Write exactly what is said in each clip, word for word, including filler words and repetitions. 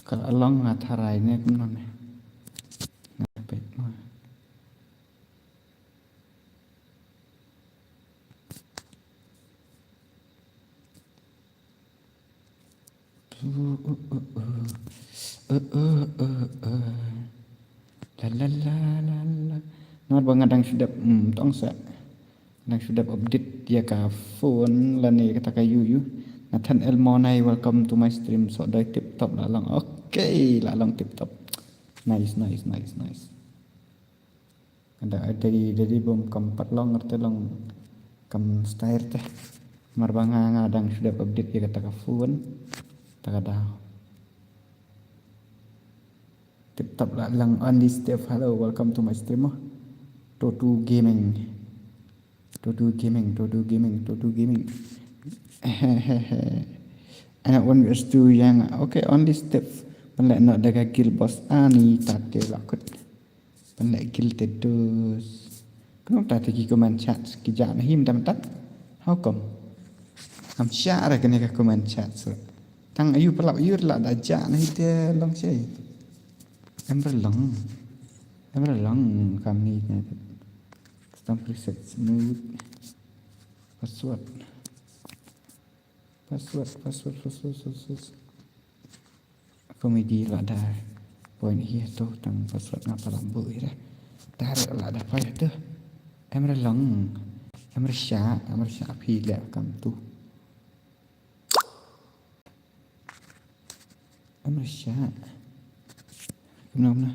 Ka la long nga tharai ne kumno ne. Nga peit ma. La la la la la. Namar ba nga dang shu dep, hmm, tong sa. Dang shu dep update ïa ka phone lane kata ka U U. Nathan Elmonai, welcome to my stream. Soh dei tip top la long. Okay, la long tip top. Nice, nice, nice, nice. Ada, ada di, ada di bom kam pat long, arte long kam style te. Namar ba nga, nga dang shu dep update ïa kata ka phone. Kata ka daw. Tip top la long. Andy Steve, hello, welcome to my stream. Totu Gaming. Totu Gaming, Totu Gaming, Totu Gaming. Ana one vs two ïa nga. Okay, Andy Steve. Pynleh noh da ka guild boss ani tate la kut. Pynleh guild te dus. Kumno ta te ki comment chat ki jah na him tam tat. How come? Ngam shah ra kane ka comment chat so. Tang ayu pynlap ayu la da jah na hi te long shei. Em ra long. Em ra long kam ni ne. Custom preset smooth. Password. Password, password, password, password. Comedy la da. Point hi to tang password nga pala bu hi da. Dar la da pa to. Em ra long. Em ra shah, em ra shah phi leh kam tu. Em ra shah. Kumno kumno.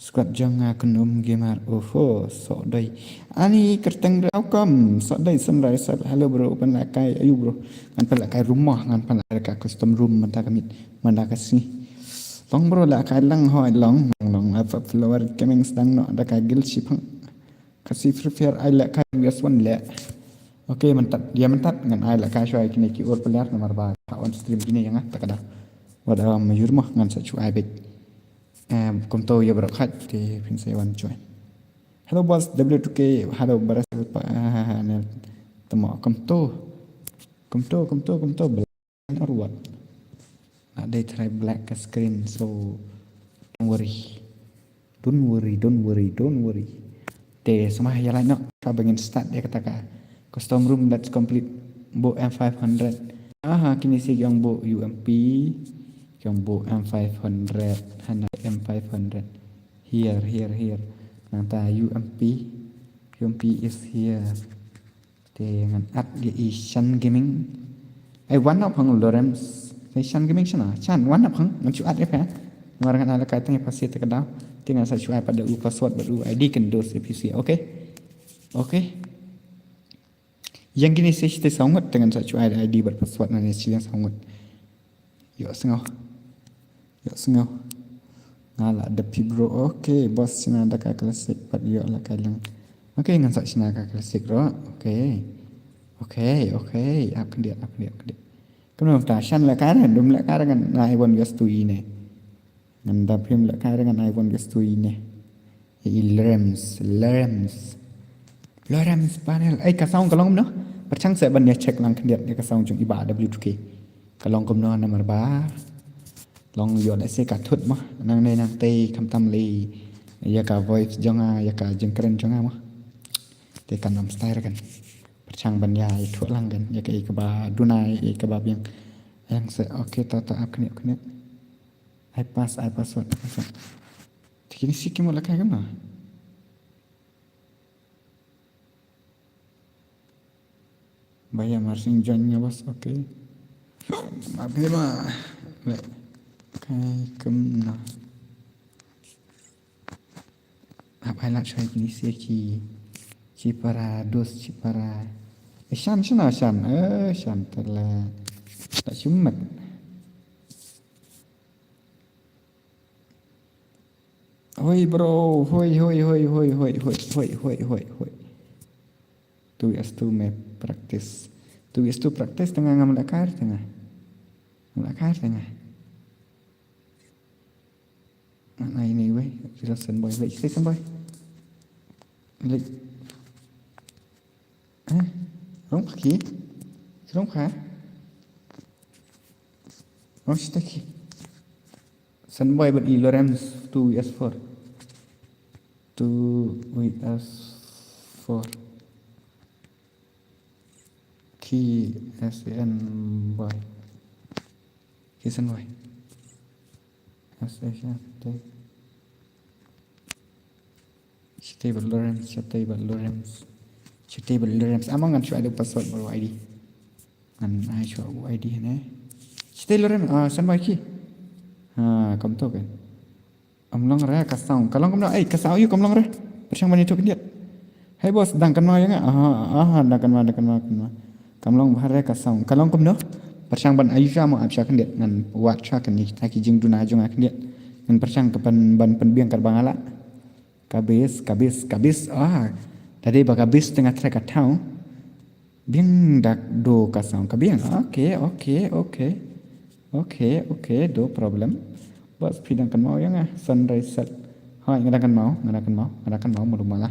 Squad jong nga Kynum Gamer, oho, soh dei. Ani kyrteng rau kam, soh dei Sunrise, hello bro, pynleh kai, ayu bro. Ngan pynleh kai room mo, ngan pynleh ka custom room mynta ka miet, mynta ka sngi. Long bro, leh kai lang hoi long, long, long, apa flower coming sdang noh, da ka guild shiphang. Ka si Free Fire ai leh kai U S one leh. Okay, mynta, ïa mynta, ngan ai leh kai shuwa kine ki ur player namar ba, on stream kine ïa nga, ta ka da. Wat, um, yur mo, ngan sa shu ai beit. Em, kumto ïa baroh khat te phin sa wan join. Hello boss W two K, hello Baras pa, ah, ne, temo kumto. Kumto, kumto, kumto, black or what? Nga dei try black ka screen, so don't worry. Don't worry, don't worry, don't worry. Te sma ïa lai noh, ka ba ngin start ïa kata ka custom room, let's complete. Bo M five hundred. Aha, kine si ki ong bo U M P. Ki ong bo M five hundred. Hana M five hundred. Here, here, here. Nangta U M P. U M P is here. Te ngan add ïa i Shan Gaming. Ai, one up hang Lorems. Te Shan Gaming shana. Shan, one up hang. Ngan shu add ïa phi. Namar ngan add la kai tang ïa phi sa te ka daw. Te ngan sa shu add pat da u password bad u I D kan dos ïa phi sa. Okay. Okay. Ïa kine sa shu te saw ngut te ngan sa shu add I D bad password nangne shu ïa saw ngut. Ïohsngew. Ïohsngew. Nga la dep phi bro. Okay, boss shna da ka classic pat ïoh la kai lang. Okay, ngan sa shna ka classic ruh. Okay. Okay, okay. Ap khyndiat, ap khyndiat, ap khyndiat. Kumno ta Shan leh kai re, dum leh kai re ngan ai one vs two ïa ine. Ngan da phim leh kai re ngan ai one vs two ïa ine. I Lorems, Lorems. Lorems panel. Ai, ka sound ka long kumno? Pyrshang sa ban ïa check lang khyndiat ïa ka sound jong i Bah W two K. Ka long kumno namar ba long ïoh lehse ka thut mo. Nangne nangtei khamtam lei ïa ka voice jong nga, ïa ka jingkren jong nga mo. Te kan ym style kan. Pyrshang ban ïa ïathuh lang kan ïa ka, ïa kaba duna, ïa kaba biang. Ïa sa, okay, ta, ta, ap khyndiat, khyndiat. Ai pass, ai password, ai password. Te kine si ki mut leh kai kumno? Baya Marsing join nga boss, okay. Maaf ni ma. Leh kai kumno? Hap highlight shwa kine si ki, ki para dos, ki para. Eh, Shan, Shan, Shan. Eh, Shan te la. Ta shu mat. Hoi bro, hoi, hoi, hoi. Two vs two me practice. Two vs two practice te nga, ngam leh kai te nga. Ngam leh kai te nga. Nga nai ni wei, sila Sunboy, leh sila Sunboy. Leh. Eh, rong pha ki? Rong pha? Rong sita ki? Sunboy bad i Lorenz two V S four. Two V S four. Ki S A N boy. Ki Sunboy. S A N. Shatei bad Lorenz, shatei bad Lorenz. Shatei bad Lorenz. Ama ngan shu ai da u password bad u I D. Ngan ai shu u I D hane. Shatei Lorenz, ah, Sunboy ki. Ha, kam to kan. Am long re ka sound. Ka long kumno, ei, ka sound ïu kam long re. Pyrshang ban ïathuh khyndiat. Hey boss, dang kynmaw ïa nga. Aha, aha, dang kynmaw, dang kynmaw, kynmaw. Kam long bha re ka sound. Ka long kumno. Pyrshang ban ai sha mo ap sha khyndiat. Ngan wad sha kane kita ki jingduna jong nga khyndiat. Ngan pyrshang ka ban, ban pynbiang kaba nga lah. Ka bass, ka bass, ka bass. Ah, tadi ba ka bass tengah track ka thaw. Biang dak do ka sound ka biang. Okay, okay, okay. Okay, okay, no problem. Bad phi dang kynmaw ïa nga, Sunrise Set. Hai, nga dang kynmaw, nga dang kynmaw, nga dang kynmaw, malu mala.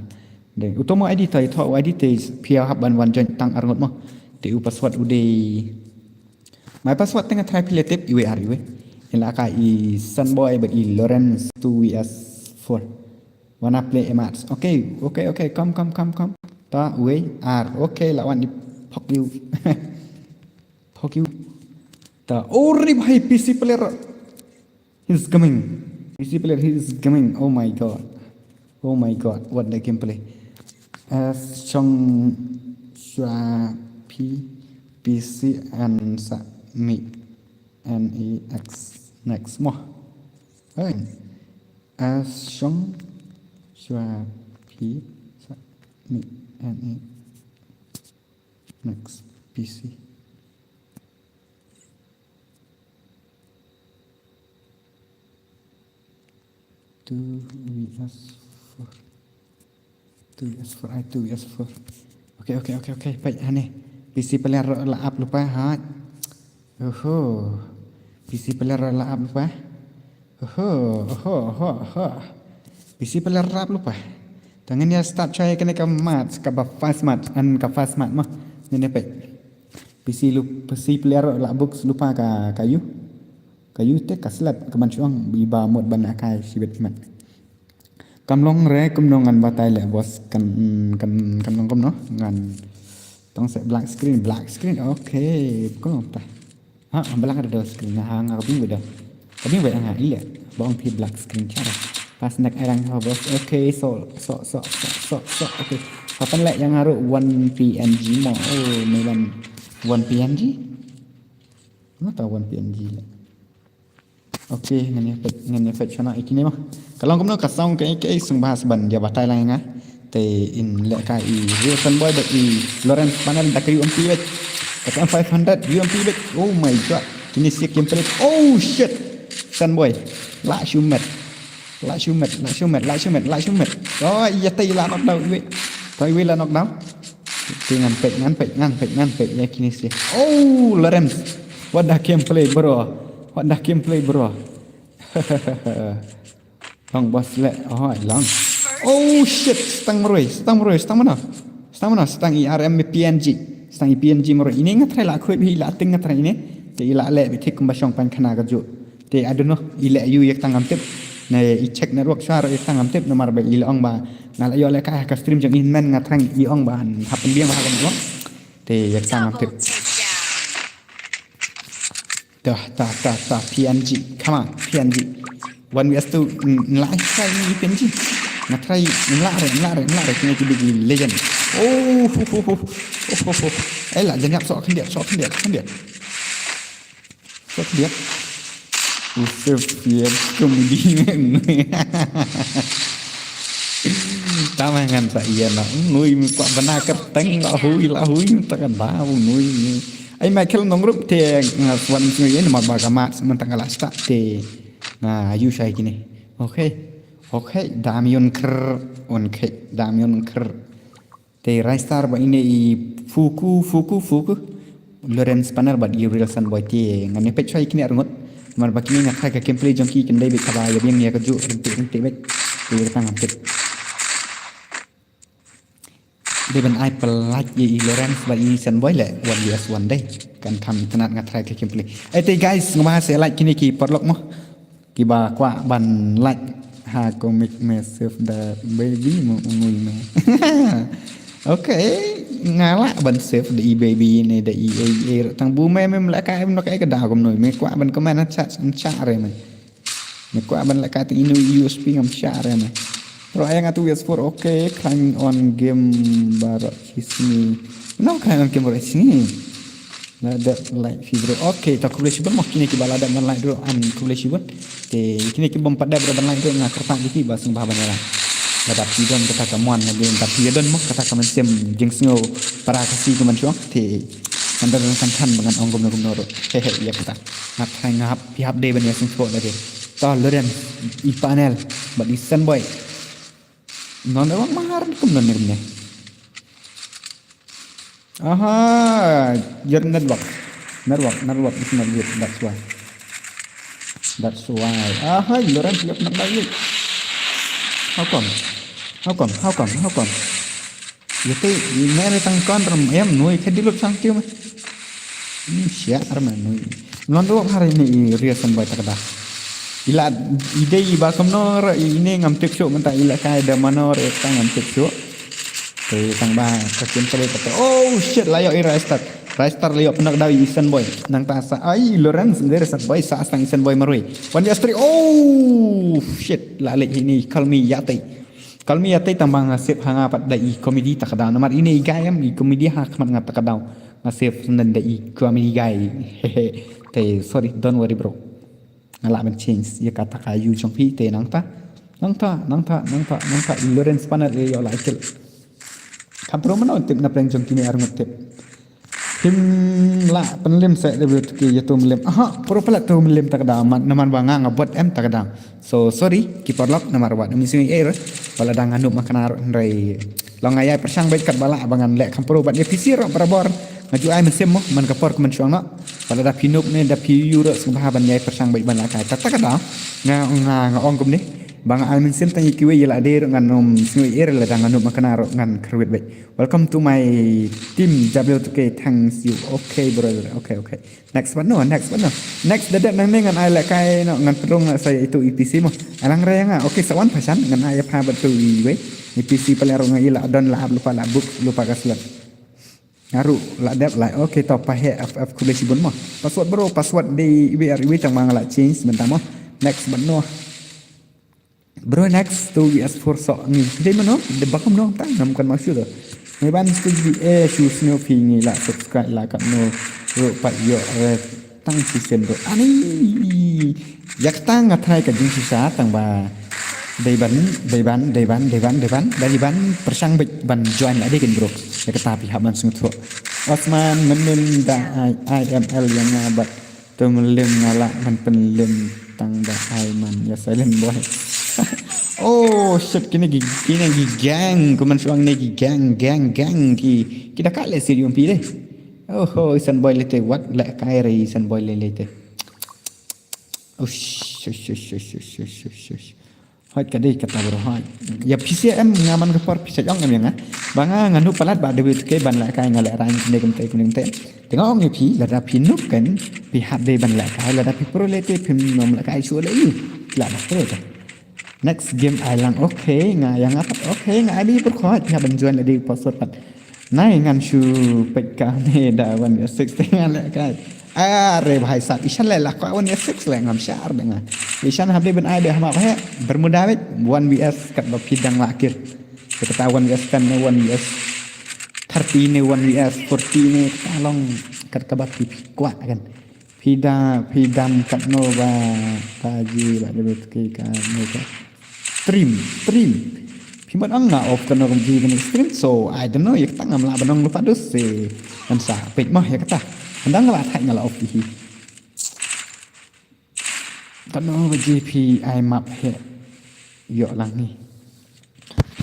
Dei, uto mo I D tai, to I D te, phi hap ban wan join tang arngut mo. Te u password u dei. My password tengah try phi la tip, iwei ar iwei. Ila ka i Sunboy bad i Lorenz two V S four. Wanna play a match. Okay, okay, okay, come, come, come, come. Ta, wei, ar. Okay, la wan i phok ïu. Phok ïu. Ta, oh, ri bhai, P C player. He's coming. P C player, he is coming. Oh my god. Oh my god, what the gameplay. As Chong Shua P, P C and sa mi. N E X. Next mo. Hey. As Shong Shua P sa mi N E. Next P C. Two V S four. Two V S four, ai two V S four. Okay, okay, okay, okay. Peit hane. P C player la ap lypa ha. Oho. P C player la ap lypa. Oho, oho, oho, oho. P C player la ap lypa. Tangan ya start chai kane ka match, kaba first match, an ka first match mo. Ngin ïa peit. P C lu, P C player la books lypa ka, ka ïu. Ka ïu te ka slap ka ban shu ong, iba mut ban akai shibit mat. Kam long re kumno ngan batai le boss, kan, kan, kan long kumno ngan tong se black screen, black screen. Okay, kumno ta. Ha, black ada do screen, ha, nga ka bing beda. Ka bing beda nga ile. Ba ong phi black screen cara. Pas nak erang ha boss. Okay, so, so, so, so, so, so. Okay. Kapan le yang haru one P N G mo. Oh, ni one, one P N G. Mata one P N G le. Okay, ngan ïa peit, ngan ïa peit shana i kine mo. Ka long kumno ka sound ka, ka sngewbha sa ban ïa batai lang ïa nga. Te in leh ka i Real Sunboy bad i Lorenz Panel da ka U M P bad. Ka M five hundred U M P bad. Oh my god. Kine siak gameplay. Oh shit. Sunboy. La shu met. La shu met, la shu met, la shu met, la shu met. Oh, ïa te la knockdown iwei. To iwei la knockdown. Te ngan peit, ngan peit, ngan peit, ngan peit ïa kine siak. Oh, Lorenz. What the gameplay, bro? What the gameplay, bro? Long boss le. Oh, long. Oh shit, stang marwei, stang marwei, stang mana? Stang mana? Stang i R M P N G. Stang i P N G marwei. Ine nga try la khuid bhi la ting nga try ine. Te i la leh bhi thik kumba shong pan khana ka ju. Te I don't know, i leh ïu ïa kata ngam tip. Ne i check network shuwa ruh ïa kata ngam tip namar ba i la ong ba nga la ïoh leh ka, ka stream jong i hynmen nga thrang i ong ba hap pynbiang ba ha ka network. Te ïa kata ngam tip. Ta, ta, ta, ta, P N G. Come on, P N G. One V S two, mm, nla ai sa i P N G. Nga try, nla re, nla re, nla re, kine ki big legend. Oh, ho, ho, ho. Oh, ho, ho. Ai la, jan ïap sok khyndiat, sok khyndiat, khyndiat. Sok khyndiat. Usep ya komedi men. Tama ngan sa ïa na. Nui mi kwah bana kyrteng la hui, la hui, ta kan ba, nui mi. Ai Michael Nongrum te nga swan sngui ïa namar ba ka mat, sementang ka la start te. Nga ïu shai kine. Okay. Okay, Damion Kr. Okay, Damion Kr. Te Raistar ba ine i Fuku, Fuku, Fuku. Lorenz Panel bad i Real Sunboy te ngan ïa peit shai kine arngut. Namar ba kine nga try ka gameplay jong ki kan dei beit kaba ïa biang ïa ka ju rynti rynti beit. Te ïa ka tang beit. Dei ban ai pynlait ïa i Lorenz bad i Sunboy le one V S one dei. Kan kham itynnad nga try ka gameplay. Ai te guys, ngam sa like kine ki paralok mo. Kiba kwah ban like ha comic me save da baby mo ungui me. Okay, nga lah ban save da i baby ne da i ei ei tang bu me me lehkai em no kai ka da kumno me kwah ban comment ha chat chat re me. Me kwah ban lehkai tang inu U S P ngam shah re me. Pero ai nga tu U S four okay, khlain on game baroh shisni. No khlain on game baroh shisni. La dep like phi bro. Okay, ta khublei shibun mo kine kiba la dep ban like bro. An khublei shibun. Te kine ki bym pat dep ban like bro nga kyrpad ïa phi ba sngewbha ban ïa like. Lada phi don kata ka mon na dei lada phi don mo kata ka mynsiem jingsngew para Khasi ka mynshuwa. Te ngan don kan than ba ngan ong kumno kumno ruh. He he ïa kata. Nga tharai nga hap phi hap dei ban ïa sngewthuh lade. To Loren i panel bad i Senboi. Non da wang mahar kumno ne kumne. Aha, your network. Network, network is not good. That's why. That's why. Aha, Loren siap nak lagi. How come? How come? How come? How come? Yate, mere tang kon ram em nui khe dilut sang tiu me. Ni sia ram nui. Non do hari ni i ria Senboi takada. Ila ide i ba kumno ra i ne ngam tip shu mynta ila kai da mano re ta ngam tip shu. Te tang ba ka kim kale kata. Oh shit, la ïoh i Raistar. Raistar la ïoh pynnak daw i Senboi. Nangta sa ai Loren sendiri Senboi sa stang i Senboi marui. Wan ya stri. Oh shit, la lek ini kalmi yate. Kalmi yate tang ba nga save ha nga pat da i comedy takada. Namar ini i gayam i comedy ha khmat nga takada. Nga save senen da i comedy guy. Hehe. Te sorry, don't worry bro. Nga lah ban change ïa kata ka yu jong phi te nangta. Nangta, nangta, nangta, nangta i Loren Spanner ïa ïoh la kil. Kham pro mano tip na prank jong kine ar ngut tip. Phim lah pynlem sa da bro tuki ïa tu mynlem. Aha, pro pala tu mynlem takada man naman ba nga nga bot em takada. So sorry, ki paralok namar wat ym sngewsih er. Wala dang nga nup ma kena ruh hynrei long nga ïai pyrshang bad kat ba lah ba ngan leh kham pro bad ïa P C ruh barabor. Nga ju ai mynsiem mo man ka por ka mynshuwa noh. Wala da phi nup ne da phi ïoh ruh sngewbha ban ïai pyrshang bad ban lehkai. Takada nga nga nga ong kumne. Ba nga ai mynsiem tang ïa kiwei ïa lade ruh ngan ym sngewsih er lada nga nup ma kena ruh ngan kyrwit bad. Welcome to my team W two K, thanks you. Okay brother, okay okay. Next one no, next one no. Next da dep nangne ngan ai lehkai no ngan pynrung na sa itu i P C mo. Alang re nga. Okay sa wan phasan ngan ai pha bad tu iwei. I P C pale ruh nga ila don la ap lupa la book lupa ka slot. Nga ruh la dep la. Okay to pa he F F khublei shibun mo. Password bro, password de iwei ar iwei tang ma nga la change mynta mo. Next one no. Bro next two V S four so ngi. Dei mano, de ba kumno ta ngam kan ma shu do. Ngi ban stage V A shu sngewbha ngi la subscribe la kat no. Ro pa yo eh tang si sen bro. Ani. Ïa kata nga tharai ka jingshisha tang ba dei ban dei ban dei ban dei ban dei ban dei ban pyrshang bad ban join la dei kin bro. Ïa kata phi hap ban sngewthuh. Osman mynnin da I M L ïa nga bad tu mynlem nga lah ban pynlem tang ba ai man ïa silent boy. Oh shit kine ki kine ki gang ku man shuang ne ki gang gang gang ki ki da ka le sir yum pi de. Oh ho isan boy lete wat le kai re isan boy le lete. Ush ush ush ush ush ush ush ush ush. Hoi ka dei kata bro hoi. Ïa P C M nga man ka por P C M em ïa nga. Ba nga nga nu palat ba dewi tuke ban la kai nga le rang kine kemte kine kemte. Tengok ong ïa phi lada phi nup kan phi hap dei ban la kai lada phi pro lete phi nom la kai shu le yu. La ba pro ta. Next game ai lang okay nga ïa nga pat okay nga ai bi berkhot phi hap ban join la dei password pat. Nai ngan shu peit ka ne da one year six te ngan leh kai. Are bhai sab ishan leh la ka one year six leh ngam shar de nga. Ishan hab de ben ai de hama bhai bermuda beit one V S kat ba phi dang la kir. Kata one V S kan ne one V S thirty ne one V S forty ne ka long kat ka ba phi phi kwah kan. Phi da phi dam kat no ba ta ji ba de bet ki ka ne ka. Stream, stream. Phi mut ang nga off kano ka ji kane stream so I don't know ïa kata ngam lah ban ong lypa dus se. Kan sa peit mah ïa kata. Hynda nga lah thait nga lah off hi. Kano ba ji phi ai map he. Ïoh lang ni.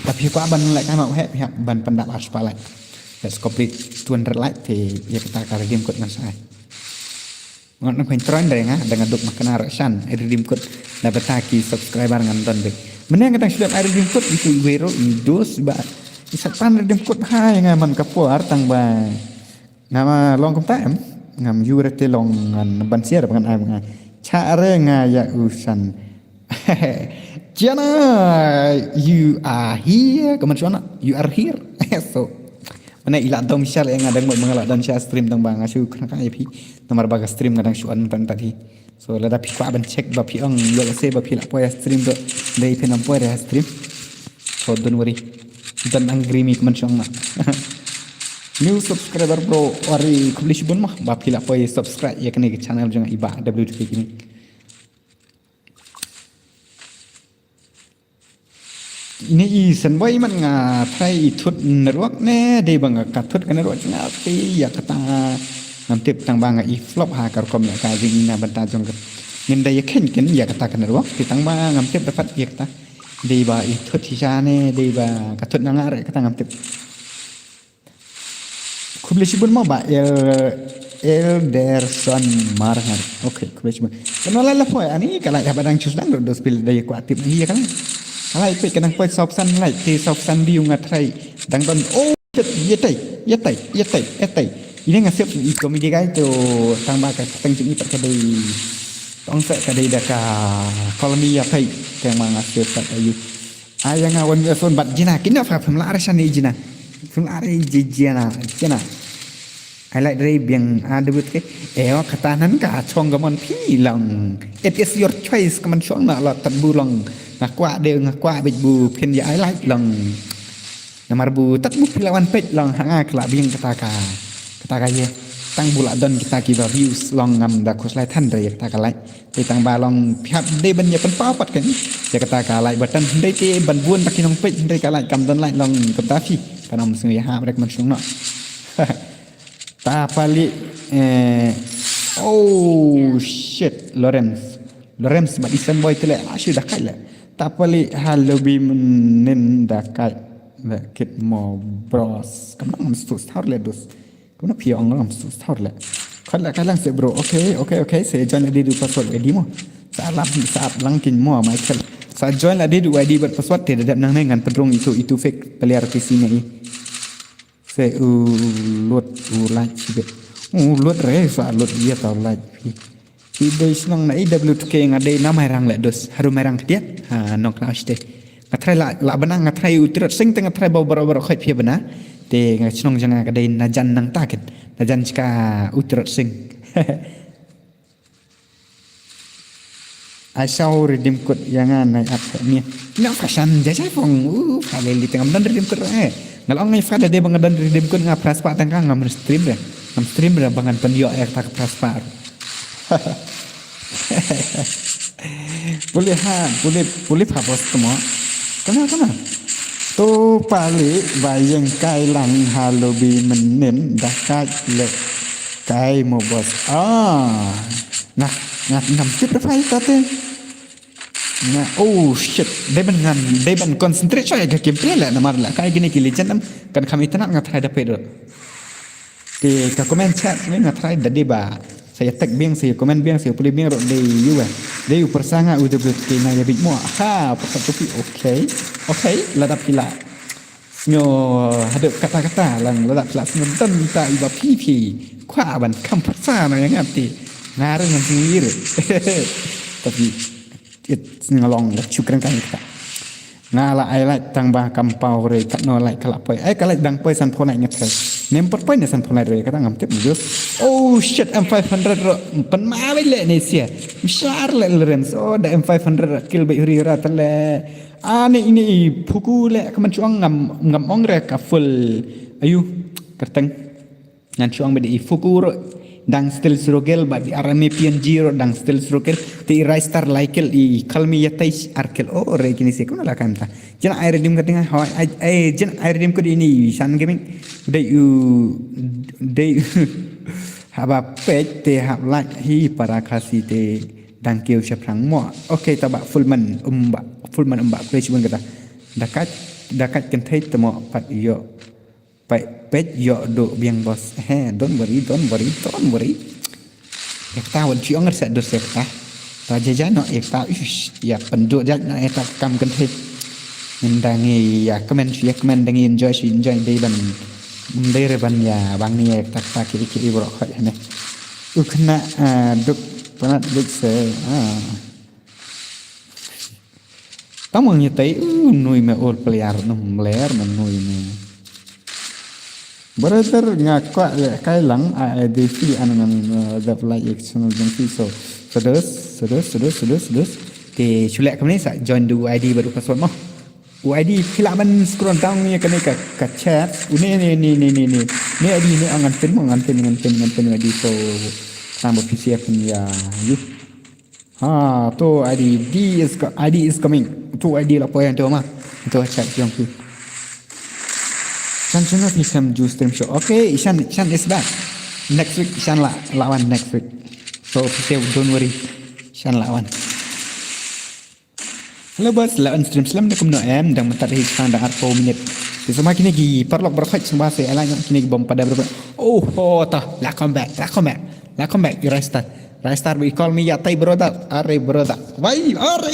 Ta phi kwah ban leh ka map he phi hap ban pyndap arspah like. Let's complete two hundred like te ïa kata ka redeem code ngan sa ai. Ngan nang pyntroin dei nga da nga duk ma kena rek shan ai redeem code na beta ki subscriber ngan don bek. Mene nga dang shlep ai redeem code itu iwei ro i dos ba i satan redeem code hai nga man ka por tang ba nga ma long kumta em ngam yu rete long ngan ban share ba ngan ai ba nga Cha re nga ïa u san. Jana, you are here. Ka mynshuwa na, you are here. So, mana i la dom sha le nga dang mut ma nga la don sha stream tang ba nga shu khnang ka ïa phi. Namar ba ka stream nga dang shu on tang ta hi. So lada phi kwah ban check ba phi ong ïa lehse ba phi la poi ha stream to dei phi nam poi ha stream. So don't worry. Don't angry me ka mynshuwa na. New subscriber bro, ori khublei shibun ma ba phi la poi subscribe ïa kane ka channel jong i Bah W T K Gaming. Ini i san boi man nga try i thut network ne dei ba nga ka thut ka network jong nga te ïa kata ngam tip tang ba nga i flop ha ka rukom ïa ka jingïa na bynta jong ka. Ngin da ïa khein kin ïa kata ka network te tang ba ngam tip dapat ïa kata. Dei ba i thut shisha ne dei ba ka thut na nga re kata ngam tip. Khublei shibun mo ba El Elderson Marhar. Okay, khublei shibun. Kano la la poi ani ka la ya ba dang chus dang do spil dei kwah tip hi ya kan. Ka la poi ka dang poi sop san lai te sop san view nga try dang don. Oh, shit, ya tai, ya tai, ya tai, ya tai. Ini nga sep i comedy guy to tang ba ka tang jing i pat ka dei tong sa ka dei da ka call me ya tai tang ma nga sep pat ayu. Ai nga wan phone bat jina kino fa phim la re shani jina. Phim la re ji jina jina. Ai lai dre biang a debut ke. Eo kata nan ka chong ga mon phi long. It is your choice ka man chong na la tat bu long. Nga kwah de nga kwah bit bu phin ya ai lai long. Namar bu tat bu phi la wan pet long ha nga kla biang kata ka. Kata ka ye. Tang bu la don kita ki ba views long ngam da khus lai than dre kata ka lai. Te tang ba long phi hap dei ban ïa pynpaw pat kan ïa kata ka like button dei te ban bun ta ki nong peit dei ka like kam don like long kam ta phi. Kan ym sngew ïa hap rek man sung no. Ta pali eh oh shit Lawrence. Lawrence ba isan boy tele a shu da kai le. Ta pali ha lobby menin da kai. Kit mo bros. Kam nang stu star le dus. Kumno phi ong ram su stor le. Khot la ka lang se bro. Okay, okay, okay. Se join la dei du password I D mo. Sa lap sa ap lang kin mo Michael. Sa join la dei du I D bad password te da dep nang ne ngan pynrung itu itu fake player P C ne i. Se u lut u like sibet. U lut re sa lut ïa ta like phi. Ki dei shnong na E W K nga dei na Mairang le dus. Haru Mairang kdiat. Ha nong kna ushte. Nga trai la la bana nga trai u tirot sing te nga trai ba baro baro khoi phi bana. Te nga shnong jang nga ka dei na jan nang ta kin. Na jan chika u tirot sing. Ai sau redeem code ya nga nai ap ni. Nga fashion ja ja phong. U fa le li tengam dan redeem code eh. Ngal ong ngai fa da dei ba nga dan redeem code nga pras pa tang ka ngam stream re. Ngam stream re ba ngan pen yo eh ta ka pras pa. Puli ha, puli puli pha bos tmo. Kana kana. To pali ba ïeng kai lang ha lobby menin da kai le kai mo bos. Ah. Nga nga ngam tip da phai ta te. Nga oh shit. Dei ban ngam dei ban concentrate sha ka game play le namar le kai gini ki legend am kan kham itanat nga try da pay do. Te ka comment chat ne nga try da dei ba sa ïa tag biang sa ïa comment biang sa ïa puli biang ro dei yu eh. Dei u persanga u dei ke nga ïa bit mo. Ha, persang kopi. Okay. Okay, la dap kila. Snyo hadu kata kata lang la dap kila snyo dan ta iba pi pi. Kwa ban kam persanga yang ati. Ngarang yang sendiri. Tapi It ngalong la chukren kan kita. Nga la ai like tang ba kam pau re kat no like kala poi. Ai kala dang poi san pho like ngat re. Nem per poi ne san pho like re kata ngam tip jus. Oh shit M five hundred ro. Pen ma bai le ne sia. Mshar le le rem so da M five hundred kill bai huri hura tale. Ani ini i phuku le kaman chuang ngam ngam ong re ka full. Ayu kerteng. Ngan shuang bad i Fuku ro dang still struggle bad i Arame P N G ro dang still struggle te i Raistar laikel i Kalmi Yatai arkil o re kini se kuna la kamta. Jena ai redim ka tinga hoi ai ai jena ai redim ko ini San Gaming dei u dei haba pet te hab lak hi para khasi te dang keu shaprang mo. Okay taba full man umba full man umba kle shibun kata. Dakat dakat kentai temo pat yo. Peit, peit, ïoh duh biang bos. He, don't worry, don't worry, don't worry. Ïa kata wan chi ong sa dus ïa kata. Ta ja ja no ïa kata ish ïa pynduh ja no ïa kata kam kynthei. Ngi dang ïa kmen ïa kmen dang enjoy shi enjoy dei ban dei re ban ïa bang ni ïa kata kata ki ki bro khot ne. U khna duk Panat big se. Ah. Tang mong ïa tai u nui me all player num ler me nui me. Brother nga kwah leh kai lang a I D fi an ngan dap like ek channel jong fi so. Sedes sedes sedes sedes sedes. Te shu leh kumne sa join du I D bad password mo. U I D phi lah ban scroll down ïa kane ka ka chat. U ne ne ne ne ne ne. Ne I D ne ngan pin mo ngan pin ngan pin ngan pin I D so. Tang ba P C F ïa you. Ha, to I D, D is co- I D is coming. To I D la poi to ma. To chat jong phi. Chan chuna phi sam ju stream show. Okay, Ishan Ishan is back. Next week Ishan la la wan next week. So phi don't worry. Ishan la wan. Hello boss, la on stream slam da kumno em dang matat hi sang dang arphew minit. Te sama kine ki paralok baroh khoit sngewbha se ala nyok kine ki bom pada baroh. Oh ho ta, la come back, la come back, la come back. Rai star, rai star we call me ya tai brother, are brother. Wai are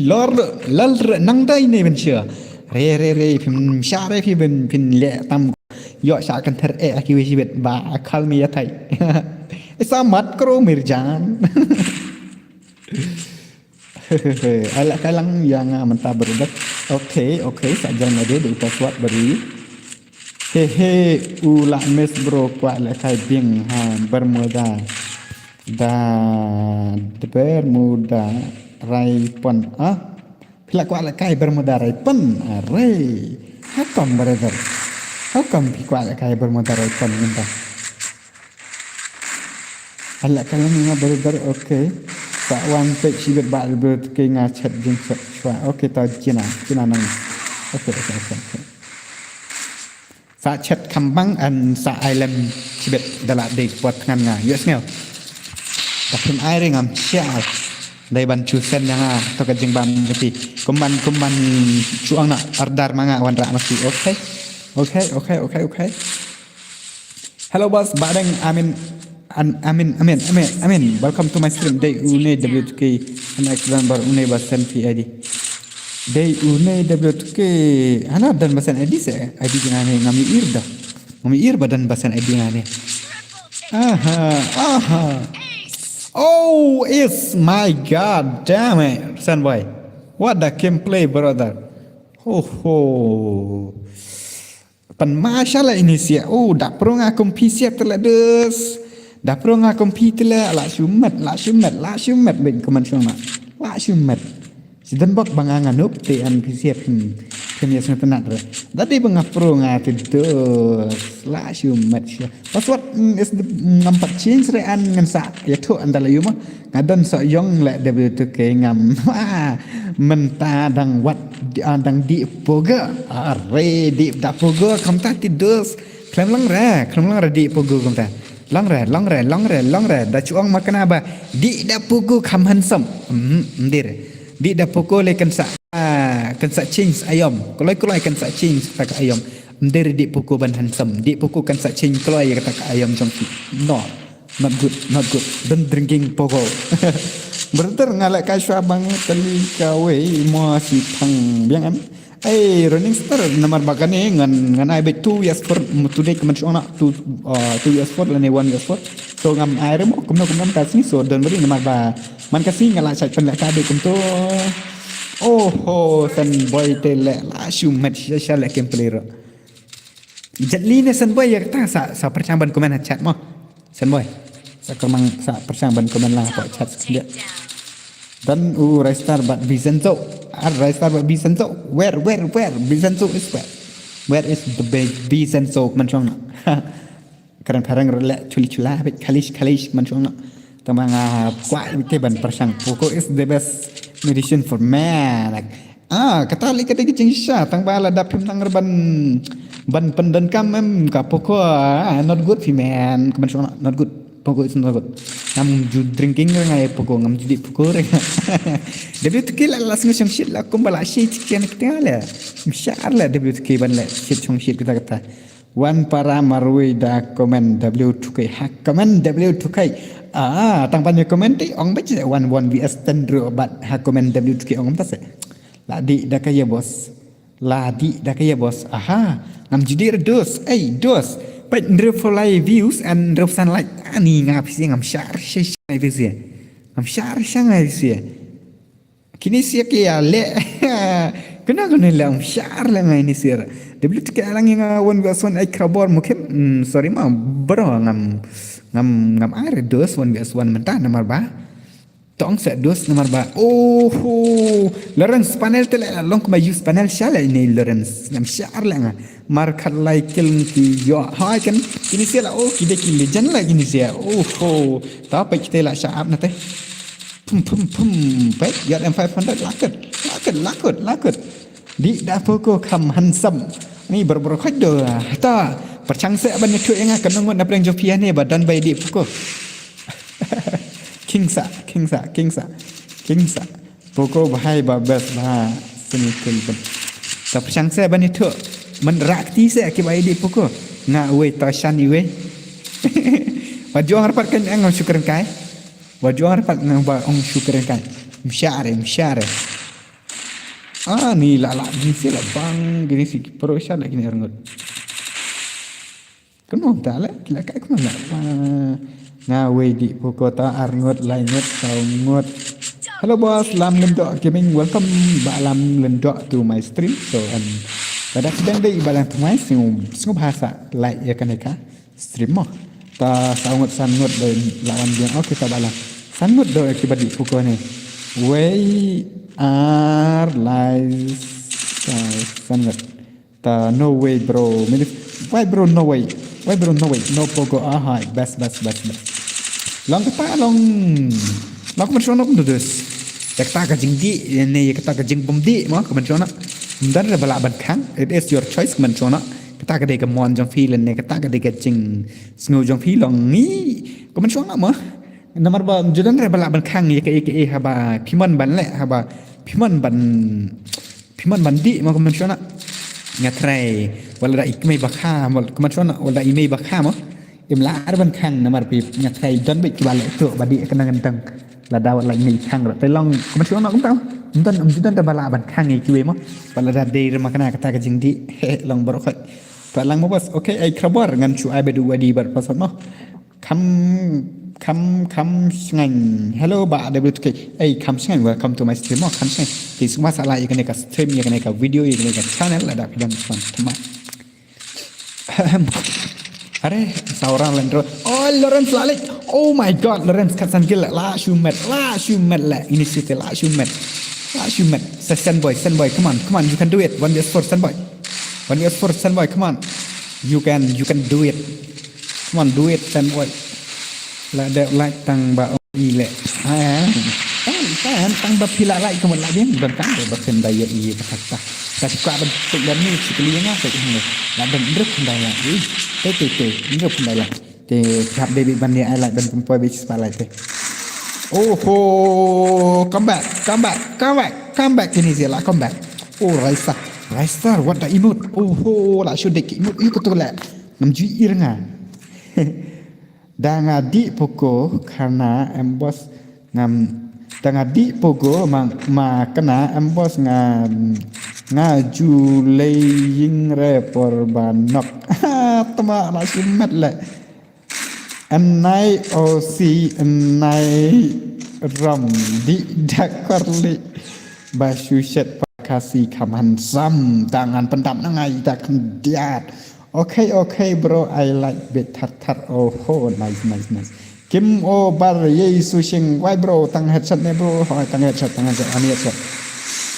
lor lal re nang dai ne ben sha. Re re re phin sha re phi ben phin le tam. Yo sha kan ther e aki we shibet ba call me ya tai. Isa mat kro mirjan. Ala kalang ïa nga mynta brother. Okay, okay, sa jan ade de password bari. He he u la miss bro kwah leh kai biang ha Bermuda. Da de Bermuda rai pon ah. Phi la kwah leh kai Bermuda rai pon are. How come brother? How come phi kwah leh kai Bermuda rai pon mynta? Ala kalang nga brother okay. Sa wan pek shibet ba brother ke nga chat jing chat chwa. Okay ta jina jina nang. Okay okay okay okay. Sa chat kambang an sa ailem shibet dala de pot ngan nga. Yes ngel. Tapi ai ring am share. Dai ban chu sen nga to ka jingbam ngi. Kumban kumban chuang na ardar manga wan ra masi. Okay. Okay okay okay okay. Hello boss, badeng amin an amin amin amin amin. Welcome to my stream. Dei une W two K an accident bar une ba sen P I D. Dei une W two K ana dan ba sen I D se I D ngane ngam ir da. Ngam ir ba dan ba sen I D ngane. Aha aha. Oh, it's my god damn it, Senboi. What the gameplay brother. Ho ho. Pan ma sha la ini sia. Oh, da prong a kumpi sia tele dus. Da prong a kumpi tele la shumet, la shumet, la shumet ben kuman shong na. La shumet. Si dan bok bang anga nup te an pi sia pin. Pin ya sung tenat re. Da de bang a prong a te dus. La shumet sia. Password mm, is the mm, nampak change re an ngan sa ya tu an da la yuma. Nga don so yong le W two K ngam. Mynta dang wat ah, dang di pogo. Are di da pogo kam ta ti dus. Klem lang re, klem lang re di pogo kam ta. Lang re, lang re, lang re, lang re. Da chuang ma kena ba di da pogo kam handsome. Hmm, ndir. Di da pogo le kan sa ah, kan sa change ayom. Kloi kloi kan sa change tak ayom. Ndir di pogo ban handsome. Di pogo kan sa change kloi kata ayom jong ki. No. Not good, not good. Don't drinking pogo. Brother nga la ka shwa bang tali ka wei mo si thang biang em. Hey, running star namar ba kane ngan ngan ai bet two years for today kemen shong na two uh, two years for lane one years for. So ngam ai remo kumno kumno ka sini so don't worry namar ba man ka sini nga la chai pen la ka bet kumto. Oh ho Senboi te le la shumet sha sha le kem play ro. Jatli ne Senboi ya kata sa sa perchang ban komen ha chat mo. Senboi. Sa kermang sa perchang ban komen lang apa chat sekendia. Dan u Raistar bat Bisenso. Ar Raistar bat Bisenso. Where where where Bisenso is where? Where is the big Bisenso menchong na? Karen parang rela chuli chula bit kalish kalish menchong na. Tamang ah kwai bit ban perchang. Poco is the best medicine for man. Like, Ah, kata lei kata ki jingshisha tang ba la dap phim tang ban ban pyndonkam em ka Poco ah, not good fi man. Ka ban shong not good. Poco is not good. Ngam ju drinking re ngai Poco ngam ju di Poco re. W two K la la sngi shong shit la kum ba la shi chicken kita le. Mshar la W two K ban le shit shong shit kita kata. Wan para marwei da comment W two K ha comment W two K. Ah, tang ban comment ti ong ba wan one V S ten ro bat ha comment W two K ong ta se. La di da ka ya boss. La di da ka ya boss. Aha. Ngam jidi dos. Ei dos. Pet nref lai views and nref san like. Ani nga pisi ngam share share views ya. Ngam shah sha nga ïa shisha. Kine shisha ki ïa leh. Kane kane leh ngam shah leh nga ïa shisha. W T K alang ïa nga one versus one ai khrabor mukim. Hmm, sorry ma bro ngam ngam ngam ai re dos one versus one mynta namar ba. Tong sa dos namar ba. Oh, Lawrence panel te leh long kuma use panel sha leh ine Lawrence. Ngam shah leh nga. Mar khatlai kill ki ïoh. Hai kan kine shisha la oh ki dei ki legend la kine shisha. Oh, ta peit kita la shah ap na te. Pum pum pum. Peit ïoh M five hundred lakut. Lakut lakut lakut. Dih da Poco kham handsome. Ni bor bor khot do. Ta pyrshang seh ban ïathuh ïa nga kan ngut na pdeng jong phi ne ba don ba ïa dih Poco. King sa, king sa, king sa, king sa. Poco ba hai ba best ba sini king ban. Ta pyrshang seh ban ïathuh. Man rak ti seh ki ba ïa dih Poco. Nga uwei ta shan iwei. Ba jong rapat kan ang shukran kai. Ba jong rapat nga ba ong shukran kai. Mshare, mshare. Ah, ni la la ni si la bang gini si pro sha la gini arngut. Kano ta la kila kai kano la. Nga wei di Poco ta arngut laingut sawngut. Hello boss, Lam Lendok Gaming, welcome ba Lam Lendok to my stream. So and pada sedang dei ba lang tmai singu singu bahasa like ya kan ka stream mo. Ta sawngut sanngut dei lawan dia. Okay ta ba lang sanngut dei ki ba di Poco ni. Wei ar lai sanngut. Ta no way bro. Why bro no way? Why bro no way? No Poco. Aha, best best best best. Long kata long. Long kata shonok dudus. Ya kata ka jingdi ne ya kata ka jingbom di mo ka shonok. Mdan re bala ban khang. It is your choice ka shonok. Kata ka dei ka mon jong phi ne kata ka dei ka jing sngew jong phi long ni. Ka shonok mo. Namar ba judan re bala ban khang ya ka ya ka haba phi mon ban le haba phi mon ban Phi mon ban dih mo ka shonok. Nga trai wala da i kmei ba kha mo ka shonok wala da i mei ba kha mo. Im la ar ban khang namar phi nga trai don bit ki ba leh to ba dih ka nang dang. Lada wala i mei khang ro te long ka shonok kumta. Don um don da ba la ban khang i kiwei mo. Wala da dei re ma kana kata ka jingdih he long bor khot. To lang mo bos. Okay ai khrabor ngan chu ai ba du wa di bar pasal mo. Kham kham kham shngain. Hello ba W T K. Ei kham shngain, welcome to my stream. Oh kham shngain. Ki sngewbha sa like ïa kane ka stream, ïa kane ka video, ïa kane ka channel lada phi dang sngewbha. Are saura lendro. Oh Lawrence la like. Oh my god Lawrence kat san gil la shu met la shu met la initiative la shu met. La shu met. Send boy, send boy. Come on, come on, you can do it. One versus four send boy. One versus four send boy. Come on. You can you can do it. Mon duit ten oi. La de like tang ba ong i le. Ha. Tan tan tang ba phi la like ka mon la bien ban tang ba phin da ye i ba kata. Ta ka ban tu ban ni sikli nga ta ni. La ban drip da ya i. Te te te drip da ya. Te kap de bi ban ni ai like ban poi bi spotlight te. Oh ho. Come back, come back, come back, come back ini je la come back. Oh Raisa, Raisa what the emote. Oh ho la shu dek emote. Yu ko tu la. Ngam ju ir nga. Da nga dih Poco khana em bos ngam. Da nga dih Poco ma ma kana em bos nga nga ju lei ying re por ba nok. Tama la shu met le. Anai osi anai ram dih dak korli. Ba shu shet pa kasi kham hansam tangan pendam na ngai dak diat. Okay, okay, bro. I like bit thar thar. Oh, ho, nice, nice, nice. Kim o bar ye su shing. Why, bro? Tang headshot ne, bro? Hoi, tang headshot, tang headshot, ani headshot.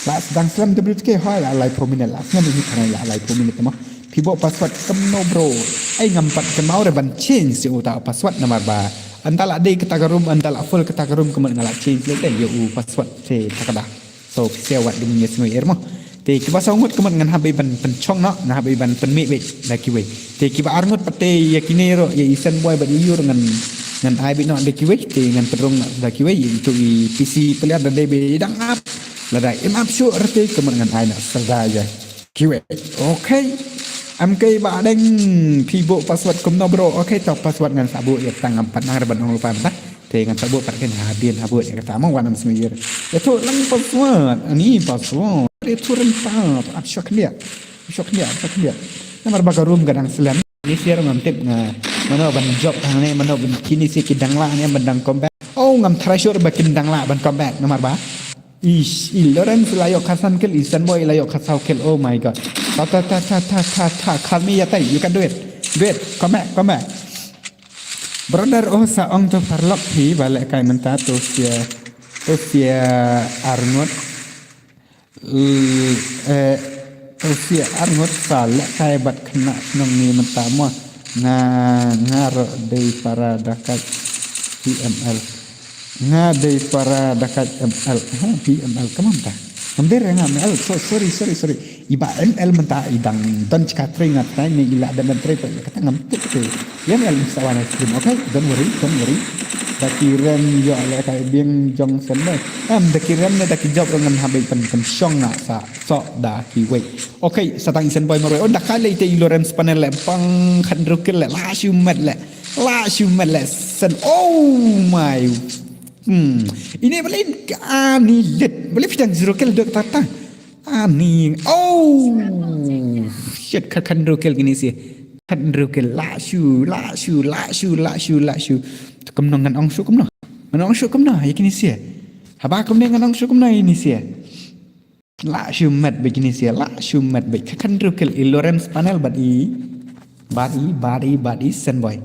La sedang slam W T K, hoi, la lai four minute, la slam ni tang la lai four minute mo. Phi bo password kem no, bro. Ai ngam pat kem au re ban change si uta password namar ba. Anta la dei kata ka room, anta la full kata ka room kemen ngala change le dei ye u password te takada. So phi sia wat dum nyes ngui er mo. Te kiba saw ngut kemat ngan hap ban pynchong noh, ngan hap ban pynmih beit da kiwei. Te kiba ar ngut pat te ïa kine ruh ïa i Sen Boy bad ïa u ruh ngan ngan ai beit noh da kiwei, te ngan pynrung noh da kiwei ïa itu i P C player da dei beit dang ap. Lada im ap shuh rete kemat ngan ai noh syrda ïa kiwei. Okay. Am kai ba deng phi bo password kumno bro. Okay, to password ngan sa bo ïa tang am pat nang re ban ong lypa mynta. Te ngan sa buh pat ken hadien ha buh ïa kata mo wan am sngewsih. Ïathuh lang password. Ani password. Ïathuh rynta. Ap shok khyndiat. Ap shok khyndiat, ap shok khyndiat. Namar ba ka room ka dang slem. Ni siar ngam tip nga. Mano ban jop hangne, mano ban kine si ki dang lah ne ban dang combat. Oh, ngam try shuh ba kin dang lah ban come back namar ba. Ish, i Lawrence la ïoh khatsan kill, i Senboy la ïoh khatsaw kill. Oh my god. Ta ta ta ta ta ta ta. Call me, Yatai. You can do it. Do it. Come back, come back. Brother, oh, sa ong to paralok phi ba leh kai mynta to sia, to sia arngut. L-, eh, to sia arngut sa leh kai bad khynnah shnong ni mynta mo. Nga, nga ruh dei para dakat P M L. Nga dei para dakat M L. Ha, P M L, come on ta. Ngam dei re nga M L. So, sorry, sorry, sorry. I ba M L mynta i dang don chika trei nga trei ne i la dang ban trei pa kata ngam tip te. Ïa M L mynta wan ai stream. Okay, don't worry, don't worry. Da ki rem ïoh leh kai biang jong Senboy. Em, da ki rem ne da ki job ruh ngan hap ban pynshong nga sa sok da kiwei. Okay, sa tang i Senboy marwei. Oh, da ka lei te i Lawrence Panel leh bang khatnriew kill leh. La shu met leh. La shu met leh Sen. Oh my. Hmm. Ini balei ani lit. Balei phi dang zero kill dok tata. Ani. Oh. Shit, khat khatnriew kill kine sia. Khatnriew kill. La shu, la shu, la shu, la shu, la shu. Kumno ngan ong shuh kumno. Ngan ong shuh kumno ïa kine sia. Haba kumne ngan ong shuh kumno ïa kine sia. La shu met bad kine sia, la shu met bad. Khat khatnriew kill i Lawrence Panel bad i, bad i, bad i, bad i Senboy.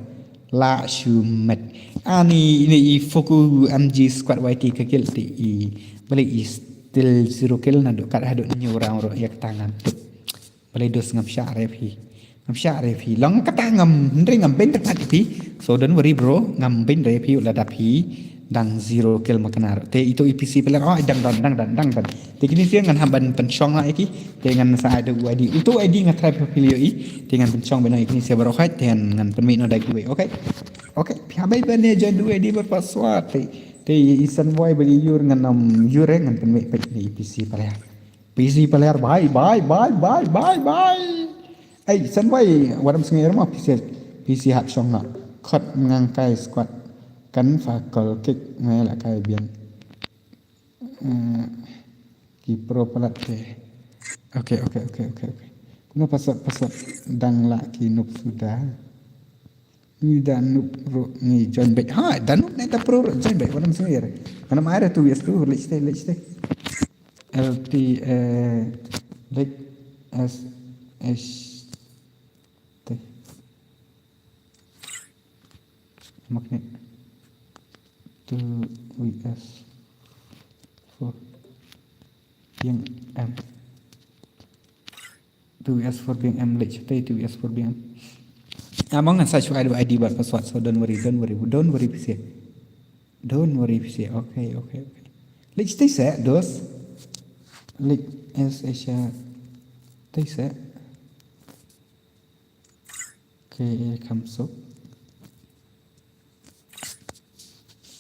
La shu met. Ani, ini i Foku M G squad Y T ka kill te i. Balei i still zero kill naduh kat haduh hynñiew round ruh ïa kata ngam tip. Balei dos ngam shah re phi. Ngam shah re phi. Long kata ngam hynrei ngam beiñ re pat ïa phi. So don't worry bro, ngam beiñ re phi lada phi dang zero kill ma kane ruh. Te ito i P C player, oh, dang don, dang don, dang don. Te kine sia ngan hap ban pynshong ha ïa ki. Te ngan sa ai da u I D. Uto I D nga try phi phi ïohi. Te ngan pynshong bad ïa kine sia baroh hait te ngan, ngan pynmih noh da kiwei. Okay. Okay. Phi hap ban ïa join da u I D bad password. Te, te i Senboy bad i Yur ngan ym Yur re ngan pynmih pat ïa i P C player. P C player, bye, bye, bye, bye, bye, bye. Ei, Senboy, wat ym sngew ïa mo, P C, P C hap shong noh. Khot ngang kai squad. Kan fa kol kick, ngai la kai biang. Eh, ki pro palat te. Okay, okay, okay, okay, okay. Kumno password, password dang la ki noob suda. Ngi da noob ruh ngi join bad. Ha, da noob ne da pro ruh join bad. Wat ym sngew ïa re. Ngan ym ai re two V S two, leit shatei, leit shatei. L T A, leit S H T. Magnet. Two V S four. Biang M. Two V S four biang M, leit shatei two V S four biang M. Among ngan sa shu ai da u I D bad password, so don't worry, don't worry, don't worry, P C. Don't worry, P C. Okay, okay, okay. Leit shatei se, dos. Leit S H A. Tei se. Okay, kham suk.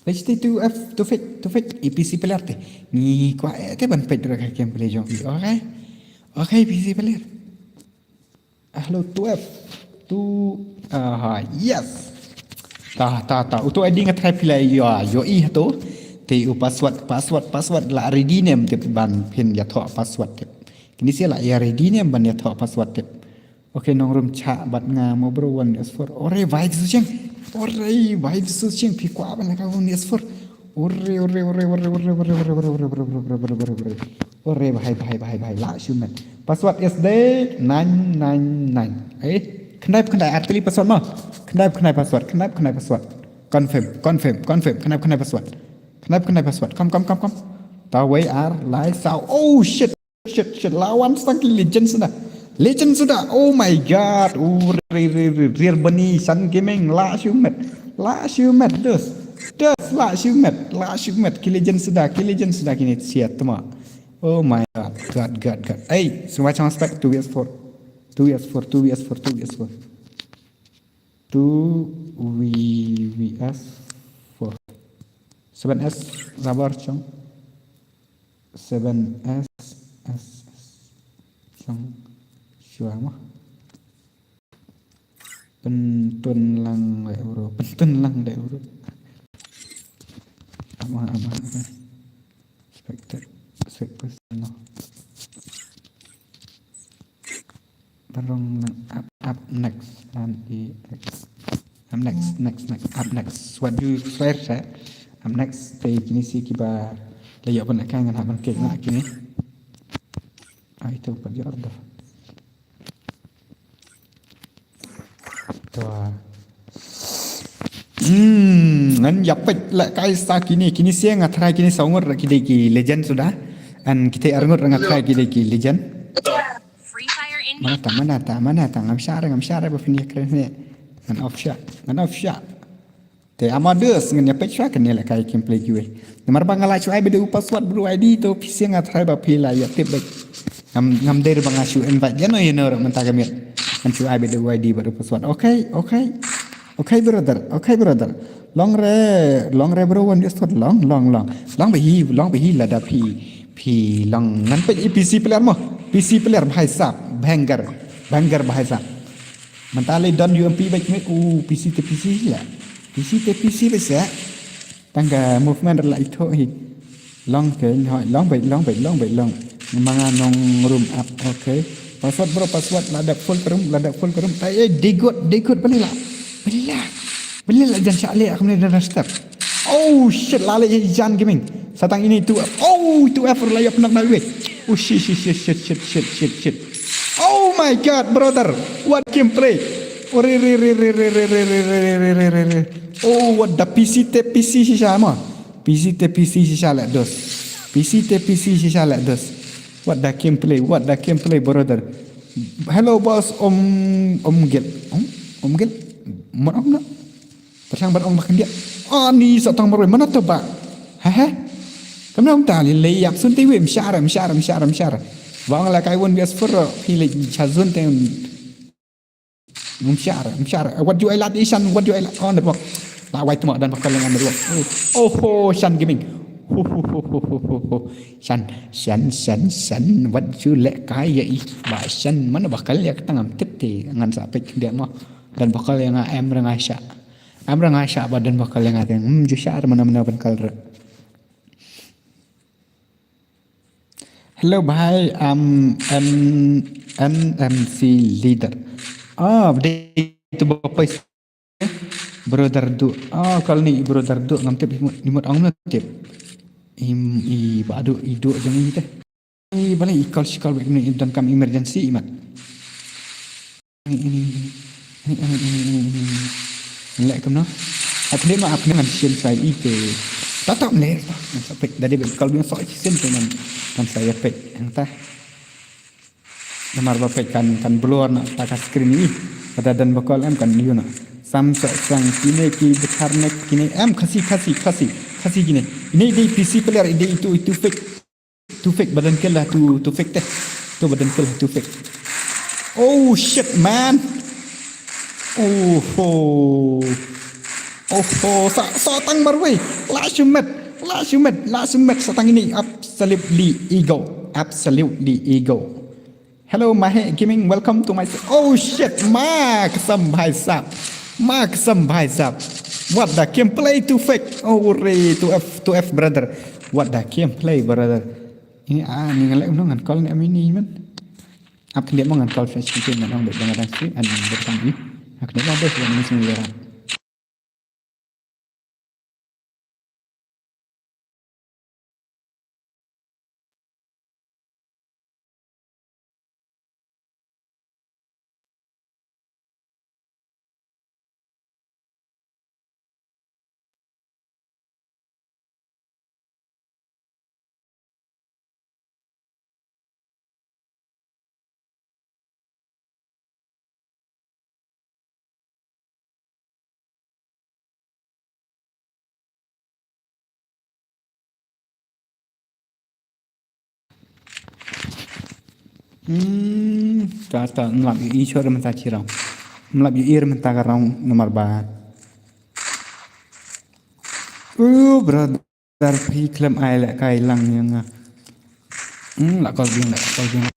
Leit shatei two F, two fake, two fake, i P C player te. Ngi kwah eh te ban peit ruh ka gameplay jong i. Okay. Okay, P C player. Ah, hello, two F. Two, aha, yes. Ta, ta, ta. Uto I D nga try phi la ïoh, ïohi hato. Te u password, password, password la ready ne em tip ban phin ïathoh password tip. Kine sia la ïa ready ne em ban ïathoh password tip. Okay, nongrim chah bad nga mo bro, one S four. Ore bhai, visu cheng. Ore bhai, visu cheng. Phi kwah ban leh ka one S four. Ore, ore, ore. Ore bhai, bhai, bhai, bhai. La shu met. Password is the nine nine nine. Eh, khyndai, khyndai, ar tylli password mo. Khyndai, khyndai password. Khyndai, khyndai password. Confirm, confirm, confirm. Khyndai, khyndai password. Khyndai, khyndai password. Come, come, come, come. Ta wei, ar, lai, saw. Oh shit. Shit, shit, la wan sa ki legend suda. Legend suda. Oh my god. Oh, re, re, re, Real Bunny, Sun Gaming, la shu met. La shu met, dos. Dos, la shu met. La shu met. Ki legend suda, ki legend suda kine sia tma. Oh my god. God, god, god. Hey, semua macam spek two V S four. Two V S four, two V S four, two V S four. Two V V S four. Seven S, sabar, chong. Seven S, S, S. Chong, shuwa mo. Pyntun lang dei bro. Pyntun lang dei bro. Ama, ama, ama. Spectate. Spectate. No. Barong lang up, up next. An i next. Up next, next, next. Up next. What do you swear, sir? Am next te kine shi kiba la ïoh ban lehkai ngan hap ban kek na kine. Ai to pat ïoh order. To. Hmm, ngan ïa peit lehkai sa kine, kine shi nga try kine saw ngut ki dei ki legend suda. An kita ar ngut nga try ki dei ki legend. Mana ta, mana ta, mana ta, ngam share, ngam share ba phin ïa kren ne. Ngan off share, ngan off share. Te Amadeus ngan ïa peit shuwa kane lehkai gameplay kiwei. Namar ba nga la shu ai bad u password bad u I D to phi sngewthuh ba phi la ïa tip bad. Ngam, ngam dei ba nga shu invite ïano ïano ruh mynta ka miet. Ngan shu ai bad u I D bad u password. Okay, okay. Okay brother, okay brother. Long re, long re bro, wan just long, long, long. Long ba hi, long ba hi lada phi, phi long ngan peit i P C player mo. P C player bhai sab, banger, banger bhai sab. Mynta lei don U M P bad mik u P C te P C la. P C te P C bad sa. Tang ka movement la itho hi. Long ke, long bad, long bad, long bad, long. Manga nong room up, okay. Password bro, password la dep full room, la dep full room. Tai eh, degot, degot balik la. Balik la. Balik la jan syak leh aku ni dah step. Oh shit, la leh jan gaming. Satang ini tu. Oh, tu effort la ïa pynnak na wei. Oh shit, shit, shit, shit, shit, shit, shit, shit. Oh my god, brother. What gameplay. Oh, re, re, re, re. Oh, what the P C te P C shisha ma. P C te P C shisha leh dos. P C te P C shisha leh dos. What the gameplay, what the gameplay, brother. Hello boss, Om, Om Gil. Om, Om Gil. Mon Om no. Tyrshang ban ong ba khyndiat. Ani sa tang marwei mana to ba. Ha ha. Kam ong ta li lei yak sun te wei mshar mshar mshar mshar. Ba ong la kai won bias fur hi lei cha zun te. Mshar mshar. What do I like ishan? What do I like? Oh, network. La wai tuma dan bakal lengan network. Oh ho shan gaming. Hu hu hu hu hu hu hu. Shan shan shan shan. What you lehkai ïa i ba shan mana bakal ïa ka tang am tip te ngan sa peit khyndiat mo. Dan bakal ïa nga em rnga sha. Am rnga sha ba dan bakal ïa nga teng. Hmm, ju sha mana mana ban kal re. Hello bhai, am M M C leader. Ah, dei tu ba pais. Brother Du. Ah, kal ni brother Du ngam tip imut, imut ong na tip. Im i ba Du i Du jong i te. I bala i call shi call back ni don kam emergency imat. Ini, ini, ini. Leh kumno? Ap ne ma ap ne ngan sien sai i te. Tatap ne. Ngan sa pek dadi bek kal biang sok sien te ngan, ngan sa ïa pek. Entah. Namar ba pek kan, kan blur na ta ka screen i. Pada dan bakal em kan ïu na. Sam sa sang kine ki bethar ne kine em Khasi, Khasi, Khasi, Khasi kine. Ini dei P C player, dei itu, itu fake. Too fake, ba don kill la, too, too fake te. Tu ba don kill la, too fake. Oh shit, man. Oh ho. Oh ho, sa, sa tang marwei. La shumet, la shumet, la shumet, sa tang ini. Absolutely ego. Absolutely ego. Hello, Mahe Gaming, welcome to my se-, oh shit, ma kasam bhai sab. Ma kasam bhai sab. What the gameplay, too fake. Oh re, two F, two F brother. What the gameplay, brother. Ini ah ni ngan leh ngan call ni am ini man. Ap khyndiat mo ngan call fresh khyndiat ngan ong bad ngan dang stream and bad kam ni. Ap khyndiat mo bad ngan sini ïa. Hmm, ta ta nglap i chor mynta chi rong. Nglap i ir mynta ka rong nomor ba. Uh, brother. Dar phi khlem ai lehkai lang ïa nga. Hmm, la call biang, la call biang.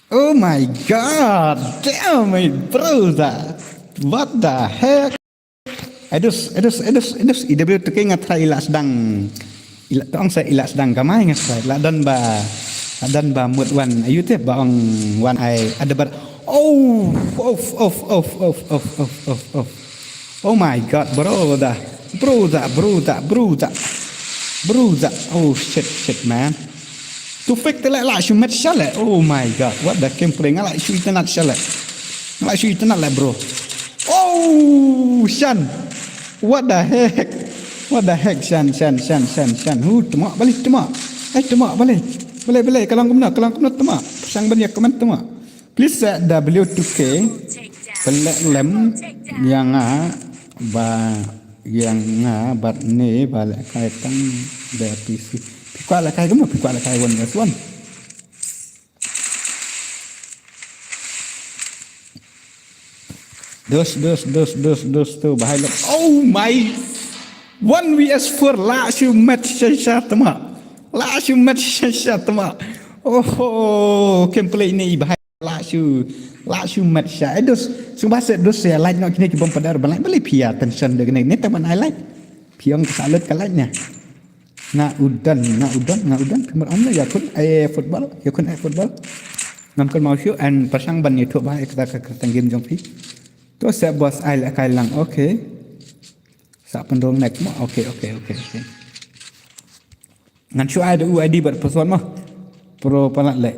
Oh my god, damn it, bro, that, what the heck? Edus, edus, edus, edus, I W two K nga try i la sdang, i la tong sa i la sdang kamai nga try, la don ba, la don ba mut wan, ayu te ba ong wan ai, ada bar, oh, of, of, of, of, of, of, of, of. Oh my god, bro, da, bro, da, bro, da, bro, da, bro, da, oh shit, shit, man. Tu fake te la, la shu met sha le. Oh my god, what the gameplay, nga la shu itynnad sha le. Nga la shu itynnad le, bro. Oh, Shan. What the heck? What the heck, Shan, Shan, Shan, Shan, Shan. Hu, tuma, balik, tuma. Eh, tuma, balik. Balik, balik, ka long kumno, ka long kumno, tuma. Pyrshang ban ïa comment, tuma. Please, uh, W two K. Pynleh lem ïa nga ba ïa nga bad ne ba lehkai tang da P C. Phi kwah lehkai kumno, phi kwah lehkai one versus one. Dos, dos, dos, dos, dos tu bahai lok. Oh my. One V S four la shu met sha sha tama. La shu met sha sha tama. Oh, gameplay ne i bahai la shu, la shu met sha. Eh, dos, shu ba se dos ya like no kine ki bom padar ban like. Bali pia tension de ne, ne teman ai like. Piong ka salut ka like nya. Nga udan, nga udan, nga udan. Kamar amna ya kun ai football, ya kun ai football. Ngam kan mau shu and pasang ban YouTube ba ek ta ka kertang game jong phi. To se boss ai le kai lang, okay. Sa pynrung nek mo, okay, okay, okay, okay. Ngan shu ai da u I D bad password mo. Pro palat le.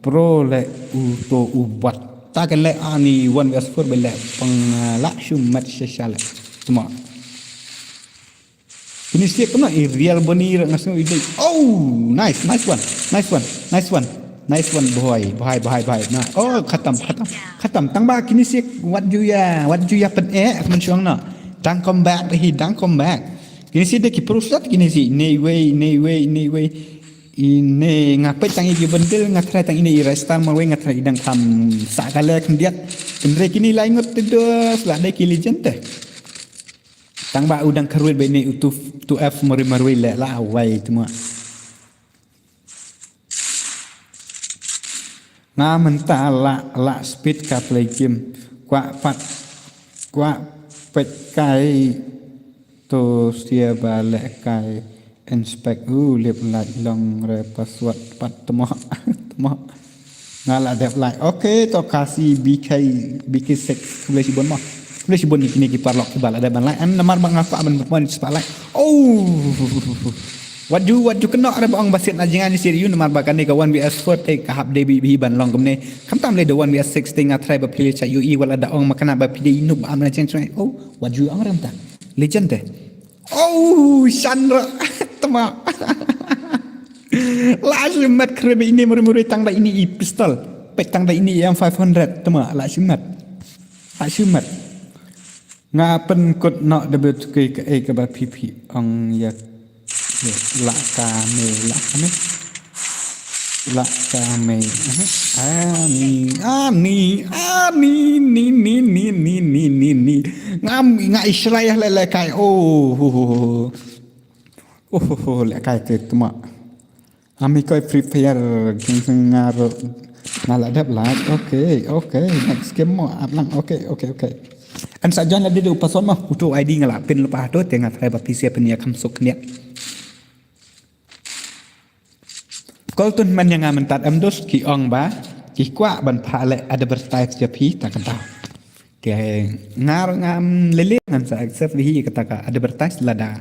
Pro le u to u bat. Ta kan le ani one versus four bele pang, uh, la shu mat sha sha le. Tuma. Ini siap kena i real boni rak ngasih ide. Oh, nice, nice one. Nice one. Nice one. Nice one, boy. Boy, boy, boy. Nah, oh, khatam, khatam. Khatam. Tang ba kini siap what you ya, what you ya pen eh, men suang na. Dang come back, hi dang come back. Kini siap de ki prusat kini siap. Nei wei, nei wei, nei wei. Ine nga peit tang i ki bendil, nga try tang ine i restar marwei, nga try i dang kham sa kale khyndiat. Hynrei kini lai ngut te dos la dei ki legend te. Tang ba u dang kharwit ba ine u two, two F marwei marwei le la wai tuma. Nga mynta la, la speed ka play game. Kwah pat, kwah peit kai to sia ba leh kai inspect u lip light long re password pat tmo. Tmo. Nga la dep like. Okay, to kasi B K, B K six. Khublei shibun mo. Khublei shibun ïa kine ki paralok kiba la dep ban like. Em namar ba nga kwah ban pynpon spotlight. Oh. Wat ju, wat ju kynnoh re ba ong ba siat na jingïaid siat ïa u namar ba kane ka one V S four te ka hap dei bih bih ban long kumne. Khamtam lei da one V S six te nga try ba phi leit sha U A E wat la da ong ma kane ba phi dei noob ba am na chen choi. Oh, wat ju ong re mynta. Legend te. Oh, Chandra. Tama. La shu mat kre ba ine muri muri tang da ine i pistol. Peit tang da ine i M five hundred. Tama, la shu mat. La shu mat. Nga pynkut noh da ba tu kaei kaei kaba phi phi ong ïa, ïa la ka me, la ka me. La ka me. Aha. Ani, ani, ani, ni, ni, ni. Ngam, nga israi le, le kai. Oh, oh, oh, oh. Oh, oh, oh, le kai te tuma. Ami koi Free Fire, ginseng nga ro, nga la dep like. Okay, okay. Next game mo, ap lang. Okay, okay, okay. An sa join la dei u pason mo, utu I D nga la pin lepas tu, te nga try ba P C pin ïa kham suk nia. Kol tun man ïa nga mynta em dos ki ong ba, ki kwah ban phah le advertise ïa phi ta kata. Te nga ruh ngam lele ngan sa accept hi kata ka advertise lada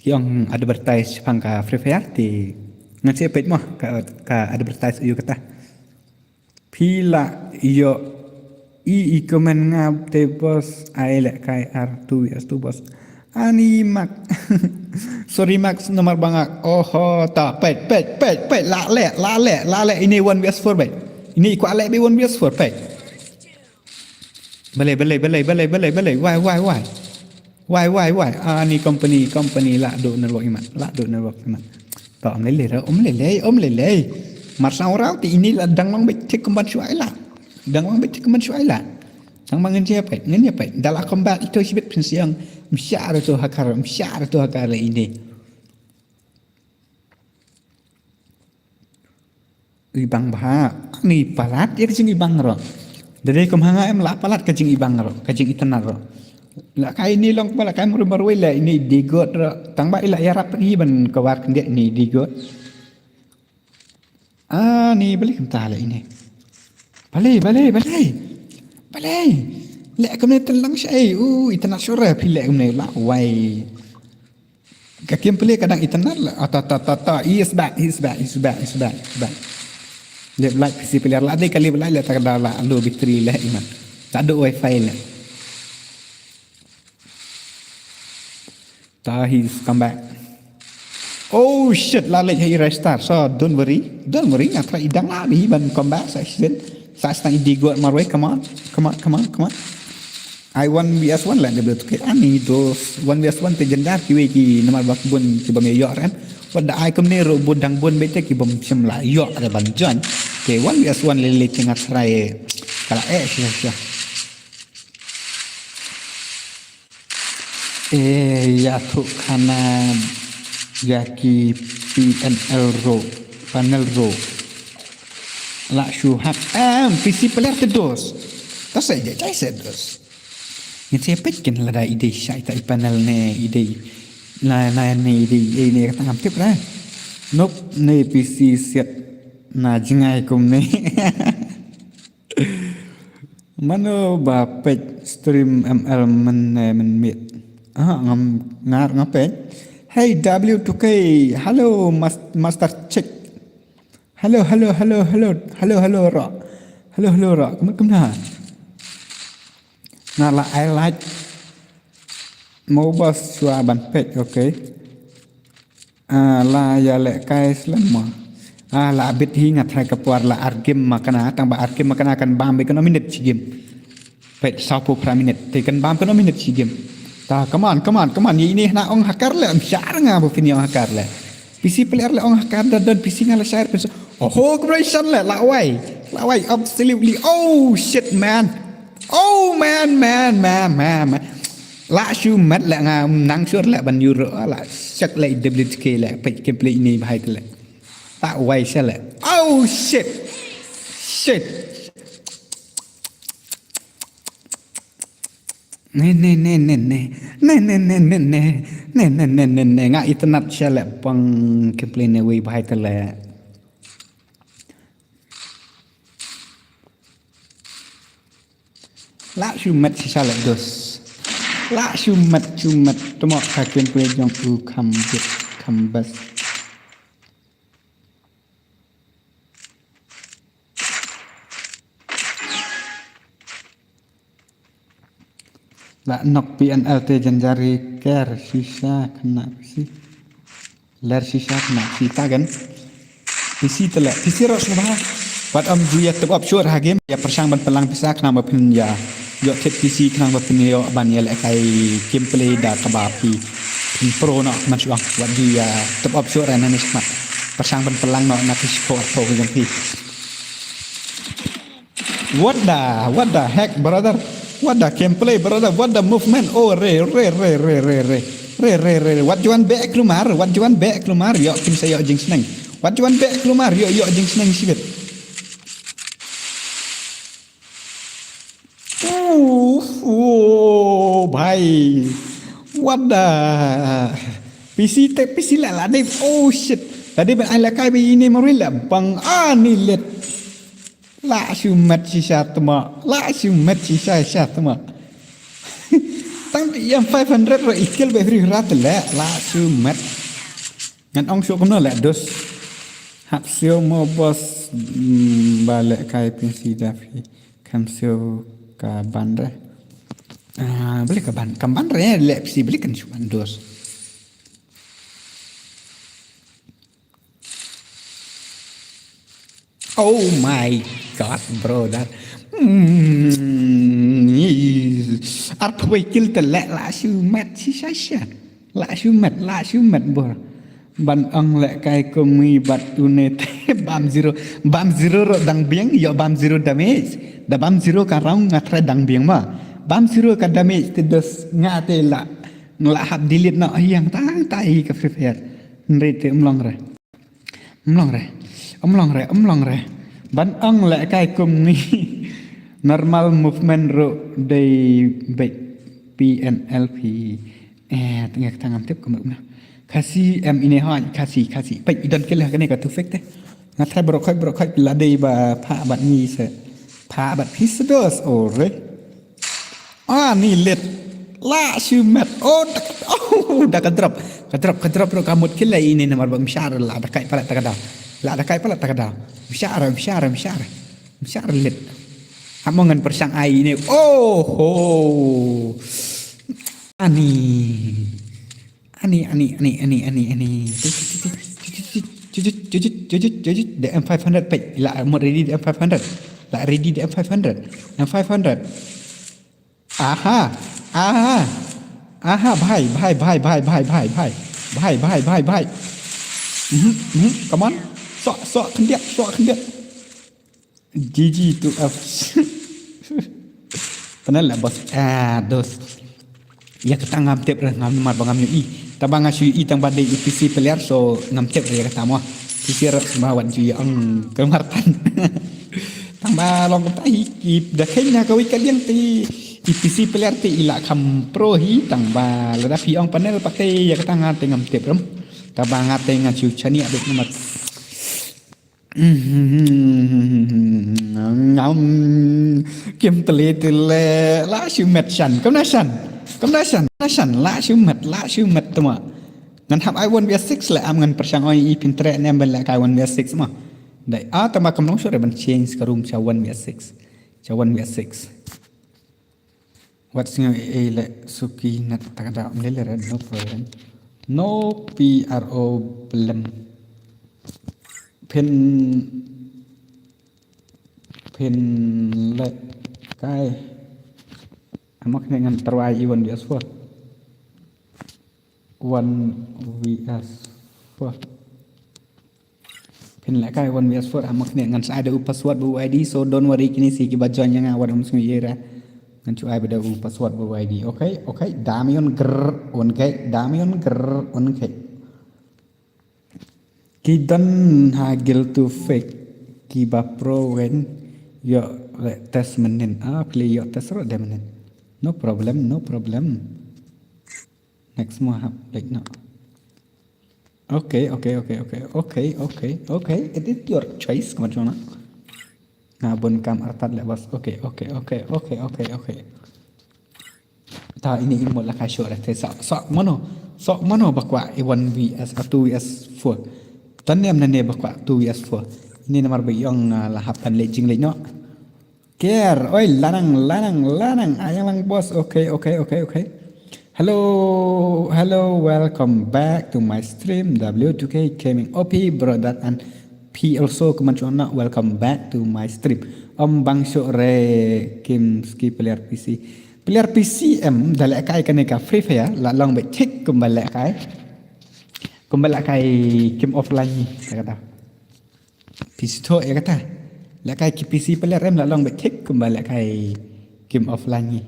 ki ong advertise shaphang ka Free Fire te ngan sa peit mo ka, ka advertise ïa kata. Phi la ïoh i, i comment nga te boss, ai leh kai ar two V S two boss. Ani mak. Sorry mak, namar ba nga. Oho, ta peit, peit, peit, peit, la leh, la leh, la leh, ini one V S four peit. Ini kwah leh bi one V S four peit. Balei, balei, balei, balei, balei, balei. Why, why, why? Why, why, why? Ah, ni company, company la do network imat. La do network imat. To, om lele, om lele, om lele. Mar sa orang ti ini la dang long bit tik kumban shuai la. Dang long bit tik kumban shuai la. Tang ma ngan je peit, ngan je peit. Da la combat ito shibit pynsiang. Msyar to hakar, msyar to hakar la ini. Ibang bha, ni palat ïa ka jingibang ruh. Da dei kum ha nga em la palat ka jingibang ruh, ka jingitynnad ruh. La kai ni long ba la kai marwei marwei la ini digot ruh. Tang ba i la ïarap hi ban kawar khyndiat ini digot. Ah, ni balei kumta la ini. Balei, balei, balei. Balei. Leh kumne tang lang shai. Uh, itynnad shura phi leh kumne la wai. Ka gameplay ka dang itynnad la. Ah, ta, ta, ta, ta. He's back, he's back, he's back, he's back, he's back. Lep light P C player la dei ka lep light la ta ka da la low battery leh iman. Ta do wifi leh. Ta, he's come back. Oh shit, la leh hi restart. So don't worry, don't worry. Nga try idang la bhi ban come back sa accident. Sa stang i digot marwei, come on, come on, come on, come on. Ai one versus one la dei bla tu ke ani dos one versus one te jynjar kiwei ki namar ba bun ki bym ïoh ren. Wat da ai kumne ruh bun dang bun beit te ki bym shym la ïoh re ban join. Te one versus one lei lei te nga try ka la eh sha sha. Eh, ïathuh khana ïa ki P N L ruh, panel ruh. La shu hack. Em, P C player te dos. Ta sa ïa jai sa dos. Ngin sa peit kin lada i dei shai ta i panel ne i dei. Na, na ne i dei, eh, ne kata ngam tip re. Nope, ne P C siat na jngai kumne. Mano ba peit stream M L mynne mynmiet. Ah, ngam ngar nga peit. Hey W two K, hello mas-, Master Chick. Hello, hello, hello, hello, hello, hello, ro. Hello, hello, ro. Kumno, kumno? Nga la ai like. Mo bas shuwa ban peit, okay. Ah, la ïa leh kai slem mo. Ah, la bit hi nga try ka por la ar game ma kana, tang ba ar game ma kana kan bam beit kano minute shi game. Peit saw phew phra minute, te kan bam kano minute shi game. Ta, come on, come on, come on. Ïa ine hna ong hakar leh, ym shah nga ba phin ïa ong hakar leh. P C player leh ong hakar da don P C nga la share pynso. Oh, ho, cooperation leh, la wai. La wai, absolutely. Oh, shit, man. Oh, man, man, man, man, man. La shu met leh nga nang sure leh ban euro. La shak leh W T K leh, peit gameplay ine bha ïa leh. Ta wai sha leh. Oh, shit. Shit. Ne, ne, ne, ne, ne. Ne, ne, ne, ne, ne. Ne, ne, ne, ne, ne. Nga itynnad sha leh pang gameplay ne wei bha ïa leh. La shu met shisha leh dos. La shu met, shu met. Tymok ka gameplay jong u kham bit, kham bas. La nok P N L te janjari ker shisha kena pisi. Ler shisha kena pisi ta gan. Pisi te leh, pisi rot sngewbha. Wat ym ju ïa tip op shur ha game, ïa pyrshang ban pynlang pisa kena ba phin ïa. Ïoh tip pisi kena ba phin ïoh ban ïa lehkai gameplay da kaba phi. Phin pro noh man shuwa. Wat ju ïa tip op shur ha nane shmat. Pyrshang ban pynlang noh na pisi ko arphew jong phi. What the, what the heck, brother? What the gameplay, brother? What the movement? Oh, re, re, re. Re, re, re. Wat juan beh klumar, wat juan beh klumar, ïoh, kim sa ïoh jingsneng. Wat juan beh klumar, ïoh, ïoh jingsneng shibit. Uf, oh, bhai. What the? Pisi te, pisi la, la dei. Oh, shit. Tadi ban ai la kai ba ini marwei la bang ani let. La shu met shisha tma. La shu met shisha sha tma. Tang ïa five hundred ro i kill ba hri hra te le. La shu met. Ngan ong shu kumno le dos. Hap sio mo bos, mm, ba le kai pisi da phi. Kam sio ka ban re. Ah, beli ka ban, kam ban re le pisi beli kan shu ban dos. Oh my God, brother. Mm, arphew kill te le la shu met shisha sha. La shu met, la shu met bor. Ban ong le kai kum ngi bad une te bam zero. Bam zero ro dang biang, ïoh bam zero damage. Da bam zero ka round nga try dang biang ma. Bam zero ka damage te dos nga te la. Nga la hap delete noh ïa nga ta ta hi ka Free Fire. Hynrei te ym long re. Ym long re. Ym long re, ym long re. Ban ong lehkai kum ngi. Normal movement ruh dei beit P N L P. Eh, tang ïa kata ngam tip kumno. Khasi em ine hoi, Khasi, Khasi. Peit i don kila kane ka tufik te. Nga try baroh khoit, baroh khoit la dei ba pha bad ngi se. Pha bad phi se dos ore. Ah, ni lit. La shimet. Oh, da ka, oh, da ka drop. Ka drop, ka drop ruh ka mut kila ine namar ba mshar la da kai palat ta ka daw. La da kai palat ta ka daw. Mshar, mshar, mshar. Mshar lit. Hap mo ngan pyrshang ai ine. Oh, ho. Ani. Ani, ani, ani, ani, ani, ani. The M five hundred page. La mut ready the M five hundred. La ready the M five hundred. M five hundred. Aha. Aha. Aha, bhai, bhai, bhai, bhai, bhai, bhai, bhai. Bhai, bhai, bhai, bhai. Mhm, mhm, come on. Sok, sok, khyndiat, sok, khyndiat. G G to F. Panel lah, boss. Ah, dos. Ïa kata ngam tip re, ngam namar ba ngam ïohi. Tang ba nga shu ïohi tang ba dei E P C player, so ngam tip re ïa kata mo. P C rep sma wan ju ïa ong ka Martan. Tang ba long kata hi ki da kheiñ na ka wei ka liang te E P C player te i la kham pro hi tang ba lada phi ong panel pat te ïa kata nga te ngam tip rem. Tang ba nga te nga shu chaniah beit namar. Ngam. Kim tele tele la shu met shan. Kam na shan. Kam na shan. Na shan la shu met, la shu met tama. Ngan hap ai one v six le am ngan pyrshang oi i pyntrek ne ban lehkai one v six ma. Dei ah tama kam long sure ban change ka room cha one v six. Cha one v six. Wat sngew ei ei le suki nat ta ka daw mlele red, no problem. No P R O blem. Phin, phin lehkai. Amak ne ngan try i one v four. One v four. Phin lehkai one v four, amak ne ngan sa ai da u password bad u I D, so don't worry, kine si kiba join ïa nga wat ym sngew ïa ra. Ngan shu ai bad u password bad u I D. Okay, okay, Damian grr, one K, Damian grr, one K. Ki don ha guild to fake kiba pro wen ïoh le test mynnin. Ah, phi le ïoh test ruh de mynnin. No problem, no problem. Next mo hap like no. Okay, okay, okay, okay, okay, okay, okay. It is your choice, kamat shona. Nga bun kam artat le bos. Okay, okay, okay, okay, okay, okay. Ta ini imut la ka shore te sok sok mano. Sok mano bakwa i one v s, a two v s four. Tan nem nane bakwa two v s four. Ini namar ba yong, ah, la hap kan le jing le no. Care, oi, lanang, lanang, lanang, ayang lang bos. Okay, okay, okay, okay. Hello, hello, welcome back to my stream. W two K Gaming, O P, brother, and P also, kaman shona, welcome back to my stream. Om bang shore kim ski player P C. Player P C em da lehkai kane ka Free Fire, la long beit thik kumba lehkai. Kumba lehkai kim offline ni, kata. P C thoh ïa kata. Lehkai ki P C player em la long beit thik kumba lehkai kim offline ni.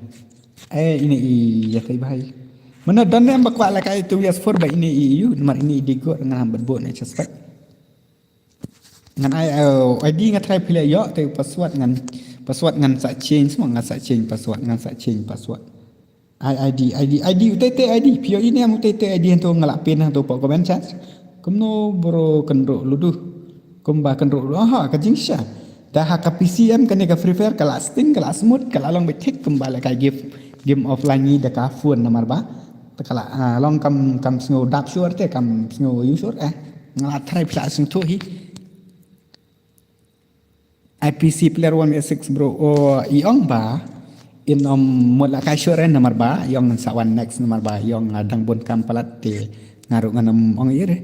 Eh, ini i ïa tai bhai. Mano don em ba kwah lehkai two v s four ba ini i yu, namar ini i digor ngan ham bad bot ne suspect. Ngan ai, eh, I D nga try phi le ïoh te password ngan, password ngan sa change mo, ngan sa change password, ngan sa change password. I, ID, ID, ID, utei te ID. Phi ïoh ine am utei te ID hangto nga la pin hangto pok comment chat. Kumno bro kynroh ludu. Kumba kynroh ludu. Aha, ka jingshisha. Da ha ka P C em kane ka Free Fire ka la sting, ka la smooth, ka la long beit thik kumba lehkai game, game offline ni da ka phone namar ba. Te ka la, ah, long kam, kam sngew dap sure te, kam sngew yu sure eh. Nga la try phi la sngewthuh hi. I P C player one v six bro. Oh, i ong ba. In ym mut lehkai sure namar ba. I ong ngan sa wan next namar ba. I ong nga dang bun kam palat te. Nga ruh ngan ym ong ïa re.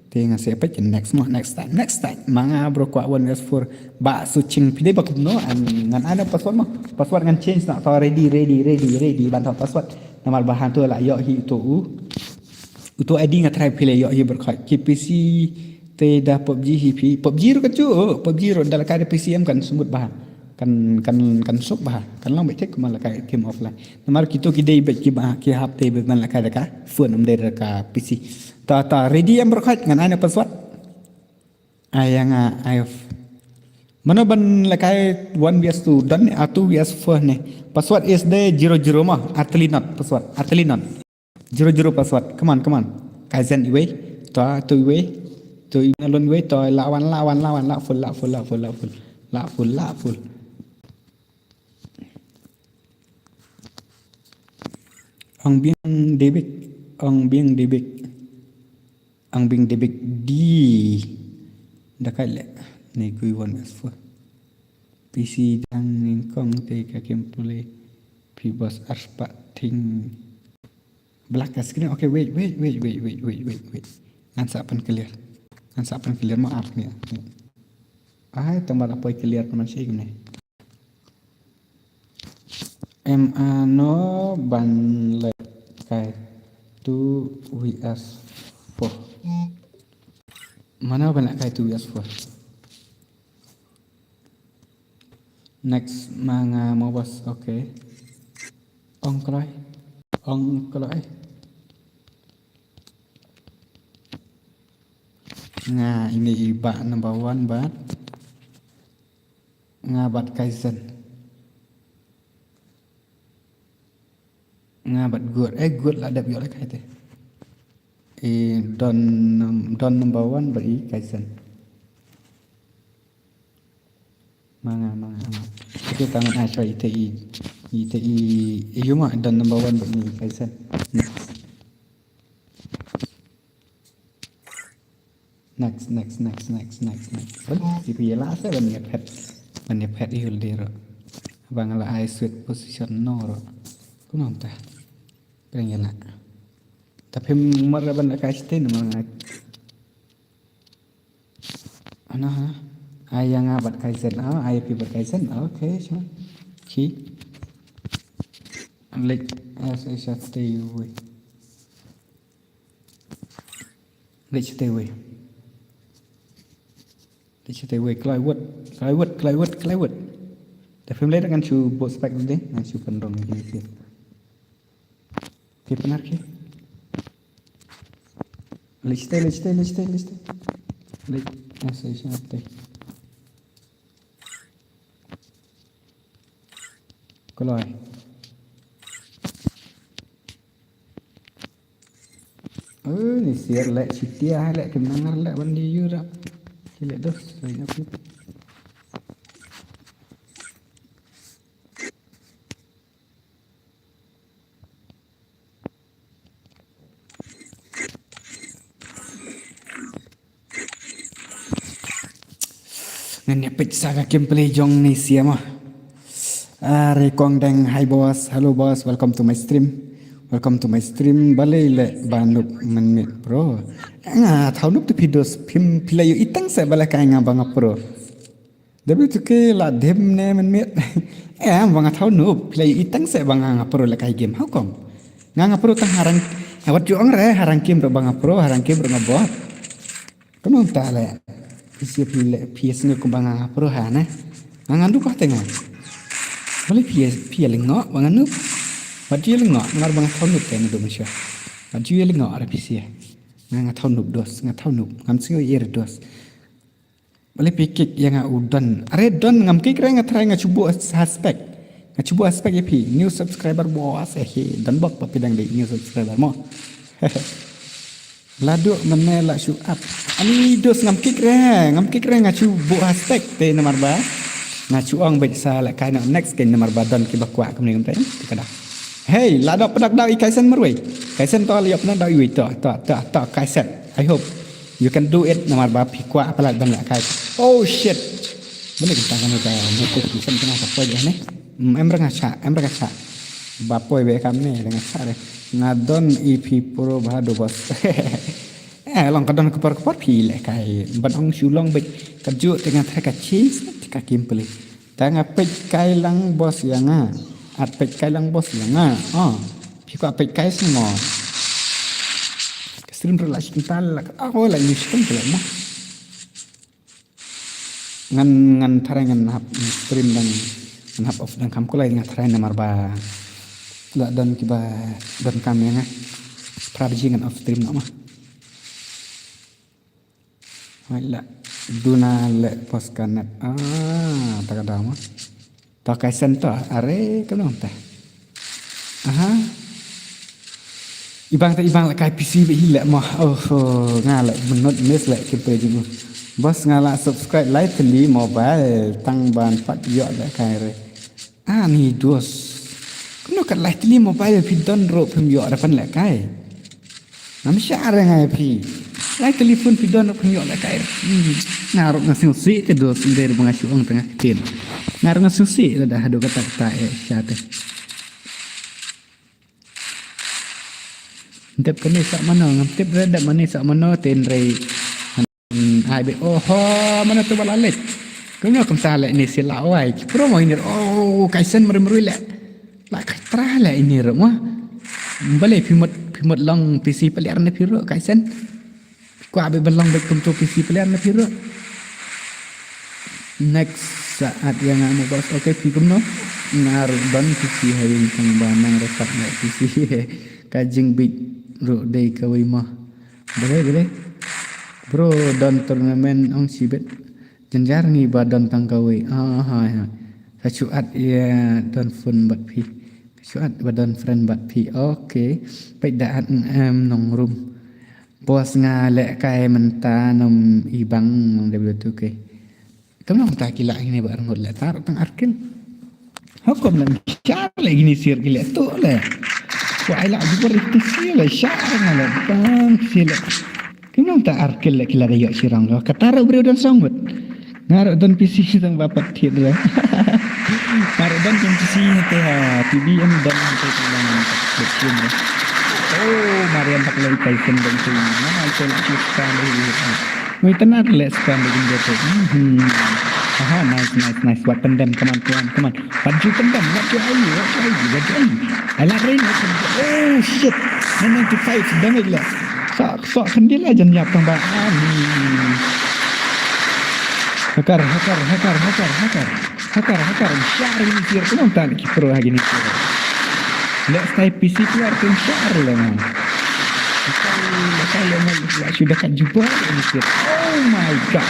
Te ngan sa peit next mo, next time, next time. Ma nga bro kwah one v four. Ba su ching phi dei ba kumno, ngan ai na password mo. Password ngan change na to ready, ready, ready, ready. Ban to password. Namar ba hangto la ïoh hi to u. Uto ID nga try phi le ïoh hi bro khoi. Ki P C te da PUBG hi phi. PUBG ruh ka ju, PUBG ruh da lehkai da P C em kan smooth bha. Kan, kan, kan suk bha. Kan long beit thik kumba lehkai game offline. Namar kito ki dei beit kiba, ki hap te beit ban lehkai da ka phone ym dei da ka P C. Ta, ta ready em bro khoi ngan ai na password. Ai ïa nga, ai of. Mano ban lehkai one vs two, don ne, ah, two vs four ne. Password is the zero zero mo, artylli not, password, artylli not. Zero zero password. Come on, come on. Kaizen iwei. To, to iwei. To iwei, lon iwei. To la wan, la wan, la wan, la full, la full, la full, la full. La full, la full. Ong biang debik. Ong biang debik. Ong biang debik di. Da kai le. Ni kui one vs four. P C dang nyngkong te ka kem pule. Phi bos arspah thing. Black ka screen. Okay, wait, wait, wait. Ngan sa pan clear. Ngan sa pan clear mo ar ni. Ai, tang ba la poi clear man shi kumne. Em, ah, no ban lehkai two vs four. Mano ban lehkai two vs four. Next ma nga mo bos, okay. Ong kloi. Ong kloi. Nga ine i ba number one bad. Nga bad Kaizen. Nga bad Gut. Eh, Gut la dep ïoh lehkai te. I don, don number one bad i Kaizen. Ma nga, ma nga, ma nga. Ite tangan ai, sorry, ite i, ite i, i yu ma don number one bad i Kaizen. Next. Next, next, next, next, next, next. Ban, si phi la sa ban ïa phet. Ban ïa phet i hul dero. Bang la ai sweet position no ro. Kumno ta. Pyrshang ïa la. Ta phim mar ban la kai site na ma nga. Ana ha. Ai ïa nga bad Kaizen. Ah, ai phi bad Kaizen. Okay, sure. Ki. Like, as I said, stay away. Leit shatei wei. Leit shatei wei, kloi wut, kloi wut, kloi wut, kloi wut. Da phim leit ngan shu buh spike dei, ngan shu pynrung ïa kine ki. Ki pynhar ki. Leit shatei, leit shatei, leit shatei, leit shatei. Leit, ngan shu shatei. Kloi. Eh, ni siar leh, sitia hai leh, kim nangar leh, ban di yu ra. Ki leh dos, leh nyak yu. Ngan ïa peit sa ka gameplay jong ni siama. Are kong deng, hi boss, hello boss, welcome to my stream. Welcome to my stream. Balei leh ba noob mynmiet pro. Nga thaw noob tu phi dos, phim phi la ïohi tang se balei kai nga ba nga pro. W two K la dhim ne mynmiet. Em ba nga thaw noob, phi la ïohi tang se ba nga nga pro leh kai game. How come? Nga nga pro tang ha rank, wat ju ong re ha rank game ruh ba nga pro, ha rank game ruh nga bot. Kumno ta leh. Phi sngewbha leh, phi sngewbha kumba nga nga pro ha ne. Nga nga noob ha te nga. Balei phi, phi ïa lyngngoh ba nga noob. Wat ju ïa lyngngoh namar ba nga thaw noob te nga dum sha. Wat ju ïa lyngngoh re phi sngewbha. Nga nga thaw noob dos, nga thaw noob. Ngam sngew ïa re dos. Balei phi kick ïa nga u don. Are don ngam kick re nga try nga shu buh ha spec. Nga shu buh ha spec ïa phi. New subscriber boss eh. Don bok ba phi dang dei new subscriber mo. La duh mynne la shu ap. Ani dos ngam kick re, ngam kick re nga shu buh ha spec te namar ba. Nga shu ong bad sa la kai na next game namar ba don kiba kwah kumne kumte. Te ka dah. Hey, la dok pdak dok i Kaisen marwei. Kaisen to la yop na dok iwei to, to, to, to, Kaisen. I hope you can do it namar ba phi kwah palat ban la kai. Oh shit. Benda kita kan ka notification tengah ka poi ne. Hmm, em ranga cha, em ranga cha. Ba poi be kam ne ranga cha re. Nga don i phi pro ba do boss. Eh, long ka don ka por ka por phi leh kai. Ban ong shu long bad ka ju tengah thra ka change ka gameplay. Tang nga peit kai lang boss ïa nga. At peit kai lang boss ïa nga. Oh. Phi kwah peit kai sngo. Stream ruh la shi kynta la. Ah, oh, la use kan pula mo. Ngan, ngan tharai ngan hap stream dang, ngan hap off dang kam kulai ngan tharai namar ba la don kiba don kam ïa nga. Pra baji ngan off stream noh ma. Hai la. Duna leh pos ka net. Ah, ta ka daw ma. Ta kai sen to, are ka nong ta. Aha. Ibang ta ibang leh kai P C ba hi leh mo. Oh, oh, nga leh menut miss leh kim pe jing. Boss nga la subscribe lai tylli mobile tang ban pat ïoh leh kai re. Ani dos. Kumno kat lai tylli mobile phi don ruh phim ïoh da pynlehkai. Ngam shah re nga ïa phi. Lai tylli phone phi don ruh phim ïoh lehkai. Hmm. Nga ruh nga sngewsih te dos, ym dei ruh ba nga shu ong tang nga ktien. Nga ruh nga sngewsih lada haduh katta katta eh sha te. Tip kane sa mano, ngam tip re da mane sa mano te hynrei. Hmm, ai be, oh, ho, mano te ba la leit. Kumno kumta leh ne sila wai. Ki pro mo inir, oh, kai sen mrui mrui leh. La kai tra leh inir mo. Balei phi mut, phi mut long P C player ne phi ruh kai sen. Kwah be ba long be kumto P C player ne phi ruh. Next saat ïa nga mo boss, okay phi kumno. Nga ruh don P C ha ïing tang ba nang record leh P C. Ka jingbit ruh dei kawei mo. Balei, balei. Bro, don tournament ong shibit. Jynjar ngi ba don tang kawei. Ah, ha, ha. Sa shu add ïa don phone bad phi. Sa shu add ba don friend bad phi. Okay. Peit da add ng em nong room. Boss nga lehkai mynta nong ibang nong W two K. Kam nong ta ki lah ngi ba arngut leh tar tang arkil. Hukum leh shar leh gini sir ki leh tu leh. Wa ai lah jubor itu sir leh shar nga leh bang sir leh. Kim nong ta arkil leh ki la da ïoh shirang ka. Kata ruh briew don song bet. Nga ruh don P C tang ba pat thied leh. Nga ruh don P C te ha T V em don te tang bet kin leh. Oh, Marian tak leh kai sen don te. Mana ai sen leh ki spam leh. Mai tenar leh spam leh gin jatuh. Hmm. Aha, nice, nice, nice. Wat pendem, come on, come on, come on. Baju pendem, what do I, what do I, what do I? I like rain. Oh shit. Nine ninety-five damage leh. Sok, sok kendil aja nyiap tang ba. Amin. Hakar, hakar, hakar, hakar, hakar. Hakar, hakar. Shah ini sir. Come on, tali ki pro ha gini sir. Let's type P C keluar tu shah leh man. Hakar, hakar leh man. Sudah kat jubah ini sir. Oh my god.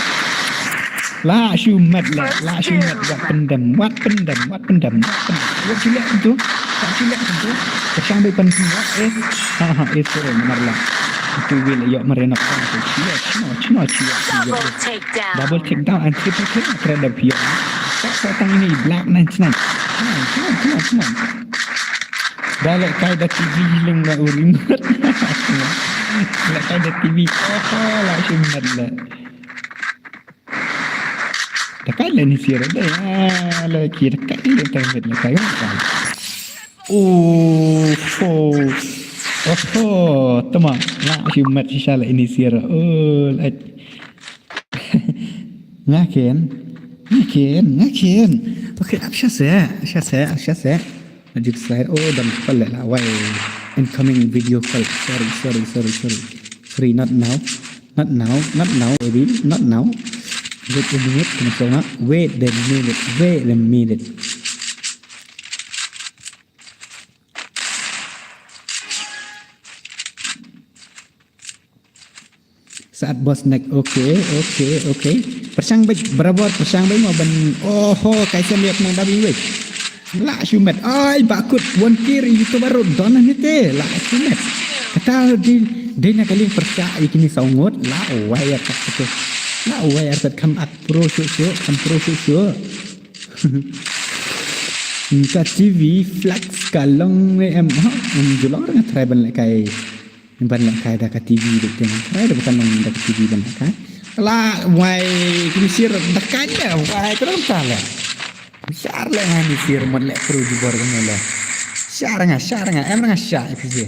La shu met leh, la shu met wat pendem, wat pendem, wat pendem, wat pendem. Wat shu leh tu, wat shu leh tu. Ka shang dei pan shu wat eh. Ha ha, eh sorry, namar la. Itu wil ïoh mare na pan tu. Chia, chino, chino, chia, chia. Double take down and triple kill. Kira dah pia. Tak sa tang ini black nine nine. Come on, come on, come on, come on. Dah leh kai da T V healing na uring. Leh kai da T V. Oh, la shu met leh. Dakai leh ni sir deh. Ah, leh ki dakai leh tang bet leh kai. Oh, oh. Oh, oh. Tama. Nga shu met shisha leh ini sir. Oh, leh. Nga ken. Nga ken. Nga ken. Okay, ap sha se. Sha se. Sha se. Magic slide. Oh, dam kepal leh lah. Why? Incoming video call. Sorry, sorry, sorry, sorry. Sorry, not now. Not now, not now, baby, not now. Wait a minute, kena songa. Wait a minute, wait a minute. Saat boss neck, okay, okay, okay. Persang baik, berabor, persang baik mau ban. Oh, ho, kaisa lihat nang dabi weh. La shu met. Ai, bakut. Wan kir YouTuber ruh don ni te. La shu met. Kata di, di na kaling persa ikini saungut. La wai artat tu. La wai artat kam ak pro shu shu. Kam pro shu shu. Ka T V flex ka long em ha. Em julong rang try ban leh kai. Ban leh kai da ka T V dek deng. Try da bukan long da ka T V ban leh kai. La wai kini sir da kai ya. Wai kena ta leh. Shar leh ngan ni sir mon leh kru jubor kene leh. Shar nga, shar nga, em nga sha F C.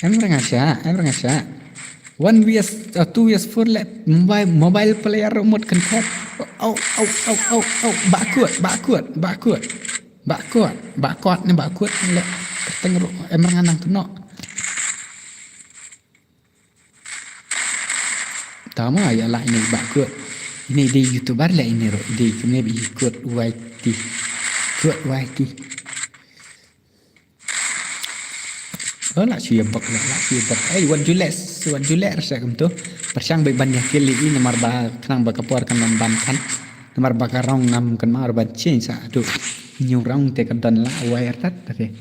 Em nga sha, em nga sha. One V S, uh, two V S four leh mobile, mobile player remote control. Au, au, au, au, au. Backward, backward, backward. Backward, backward ni backward ni leh. Kerteng ru, em nga nang kena. Tama ya lah ini backward. Ini di YouTuber lah ini ro. Di kene bi ikut Y T. Ikut Y T. Lah shu ïa bok, lah shu ïa bok. Ei, wat ju leh, wat ju leh rasa kumto. Pyrshang beit ban ïa kill ïa i namar ba khnang ba ka por kan ym ban kan. Namar ba ka rong ngam kan mar ban change sa tu. New rong te ka don la wire tat te.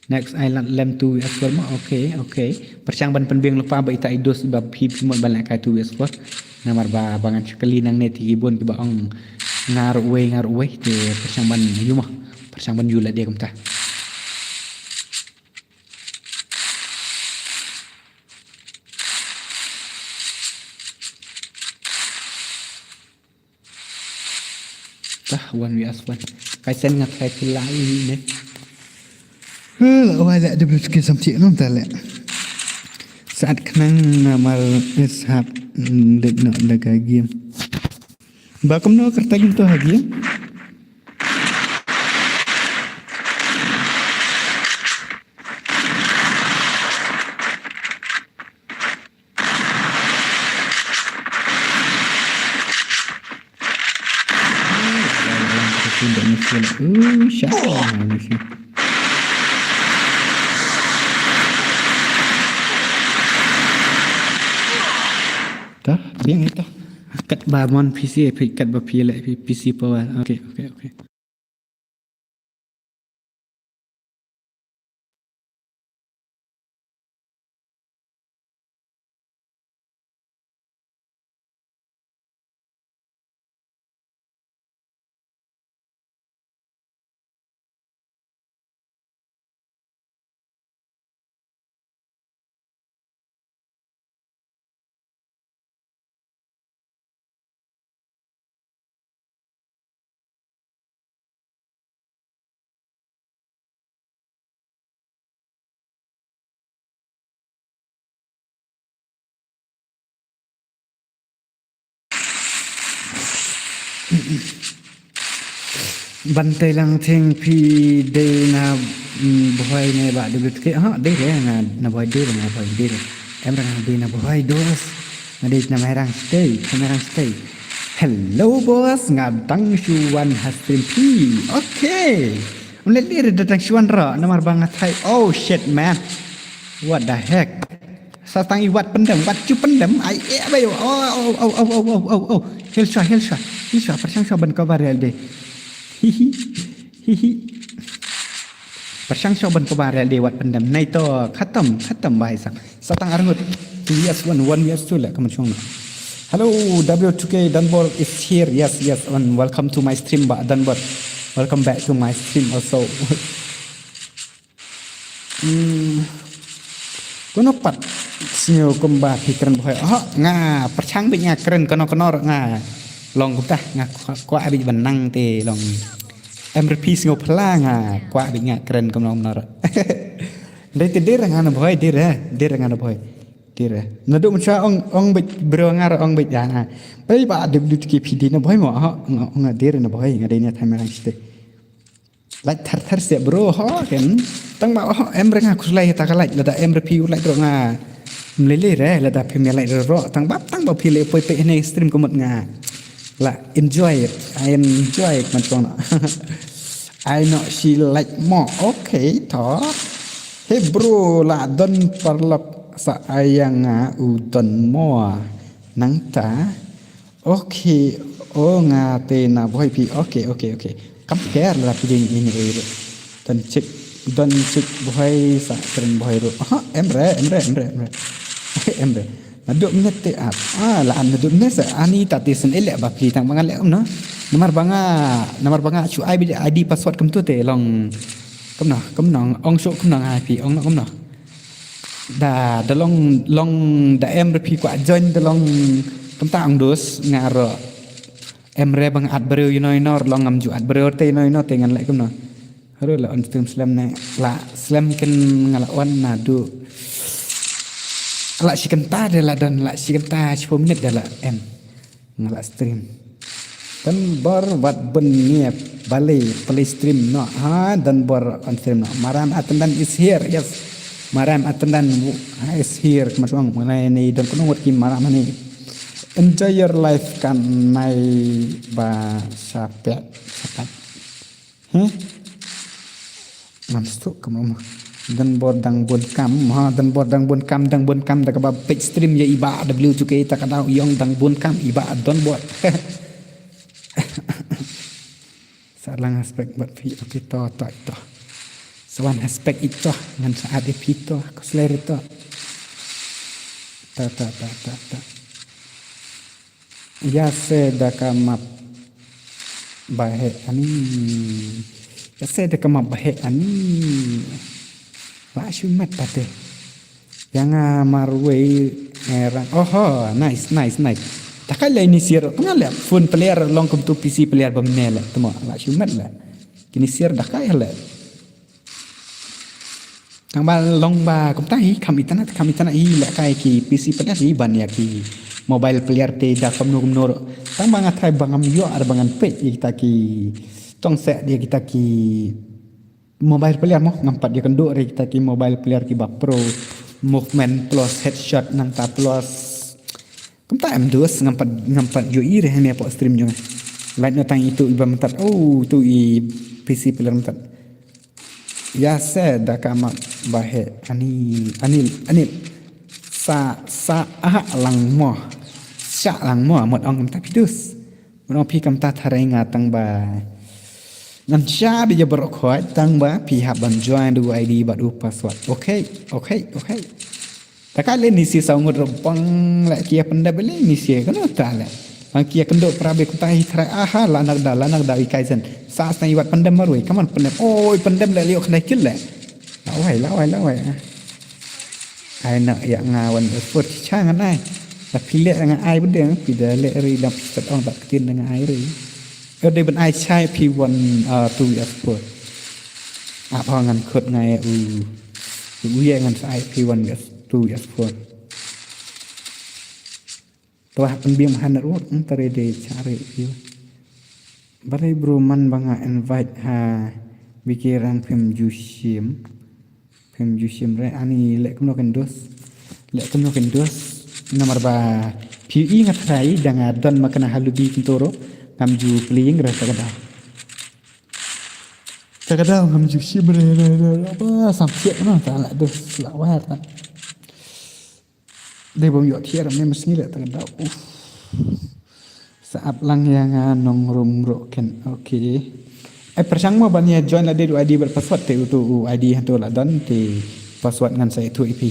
Next island lem tu as well ma. Okay, okay. Pyrshang ban pynbiang lypa ba ita i dos ba phi phi mut ban leh kai tu as well. Namar ba ba ngan shakali nangne te ki bun kiba ong nga ruh wei, nga ruh wei te pyrshang ban ïa ma. Pyrshang ban ïa la dia kumta. Tah, wan wi as wan. Kai sen nga kai pila i ne. Hela wa la de bus ke sam ti nom ta le. Saat khnang namar is hap, mm, dek no daga game. Ba kumno kerta game tu ha game? Tah, biang ito. Kat ba mon P C, kat ba phi leh P C power. Okay, okay, okay. Ban tei lang thing phi dei na, mm, Bhoi ne ba dei bit ke. Ha, dei re na, na Bhoi dei re, na Bhoi dei re. Em re nga dei na Bhoi dos. Nga dei na Mairang State, na Mairang State. Hello boss, nga dang shu wan ha stream phi. Okay. Ym lei lei re da dang shu wan ro namar ba nga thait. Oh shit man. What the heck? Sa tang i wat pyndem, wat ju pyndem. Ai eh ba yo. Oh oh oh oh oh oh oh oh. Hil sha, hil sha, hil sha. Pyrshang sha ban cover real de. Hihi. Hihi. Pyrshang sha ban cover real de wat pyndem. Nai to khatam, khatam bai sang. Sa tang arngut. Yes one, one yes two le kaman shong. Hello, W two K Dunbar is here. Yes, yes, and welcome to my stream ba Dunbar. Welcome back to my stream also. Hmm. Kono pat sngew kumba phi kren Bhoi. Oh, nga pyrshang bit nga kren kono kono nga long kumta nga kwah bit ban nang te long. Em re phi sngew phylla nga kwah bit nga kren kono kono. Dei te dei re nga na Bhoi, dei re, dei re nga na Bhoi. Dei re. Naduh mynta ong ong bit bro nga re ong bit ya nga. Bai ba dei dei ki phi dei na Bhoi mo. Oh, nga dei re na Bhoi, nga dei na Thailand state. Like thar thar se bro ho ken. Tang ba ho em re nga khuslai ta ka like lada em re phi u like ro nga. Mlele re lada phi me like ro tang ba tang ba phi le poi pe ne stream ko mot nga. La enjoy it. I enjoy it man tong na. I know she like more. Okay to. Hey bro la don parlok sa ayang nga u don more. Nang ta. Okay, oh nga te na Bhoi phi. Okay, okay, okay. Kam ker la phi ding ini oi ro. Don chik, don chik Bhoi sa kren Bhoi ro. Aha, em re, em re, em re, em re. Em re. Naduh minit te ap. Ah, la an naduh minit sa ani ta te sen ele ba phi tang ba nga le um no. Namar ba nga, namar ba nga chu ai bi I D password kum tu te long. Kum no, kum no, ong shu kum no nga phi, ong no kum no. Da, da long, long da em re phi kwah join da long kumta ong dus nga ro. Em re ba nga at briew ino ino long ngam ju at briew te ino ino te ngan leh kumno. Haru la on stream slem ne la slem ken nga la on naduh. La shi kynta de la don la shi kynta shiphew minit de la em. Nga la stream. Dunbar wat bun ngiap bale play stream no ha Dunbar on stream no. Maram Atendan is here. Yes. Maram Atendan is here. Kmat wang mengenai ni don kono wat ki maram ni. Enjoy your life kan nai ba sapet sapet. Heh. Ngam stuk kam rumah. Don bor dang bun kam, ha, don bor dang bun kam, dang bun kam, da kaba peit stream ïa i Bah W two K, ta ka daw ïong dang bun kam, i Bah don bor. Sa lang respect bad phi, okay, to, to, to. Sa wan respect ito, ngan sa add ïa phi to, ko sler ito. Ta, ta, ta, ta, ta. Ïa se da ka map ba heh ani. Ïa se da ka map ba heh ani. Ba shu mat pate. Ïa nga marwei ngerang. Oho, nice, nice, nice. Ta ka lei ni sir, nga leh phone player long kum tu P C player ba mne leh. Temo, la shu mat leh. Kini sir da ka leh. Tang ba long ba kumta hi, kham internet, kham internet hi, leh kai ki P C player hi ban ïa ki mobile player te da kumno kumno. Tang ba nga try ba ngam ïoh ar ba ngan peit ïa kita ki tong seh ïa kita ki mobile player mo, ngam pat ïa kynduh ïa kita ki mobile player ki ba pro movement plus headshot nangta plus. Kumta em dus ngam pat, ngam pat ïohi re hane hapoh stream jong. Lait no tang itu i ba mynta. Oh, itu i P C player mynta. Ïa se da ka map ba heh ani, ani, ani. Sa, sa ah lang mo. Sa lang mo, mut ong kumta phi dus. Mut ong phi kumta tharai nga tang ba. Ngan sa bi jabar khoi tang ba phi hap ban join da u I D bad u password. Okay, okay, okay. Ta ka leh ni si saw ngut ruh bang leh ki ïa pyndep leh ni si kano ta leh. Bang ki ïa kynduh pra bek ta hi tharai aha la nak da, la nak da i kai sen. Sa sa i wat pyndep marwei, come on pyndep. Oi pyndep leh liok khnai kil leh. La wai, la wai, la wai. Ah. Ai na ïa nga wan effort cha ngan ai. La phi leh nga ai bedeng, phi da leh ri dang phi sat ong tak tin nga ai ri. Ơ dei ban ai chai phi wan, ah, tu ïa effort. Apa ngan khut ngai u. U ïa ngan sa ai phi wan ïa tu ïa effort. Tuah pynbiang han ruh, hmm, tare de chare phi. Balei bro man ba nga invite ha Biki Rang phim ju shim. Phim ju shim re ani leh kumno ken dos. Leh kumno ken dos. Namar ba phi i nga tharai da nga don ma kane ha lobby kynto ruh. Ngam ju playing re ta ka daw. Ta ka daw ngam ju shim re re re. Ba sam siat no ta la dos la wire ta. Dei bym ïoh thiah ne mas ngi leh ta ka daw. Uf. Sa ap lang ïa nga nong rum ruh ken. Okay. Ai pyrshang mo ban ïa join la dei u I D bad password te utu u I D hanto la don te password ngan sa ïathuh ïa phi.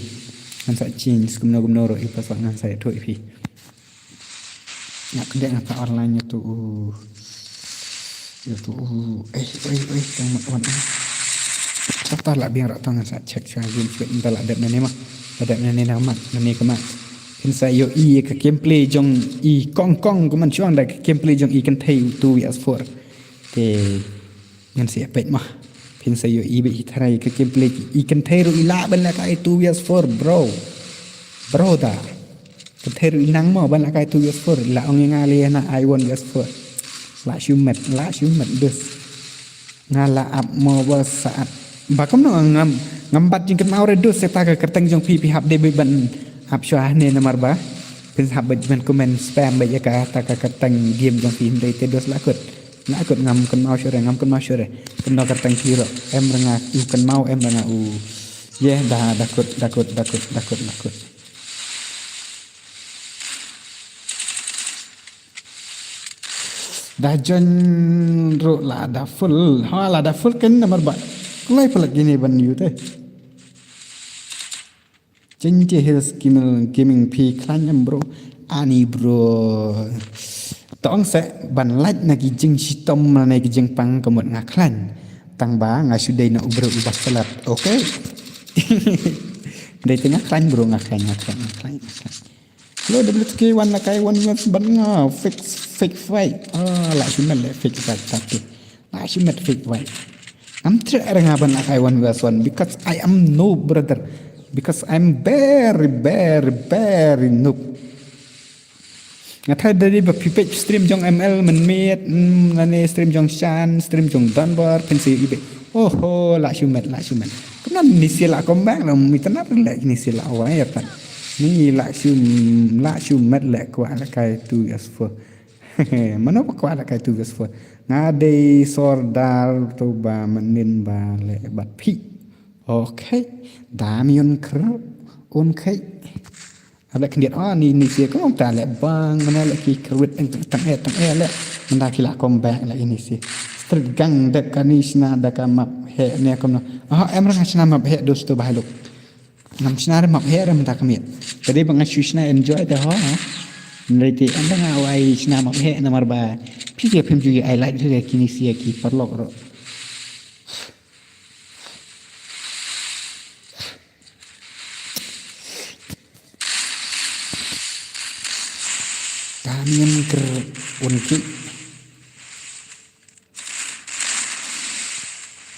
Ngan sa change kumno kumno ruh i password ngan sa ïathuh ïa phi. Nga kdeng nga ka online ïa tu u. Ïa tu u. Eh, eh, eh, tang mat wan. Tata la biang rak tang sa check sa game sweat nta la dep nane ma. La dep nane na mat, nane ka mat. Phin sa ïoh i ka gameplay jong i kong kong kuman chuang da ka gameplay jong i kan thei tu wi as four. Te ngan sa ïa peit ma. Phin sa ïoh i bad i tharai ka gameplay i kan thei ruh i lah ban lehkai two vs four, bro. Bro da. Kan thei ruh i nang mo ban lehkai two vs four. I lah ong ïa nga leh na i one vs four. Lah shu met, lah shu met dus. Nga lah ap mo ba saat. Ba kumno ngam, ngam bat jingkynmaw re dus, ïa ta ka kyrteng jong phi phi hap dei ban ap shuwa ne namar ba. Phin hap ban comment spam ba ïa ka ta ka kyrteng game jong phi hynrei te dus lah kut. Nga kut ngam kynmaw shuh re, ngam kynmaw shuh re. Kynmaw kyrteng phi ruh. Em re nga u kynmaw, em re nga u. Ye da, da kut, da kut, da kut, da kut, da kut. Da join ruh la da full. Ha la da full kan namar ba. Kulai pala kini ban yu te. Jingte Hills Gaming, Gaming phi khlaiñ em bro. Ani bro. Tong se ban lait na ki jingshitom na ki jingpang ka mut nga khlaiñ. Tang ba nga shu dei na u bro u ba salat. Okay. Dei te nga khlaiñ bro, nga khlaiñ, nga khlaiñ, nga khlaiñ, nga khlaiñ. Hello W T K wan la kai one vs ban nga fake, fake fight. Ah, la shu met le fake fight tapi. La shu met fake fight. Ngam treh re nga ban la kai one vs one because I am noob, brother. Because I'm very, very, very noob. Nga thai dari ba phi peit stream jong M L mynmiet, mm, nane stream jong Shan, stream jong Dunbar, phin sa ïoh i beit. Oho, la shu met, la shu met. Kumno ni sila comeback la mi tanap le ni sila wire tan. Ni la shu, la shu met le kwah la kai two vs four. Mano ba kwah la kai two vs four. Nga dei sordar to ba manin ba le bat phi. Okay. Damian ker un kai. Ale khyndiat, ah, ni, ni sia kong ta le bang, mana le ki kyrwit tang, tang, tang, eh, tang, eh, le. Manda ki la come back le ini sia. Street gang dep kani shna da ka map heh ne kom no. Ah, em rang shna map heh dos to bahai luk. Ngam shna re map heh re manda kamiat. Tadi bang shu shna enjoy te ho, ha. Nriti anda nga wai shna map heh namar ba. Phi je phim ju ai like re kini sia ki parlok ro. Damian ker un ki.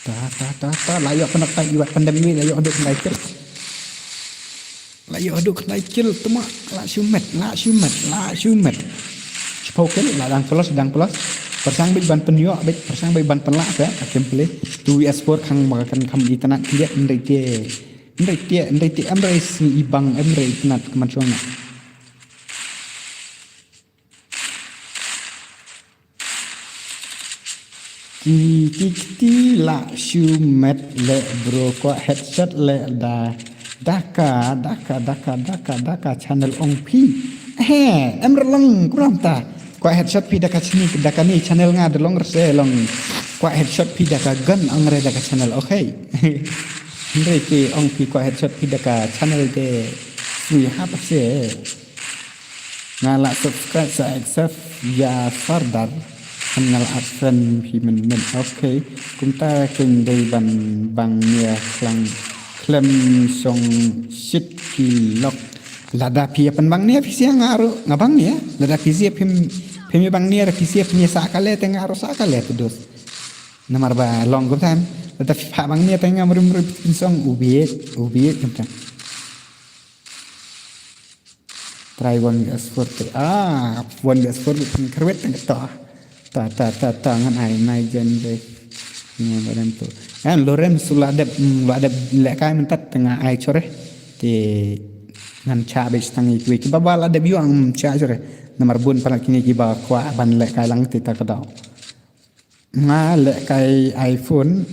Ta, ta, ta, ta, la ïoh pyndak tai iwat pyndem iwi, la ïoh duk lai ker. La ïoh duk lai ker, tuma, la shumet, la shumet, la shumet. Shipau kel, la dang pelos, dang pelos. Persang bit ban pynyoh, bit persang bit ban pynlah, ya, akim pele. Two V S four khang makan kham itanat kiet, ndai tie. Ndai tie, ndai tie, emre si ibang, emre itanat keman shong na. Ki, ki, ki, la shumet le bro, ko headshot le da. Daka, daka, daka, daka, daka, channel ong phi. He, em rlong, kumram ta. Ko headshot phi daka chini, daka ni channel nga da long rse long. Ko headshot phi daka gun ong re daka channel, okay. Hynre ki ong phi ko headshot phi daka channel de. Sui hap se. Nga la subscribe sa accept ya Sardar. Kan nga la add friend phi mynnin. Okay. Kumta kin dei ban bang nia klang klem song shit ki lok. Lada phi ya pynbang nia phi sia nga ru nga bang nia. Lada phi sia phim phim ya bang nia phi sia phim ya sa kale te nga ru sa kale te dos. Namar ba long kumta. Lada phi pha bang nia te nga mrim mrim pin song ubiet ubiet kumta. Try one V S four te. Ah, one V S four bit pynkrwet tang to. Ta, ta, ta, ta, ngan ai nai jen de. Ngan badan tu. Kan Loren su la dep, mm, la dep lekai myntat tengah ai chore. Te ngan cha be stang i kui. Ki baba la dep yuang, mm, cha chore. Namar bun pala kini ki ba kwa ban lekai lang te ta ka dau. Nga lehkai iPhone,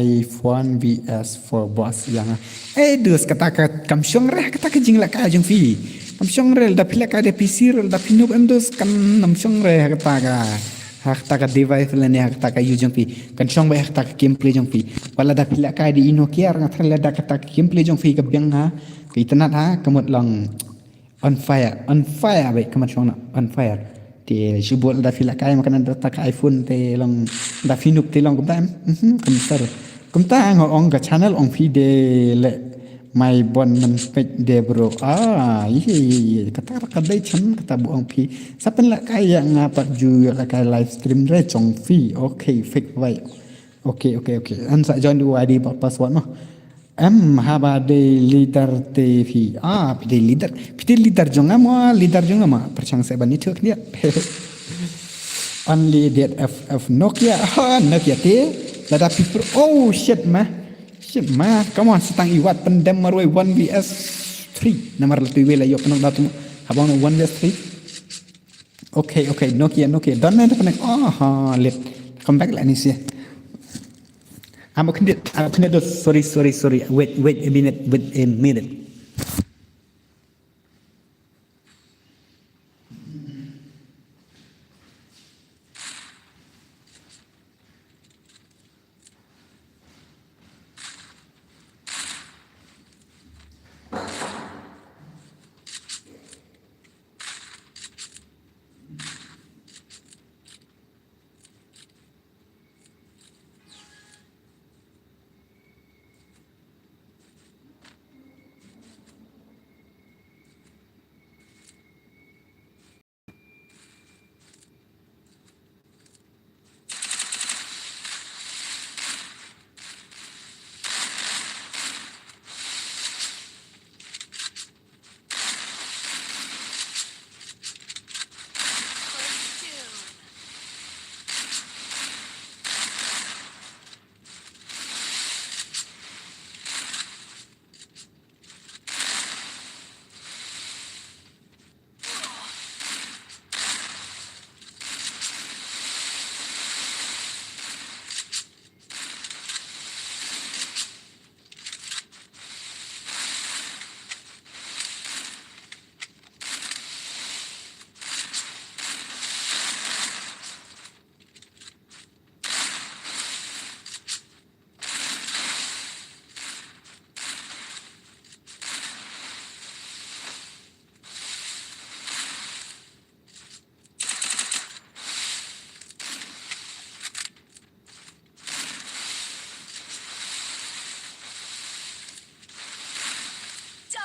iPhone V S four boss ïa nga. Eh, dus kata ka kam shong re kata ka jinglehkai jong phi. Kam shong re da phi lehkai da P C re da phi noob em dus kam nam shong re kata ka. Ha kata ka device lane ha kata ka use jong phi. Kan shong ba ha kata ka gameplay jong phi. Wat la da phi lehkai da i Nokia nga thrang lada kata ka gameplay jong phi ka biang ha. Ka itynnad ha ka mut long. On fire, on fire, wei, kaman shong na, on fire. Te, shibun da phi lehkai, makan da ta ka iPhone, te long, da phi noob, te long, kumta, em? Mhm, kumta. Kumta, nga ong ka channel, ong phi de le, mai bon man pek de, bro. Ah, ye, ye, ye. Kata, kata dei chan, kata bu ong phi. Sa pynlehkai ïa nga pat ju, ïa lehkai live stream re, chong phi. Okay, fake, wei. Okay, okay, okay. An sa join du I D pa-, password mo. Em, haba dei leader te phi. Ah, phi dei leader. Phi dei leader jong nga mo, leader jong nga mo. Perchang se ban itu dia. Only that F F Nokia. Ha, Nokia te. Lada phi pro. Oh, shit, ma. Shit, ma. Come on, setang iwat pendem marwei one V S three. Namar latu iwe la yok penok datu. Habang one V S three. Okay, okay, Nokia, Nokia. Don't mind the connect. Oh, ha, lit. Come back, let me see. I'm a candidate. I'm a candidate. Sorry, sorry, sorry. Wait, wait a minute. Wait a minute.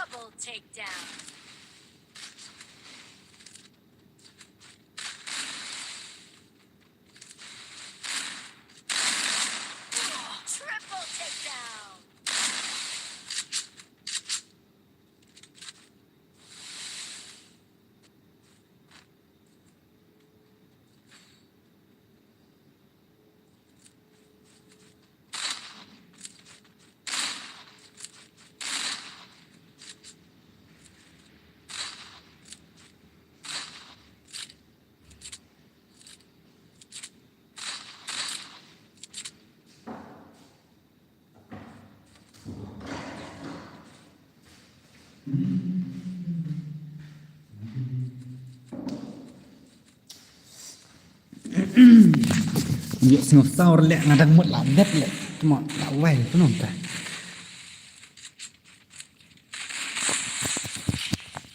Triple takedown. Triple takedown. Ïa sngewsaw leh nga dang mut la dep leh. Tma la wai tu nong ta.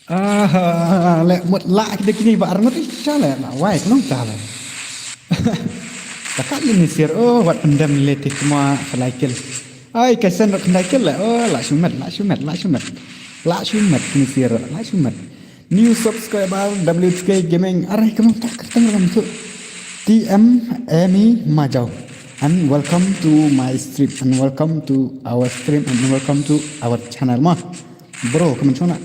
Ah, leh mut la kide kini ba arngut isha leh la wai tu nong ta leh. Takat lini sir oh wat pendem leh ti tma khalai kil. Ai kaisen rok khandai kil leh oh la shumet la shumet la shumet. La shumet ni sir la shumet. New subscriber W T K Gaming. Are kamu tak kyrteng ram tu. T M Amy Majau. And welcome to my stream and welcome to our stream and welcome to our channel ma. Bro, kamu chuna.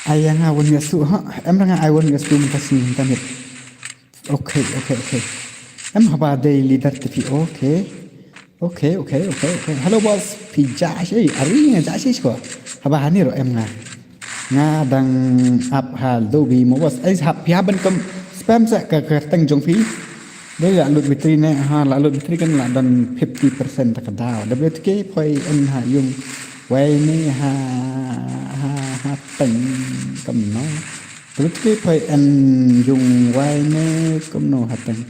Ai nga wan yasu ha. Em nga ai wan yasu mun kasi internet. Okay, okay, okay. Em haba dei leader T V. Okay. Okay, okay, okay, okay. Hello boss. Phi ja shi, ari nga ja shi ko. Haba hani ro em nga. Nga dang ap ha lobby mo boss. Ai hap phi haban kam spam sa ka kyrteng jong phi. Dei la lut battery ne ha la lut battery kan la don fifty percent ta ka daw. W T K poi en ha yung. Wai ne ha ha ha teng kam no. W T K poi en yung wai ne kam no ha teng.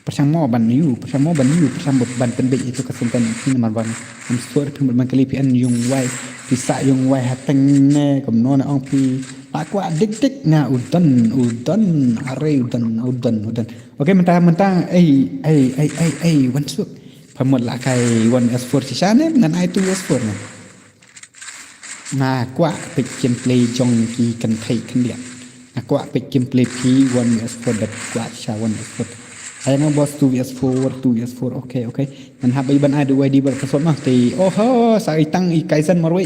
Pyrshang mo ban yu, pyrshang mo ban yu, pyrshang ban pynbeit ïa tu ka senten phi namar ban. Am suar phi mut ban kali phi en yung wai, phi sah yung wai ha teng ne kumno ne ong phi. La kwah dik dik nga u don, u don, are u don, u don, u don. Okay, mynta mynta ei ei ei ei ei wan suk. Pha mut la kai one S four shisha ne ngan ai two S four ne. Nga kwah peit gameplay jong ki kynthei khyndiat. Nga kwah peit gameplay phi one V S four dep kwah sha one V S four. Ai nga boss two V S four, two V S four. Okay, okay. Ngan hap ban ai du wai di bar ka sot ma te. Oh ho, sa i tang i kaisen marwei.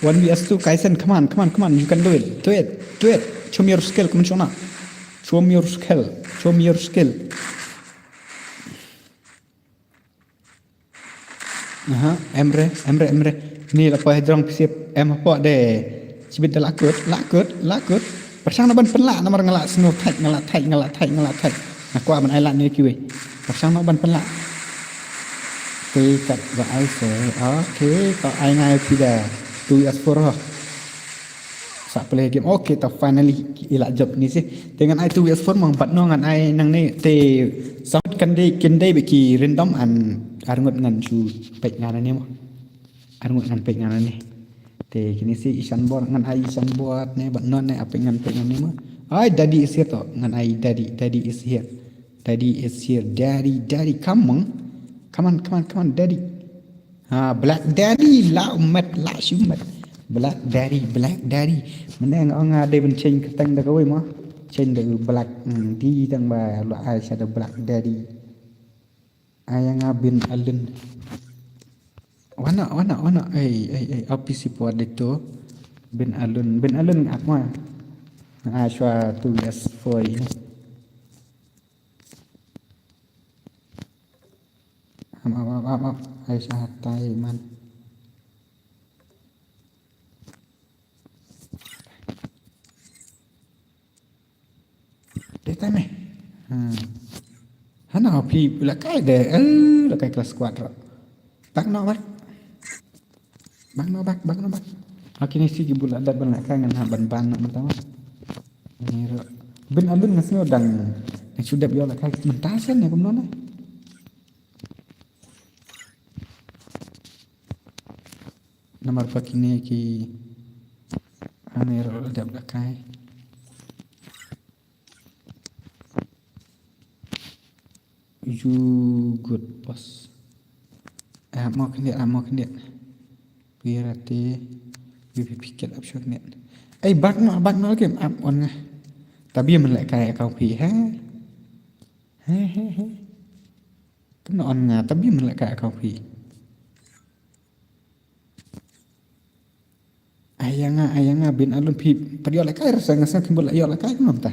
One V S two kaisen, come on, come on, come on. You can do it. Do it. Do it. Show me your skill, come on, show na. Show me your skill. Show me your skill. Aha, em re, em re, em re. Ni la poi ha jrong phi sip, em hapoh de. Chibit da la kut, la kut, la kut. Pyrshang noh ban pynlah namar nga la sngewthait, nga la thait, nga la thait, nga la thait. Nga kwah ban ai lad ne kiwei. Pyrshang noh ban pynlah. Te kat ba ai se. Okay, to ai ngai phi da. Tu as for ho. Sa play game. Okay, ta finally i la jop ni si. Te ngan ai tu V S four mo, bad no ngan ai nangne te sound kan dei, kin dei ba ki random and arngut ngan shu peit ngan ne mo. Arngut ngan peit ngan ne. Te kini si Ishan Bor ngan ai Ishan Bor ne bad no ne a peit ngan peit ngan ne mo. Ai daddy is here to. Ngan ai daddy, daddy is here. Daddy is here. Daddy, daddy, come on. Come on, come on, come on, daddy. Ha, Black Daddy, la umat, la shumat. Black Daddy, Black Daddy. Mynne nga ong nga dei ban change kyrteng da kawei mo. Change da Black, hmm, di dang ba la ai sha da Black Daddy. Ai nga Bin Alun. Wana, wana, wana. Ei, ei, ei, O P C po dei to. Bin Alun, Bin Alun nga ak mo. Nga ai shwa tu yes four ini. Am, am, am, am, am. Ai sha hatai man. Dei tai me. Hmm. Hana phi la kai de, eh, la kai class squad ro. Bak no bak. Bak no bak, bak no bak. Okay, ni si ki bula dat ban la kai ngan ha ban ban no mynta. Ni ro. Bin Alun nga sngew dang. Ngan shu dep ïoh la kai mynta shen ne kumno ne. Namar ba kine ki, ani ro dep da kai. You good boss. Ah, mo khyndiat, ah, mo khyndiat. Wi rati, wi phi phi ket ap shok net. Ai, bak no, bak no kim ap on nga. Tabi man leh kai account phi, he? He, he, he. Kam no on nga, tabi man leh kai account phi. Ai ya nga, ai ya nga, Bin Alun phi, pat ïoh leh kai rasa nga sa kim bol ïoh leh kai kam no ta.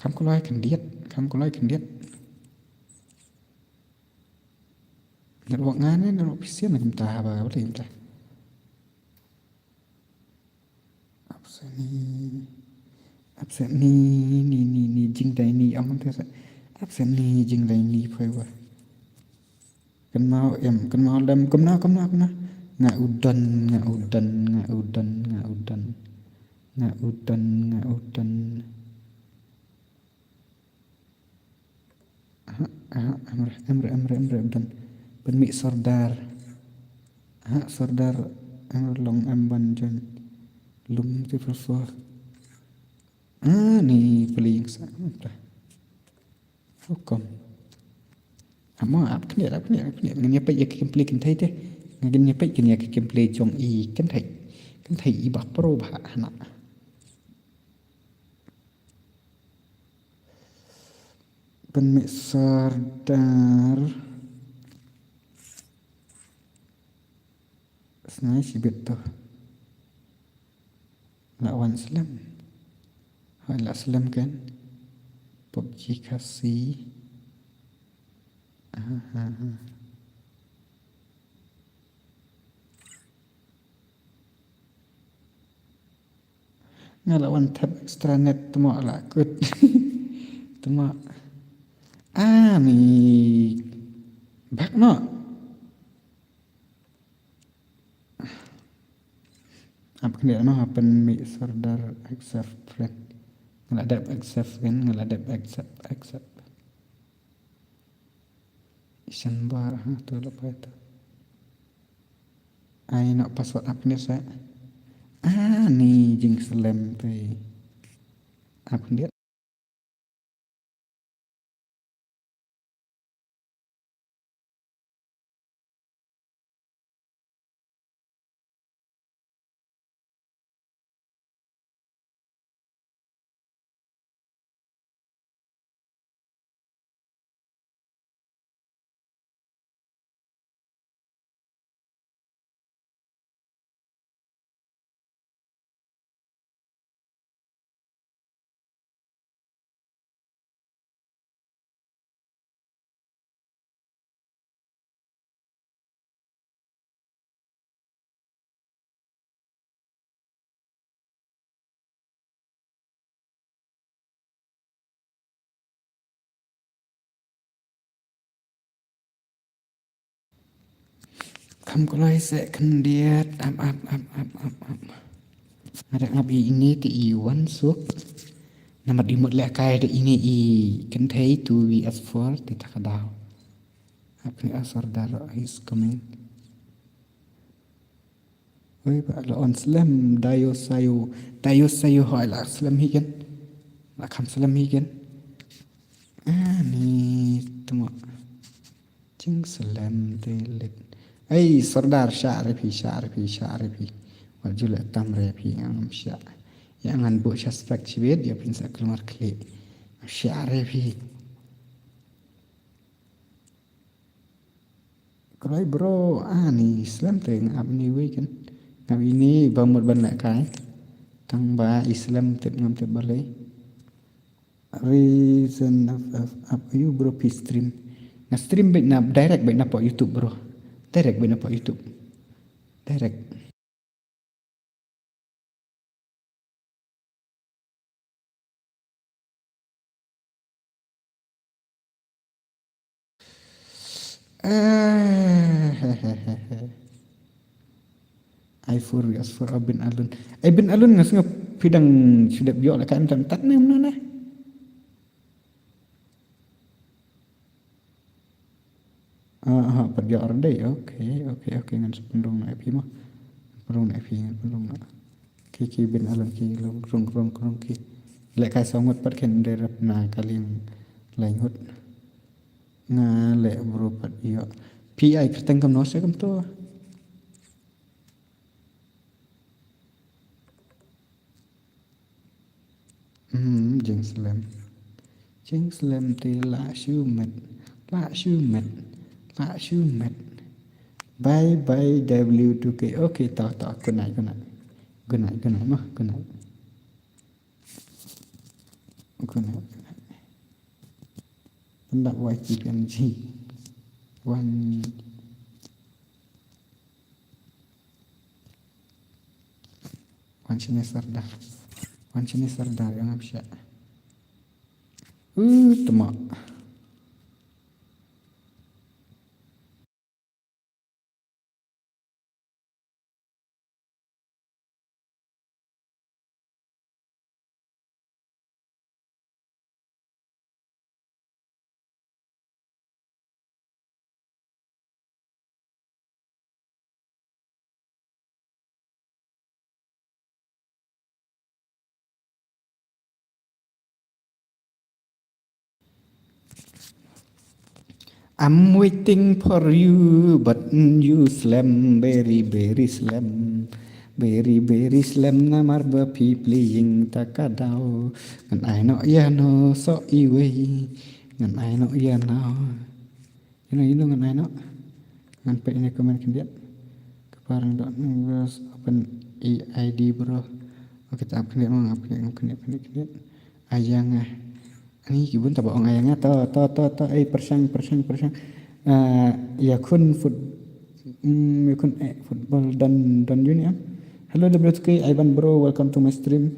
Kham kuloi khyndiat, kham kuloi khyndiat. Network nga ne, network phi sien na kumta haba, ba leh kumta. Absent ni, absent ni, ni, ni, ni, jingdai ni, ong te sa. Absent ni, jingdai ni, phai wa. Kynmaw em, kynmaw lem, kynmaw, kynmaw, kynmaw. Nga u don, nga u don, nga u don, nga u don. Nga u don, nga u don. Aha, aha, em re, em re, em re, em re, u don. Pynmih Sordar. Aha, Sordar, em re long em ban join. Lum triple four. Ah, ni pynlong sa. Apa? Hukum. Amo ap khyndiat, ap khyndiat, ap khyndiat. Ngan ïa peit ïa ka gameplay kynthei te. Ngan ïa peit kane ïa ka gameplay jong i kynthei. Kynthei i ba pro ba hana. Pynmih Sordar. Snai shibit to. La wan slem. Hoi la slem kan. PUBG Khasi. Aha, aha. Nga la wan thep extra net tmo la kut. Tmo. Ah, mi bak no. Ap kene no happen mi Sordar accept friend. Nga la dep accept kan, nga la dep accept, accept. Isan bar, ha, tu la pa tu. Ai no password ap kene sa. Ah, ni jingslem tu. Ap kene. Kham kulai se khyndiat, ap, ap, ap. Nga da ngap i ini te i wan suk. Namar i mut lehkai da ini i kynthei two V S four te ta ka daw. Ap kane a Sordar is coming. Oi, ba la on slem, Dayo Sayo, Dayo Sayo hoi la slem hi kan. La kham slem hi kan. Ah, ni tmo. Jingslem te lit. Ai, Sordar shah re phi, shah re phi, shah re phi. Wat ju leh tam re phi, ngam shah. Ïa ngan buh suspect shibit, ïa phin sa kulmar khlieh. Shah re phi. Kulai bro, ah, ni slem te ngap ni wei kan. Ngap ini ba mut ban lehkai. Tang ba i slem tip ngam tip balei. Reason of, of, of you bro, please stream. Nga stream beit na, direct beit na pok YouTube bro. Direct beit na pok YouTube. Direct. Ah, he, he, he, he. Ai four, we ask for a Bin Alun. Ai Bin Alun nga sngew phi dang shu dep ïoh la ka em tam tat ne mno ne. Ah, ah, pat ïoh ar dei. Okay, okay, okay, ngan sa pynrung na phi mo. Pynrung na phi, ngan pynrung na. Ki, ki bin alon ki long rung, rung, rung ki. Leh kai saw ngut pat kin dei rep na ka liang lai ngut. Nga leh bro pat ïoh. Phi ai kyrteng kumno sha kumto. Hmm, jingslem. Jingslem te la shu met. La shu met. La shu met. Bye bye W two K. Okay, to, to. Good night, good night. Good night, good night, ma. Good night. Good night, good night. Pyndap Y T P N G. Wan, wan shane Sardar. Wan shane Sardar ïa nga pisa. Uh, tama. I'm waiting for you, but you slem, very, very slem. Very, very slem, namar ba phi playing ta ka daw. Ngan ai noh ïa no, so iwei. Ngan ai noh ïa no. You know, you know, ngan ai noh. Ngan peit ïa ne comment khyndiat. Ka parang dot, mm, bro, open A I D, bro. Okay, ta ap khyndiat, ap khyndiat, ap khyndiat, khyndiat, khyndiat. Ai ïa nga. Ani ki bun ta ba ong ai ïa nga. To, to, to, to. Eh, pyrshang, pyrshang, pyrshang. Ah, ïa khun foot-, mm, ïa khun, eh, football don, don uni am. Hello, W T K, Ivan, bro, welcome to my stream.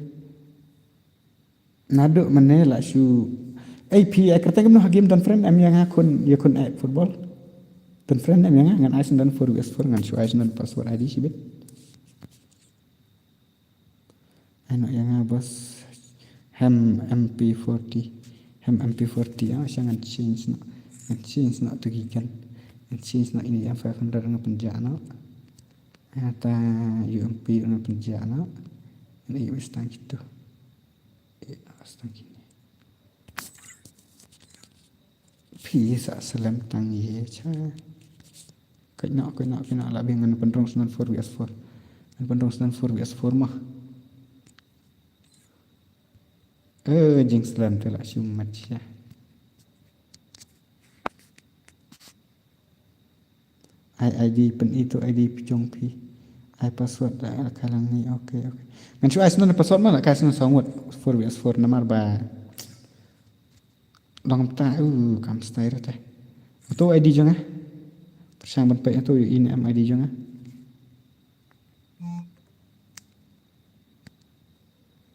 Naduh mynne la shu. Ei, phi ai kyrteng kumno ha game, don friend em ïa nga khun, ïa khun, eh, football. Don friend em ïa nga, ngan ai sngewdon four V S four, ngan shu ai sngewdon password I D shibit. Ai noh ïa nga, boss. Hem M P forty. Hem M P forty, ah, sha ngan change noh. Ngan change noh to ki gun. Ngan change noh ïa ini M five hundred, ngan pynjah noh. Ata U M P ngan pynjah noh. Ngan ïa wis tang kitu. Eh, awas tang kine. Phi sa slem tang ïa cha. Kait noh, kait noh, kait noh, la biang, ngan pynrung sngewdon four V S four. Ngan pynrung sngewdon four V S four mo. Eh, jingslem te la shu mat sha. Ai I D, pyn-i to I D phi jong phi. Ai password da la ka lang ni. Okay, okay. Ngan shu ai sngewdon password mo, la ka ai sngewdon saw ngut, four V S four, namar ba long mynta, uh, kam style te. To I D jong nga. Pyrshang ban peit to, ïohi ne em I D jong nga.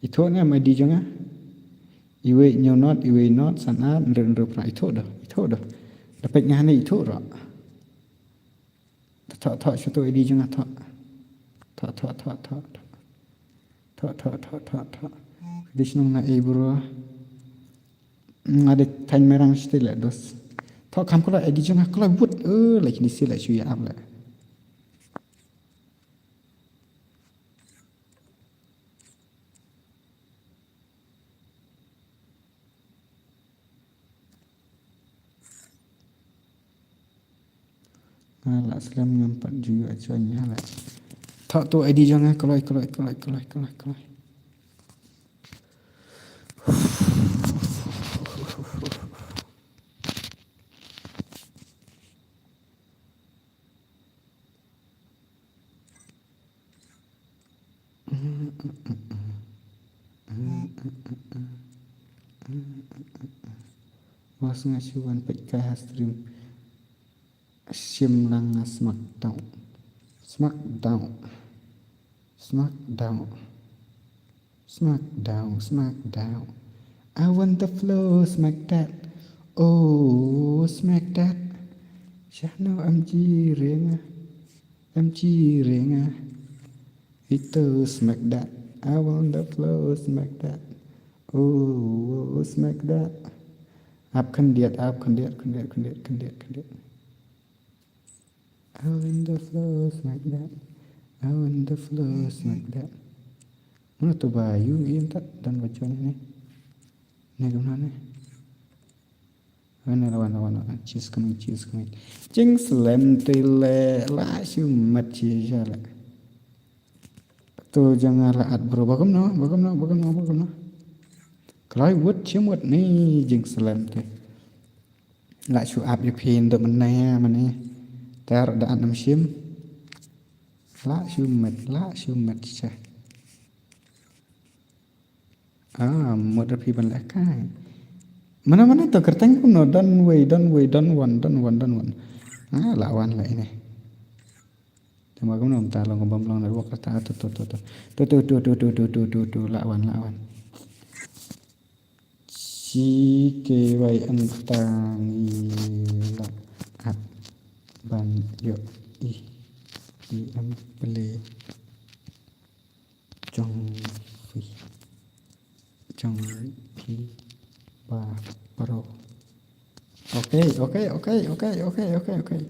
Ithuh ne em I D jong nga. Iwei hynñiew not, iwei not, san ar, hynriew, hynriew phra. Ithuh doh, ithuh doh. Da peit nga hangne ithuh ruh. Thoh, thoh, shu thoh I D jong nga, thoh. Thoh, thoh, thoh, thoh, thoh. Thoh, thoh, thoh, thoh, thoh. Khublei shibun nga, eh, bro. Nga dei thaiñ Mairang shatei leh, dos. Thoh kham kloi I D jong nga, kloi wut. Eh, leh kine seh leh shu ïa ap leh. Nga la slem ngam pat ju ïoh join ïa leh. Thoh to I D jong nga, kloi, kloi, kloi, kloi, kloi, kloi. Boss, nga shu wan peit kai ha stream. Shim lang nga smackdown. Smackdown. Smackdown. Smackdown, smackdown. I want the flow, smack that. Oh, smack that. Shano em ji ring, em ji ring. Ito smack that. I want the flow, smack that. Oh, smack that. Ap khyndiat, ap khyndiat, khyndiat, khyndiat, khyndiat, khyndiat. I want the flow, smack that. I want the flow, smack that. Mano tu ba yu yin tat dan ba jon ne. Ne kumno ne. Wan la wan la wan la. Cheers kmai, cheers kmai. Jingslem te le la shu mat chi ja le. Tu jang la at bro ba kumno, ba kumno, ba kumno, ba kumno. Kloi wut chim wut ni jingslem te. La shu ap yu phin do mane mane. Ter da at nam shim. La shu mat, la shu mat cha. Ah, mut ra phi ban leh kai. Mana mana to kyrteng kumno don wei, don wei, don wan, don wan, don wan. Ah, la wan la ine. Te ma kumno ta long bam long network ta to to to to. To to to to to to to to to la wan la wan. Chi ke wai an ta ngi la at ban yo i i em play. Jong phi. Jong phi ba pro. Okay, okay, okay, okay, okay, okay, okay.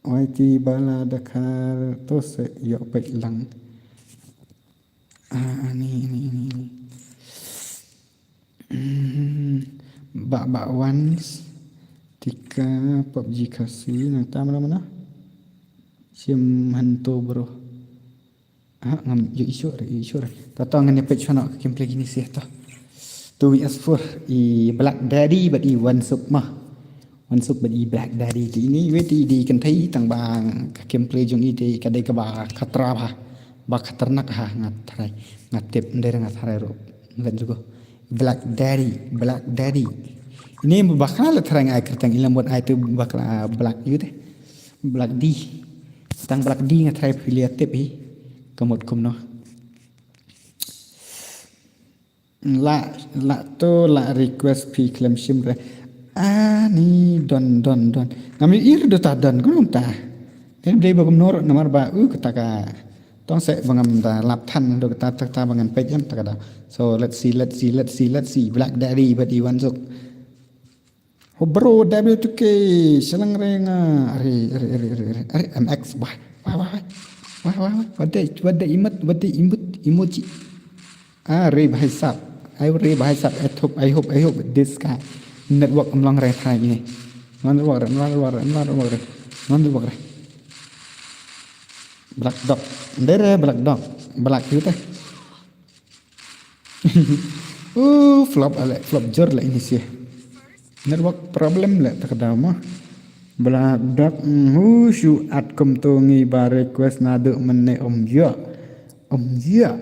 Wai ti bala dakar to se yo pek lang. Ah, ani, ani, ani, ani. Hmm, ba ba wan tika PUBG Khasi nang ta mana mana. Sim hanto bro. Ha ngam yo isu re isu re. Ta to ngan pek chano ka gameplay kini sih to. Two V S four i Black Daddy bad i Wan Suk ma. Wan Suk bad i Black Daddy ti ini wei ti di kan thai tang ba ka gameplay jong i ti ka dei ka ba khatra ba. Ba khatarnak ha nga tharai. Nga tip ndai nga tharai ro. Ngan jugo. Black Daddy, Black Daddy. Ini bakla la tharai nga ai kyrteng ilam buat ai tu bakla Black yu te. Black D. Tang Black D nga tharai phi lia tip hi. Kamut kumno. La la to la request phi klem shim re. Ani don don don. Ngam ir do ta don kumno ta. Em dei ba kumno namar ba u kata ka tong se ba ngam da lap than do kata kata ba ngan pek em ta ka da. So let's see, let's see, let's see, let's see. Black Daddy bad i Wan Suk. Oh bro, W two K shalang re nga. Are are are are are are M X wah wah wah wah wah wah. What the what the emot what the emot emoji. Ah, re bhai sab. Ai re bhai sab. I hope I hope I hope this guy network am long re thai ni. Ngan network re, ngan network re, ngan network re. Ngan network re. Black dog. Ndere black dog. Black yu te. Uh, flop ale, flop jor le ini sih. Network problem le tak ada mah. Black dog, mm, hu shu at kum tu ngi ba request nadu mene om ya. Om ya.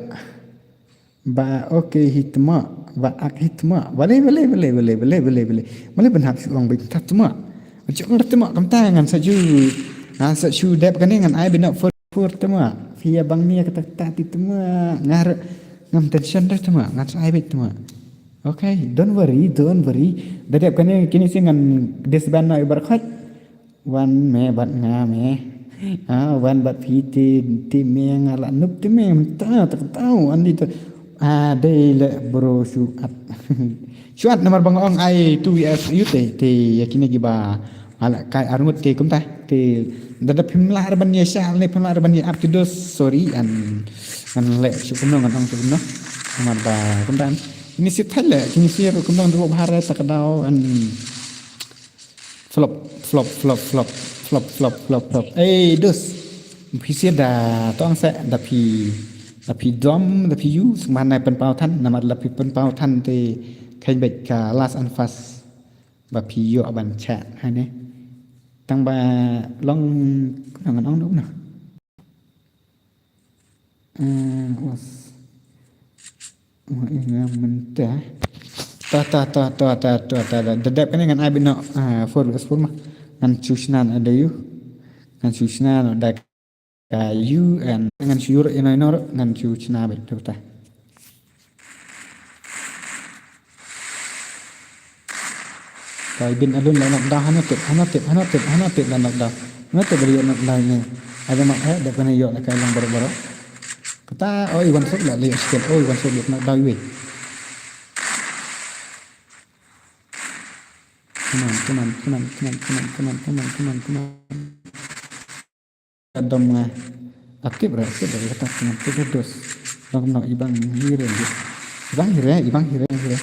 Ba okay hitma, ba ak hitma. Bale bale bale bale bale bale bale. Bale benhap shu ong bit tatma. Jong tatma kam ta ngan sa ju. Ngan sa shu dep kane ngan ai bina for for tatma. Fia bang ni kata kata ti tatma. Ngar ngam tension tatma. Ngan sa ai bit tatma. Okay, don't worry, don't worry. Da dep kane kini si ngan disband na ibar khot. Wan me bad nga me. Ah, wan bad phi ti ti me nga la nup ti me ta ta tau an di tu. Ah, dei le bro shu at. Shu at namar bang ong ai tu wi as yu te te ya kine gi ba ala kai arngut te kumta te da da phim la ar ban ya sha ne phim la ar ban ya ap ti dos sorry an an le shu kumno ngan ong shu kumno. Namar ba kumta an. Ini si thai le kini si kumno ndu bahar ta ka dau an. Flop, flop, flop, flop, flop, flop, flop, flop. Ei, dus. Phi sir da tong se da phi da phi dom da phi yu sma na pen pau than namar la phi pen pau than te khain bet ka last and fast. Ba phi yo ban cha ha ne. Tang ba long nang nang no. Ah, was. Wa ina mynta. Ta ta ta ta ta ta ta da dep kane ngan ai bino ah four versus four ma. Ngan chu shna na da yu. Ngan chu shna na da ka yu and ngan chu yur ino ino ngan chu shna bet tu ta. Kai bin alun la nak dah hana tip hana tip hana tip hana tip la nak dah hana tip beri nak dah ni. Ada mak hai dah kena yok nak kai lang baru-baru. Kata oi wan suk la lihat sikit oi wan suk nak dah weh. Come on, come on, come on, come on, come on. Dom nga. Aktif re, aktif re, kata kena tiga dos. Bang no ibang hire. Ibang hire, ibang hire, hire.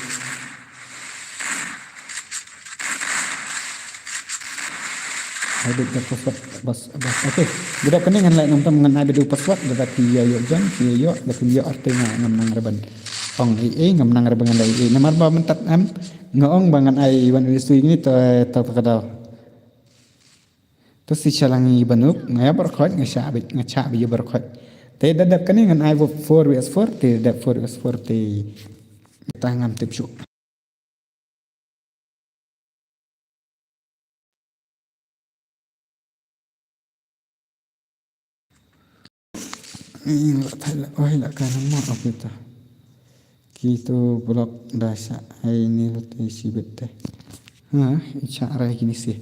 Ai bit da password, bas, bas. Okay. Bida kane ngan leh ngam tam ngan ai bit da password, da ki ïa ïoh jan, ki ïa ïoh, da ki ïa arti nga ngam nang reban. Ong ei ei ngam nang reban ngan leh ei ei. Namar ba mynta em nga ong ba ngan ai wan wi sui ni to to ka daw. To si shalang i banuk, nga ïa barkhot, nga sha bit, nga sha bit ïa barkhot. Te da dep kane ngan ai four V S four, te da dep four V S four te ta ngam tip shu. Ih, la thai la, oi, la ka nama, okay ta. Kitu blok da sha, ai ni la te shibit te. Ha, i cha rai kini si.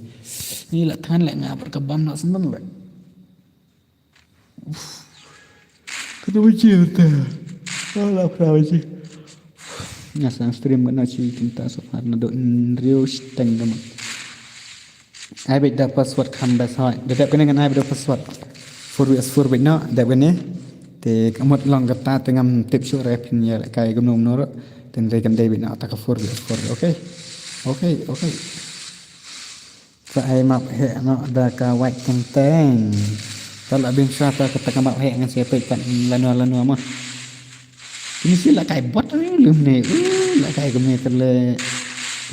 Ni la than le nga bar ka bam na sendon le. Uf. Kata bachi kata. Oh, la pra bachi. Nga sang stream kena chi kinta so har na do nriu steng kama. Ai bit da password kham best hoi. Da dep kane ngan ai bit da password. Four V S four bit no, dep kane. Te kamot long kata te ngam tip shu re phin ya kai gum num noro. Te nre kan dei bit no ta ka four V S four. Okay. Okay, okay. Sa ai map heh noh da ka wait teng teng. Ka la bin sha ta ka ta ka map heh ngan sa peit pat lano lano mah. Kini si la kai bot ai lum ne. Uh, la kai kumne ter le.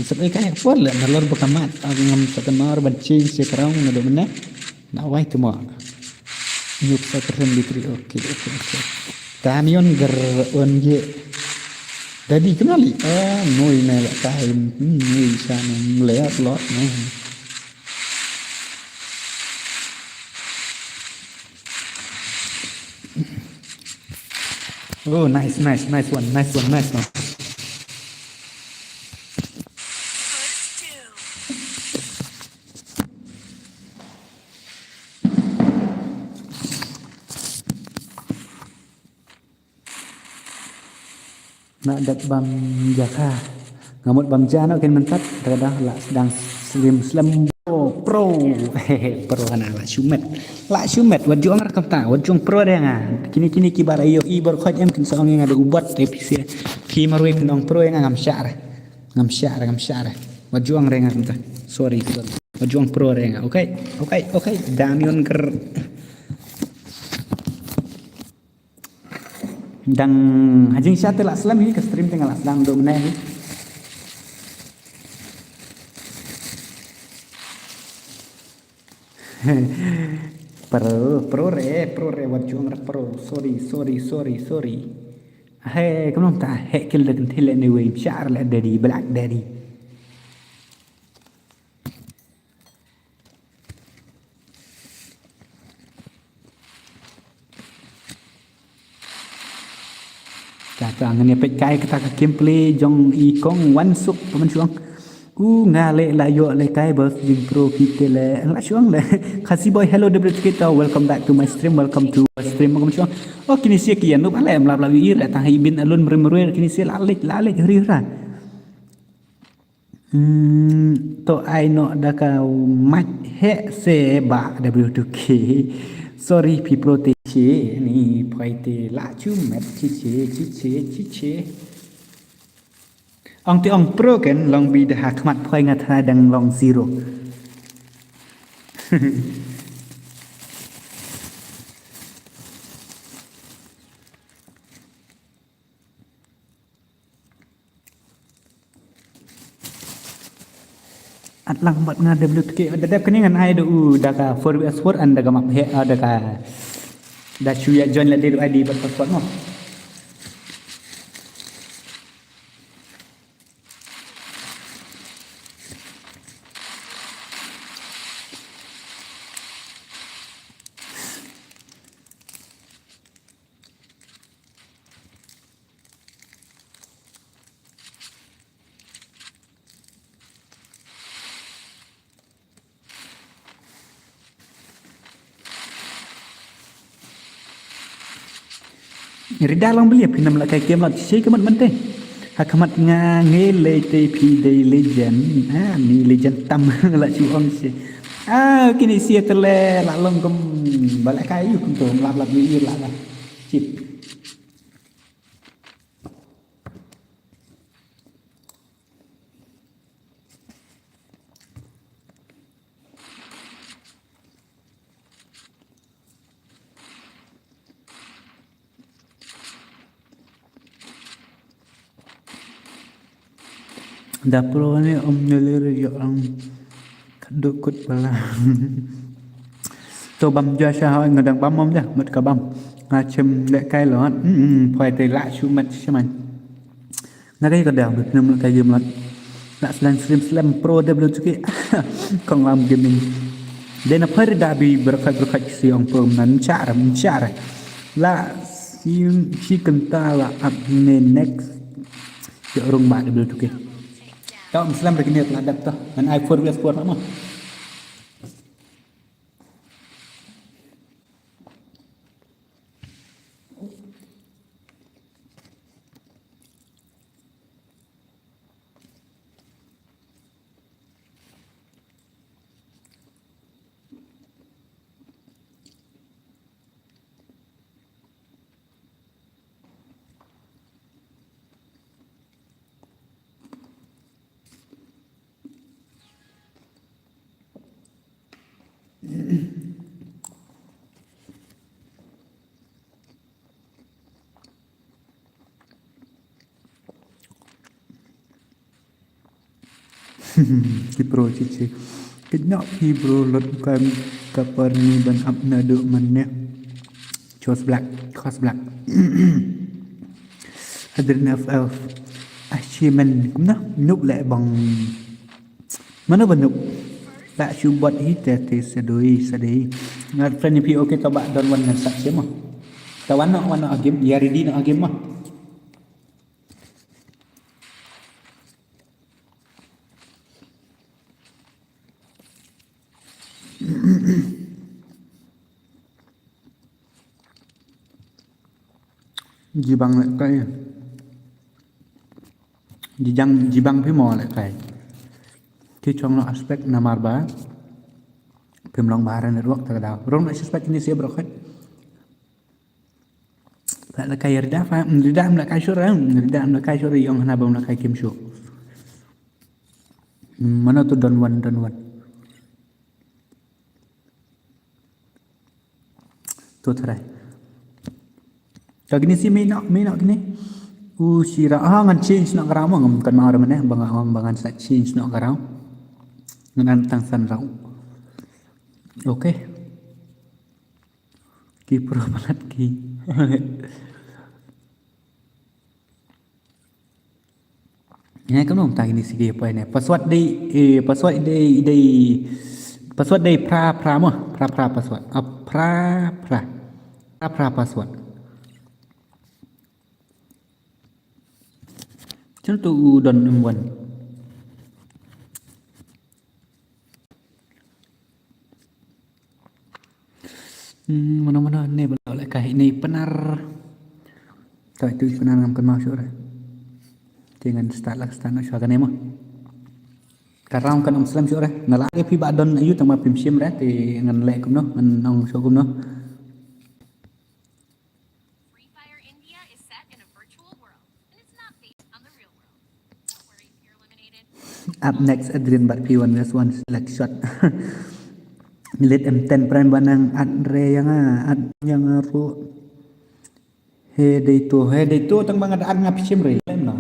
Sep ai kai bot le nalor ba ka mat. Aku ngam sa kan mar ban ching si karang na do mene. Na wai tu ma. Nyuk sa keren di tri. Okay, okay, okay. Damion ger on ye. Dadi kenali. Ah, noi me la kai. Hmm, noi sa ne mle lot ne. Oh, nice, nice, nice one, nice one, nice one. Na dat bam jaka. Ngamut bam jano ken mentat. Tada la sedang slim slim. Oh, pro. Hehe, pro ana la shumet. La shumet. Wat juang rekam ta. Wat juang pro dia nga. Kini kini kibar ayo i bar khoj em kin song nga da ubat te pisi. Ki marwe kin ong pro nga ngam syar. Ngam syar, ngam syar. Wat juang renga ta. Sorry, sorry. Wat juang pro renga. Okay, okay, okay. Damion ker. Dang hajing sha te la slem hi ka stream te nga la sdang do mne hi. Pro, pro re, pro re, wat juang re pro. Sorry, sorry, sorry, sorry. He, kumno ta he kil de kentil anyway. Syar le daddy, black daddy. Kata ngan ïa peit kai kata ka gameplay jong i kong Wansuk paman shuang. U nga le la ïoh le kai bos jing pro kite le la shuang le. Khasi boy hello W T K tau welcome back to my stream welcome to my stream welcome shuang. Oh kini sia ki anu pale mlap lap i re tang hi bin alun mrim mrim kini sia la lek la lek hri hra. Hmm, to ai noh da ka mach heh se ba W two K. Sorry phi pro te che ni phai te la chu met chi che chi che chi che. Ong te ong pro ken long bi da ha khmat phai nga tha dang long zero. At lang bad nga W T K da dep kane ngan ai da u da ka four V S four and da ka map he ah, da ka da shu ïa join la dei da u I D bad password mo. Rida long believe phi nam la kai kem la chi ka mat mante. Ha ka mat nga nge le te phi dei legend. Ha ni legend tam la chu ong se. Ah, kine sia tele la long kum ba la kai yu kum to lap lap yu la la. Chip. Da pro ne om nyelir yo ang kaduk kut pala. To bam ja sha ha ngadang bam om ja mut ka bam. Nga chem le kai lo. Hmm, poi te la shu mat shaman. Nga kai ka dang bi pnem kai gem lat. La slang stream slam pro W two K. Kong lam gaming. Dena pari da bi berkat berkat si ong pro nan chara chara. La si si kenta la ap ne next. Ya rung ba W two K. Tau slam begini la dap to. Nan i four V S four nama. Ki pro chichi. Kit nok ki bro lot kan kapar ni ban ap na do man ne. Chos black, chos black. Adrin F F. Achievement kumna nuk le bang. Mano ba nuk. La shu bot hi te te sedoi sedoi. Ngat friend pi okay to ba don wan ngan sat sema. Ta wan no wan no agim ya ready no agim ma. Jibang le kai. Jijang jibang phi mo le kai. Ki chong lo aspect namar ba. Phim long ba network ta da. Rong na suspect ni sia bro kai. Ba la kai rida fa, rida am la kai shura, rida am la kai shura yong hana bam la kai kim shu. Mano tu don wan, don wan. Tu try. Ka gini si mino, mino gini. U sira, ah, ngan change no garau mo, ngam kan mau ramane, bang, bang, bang ngan sa change no garau. Ngan tang san rau. Okay. Ki pro palat ki. Ine ka nong ta ini sigi apa ini? Password dei, eh, password dei, dei, password dei pra, pra mo, pra, pra password. Ah, pra, pra. Pra, pra password. Chal tu u don em wan. Hmm, mana-mana ne bala le kai ne penar. Kai tu penar ngam kenal sure. Jangan start lah start nak sure kan emo. Karang kan om selam sure. Nala ke pi ba don ayu tama pim sim re ti ngan le kumno ngan ong sure kumno. Free Fire India is set in a virtual world, and it's not based on the real world. Don't worry, you're eliminated. Up next, Adrian bat P one versus one select shot. Ngilit M ten prime banang at re yang a, at yang a ru. He dei tu, he dei tu tang bang ada at ngap sim re. Lem no.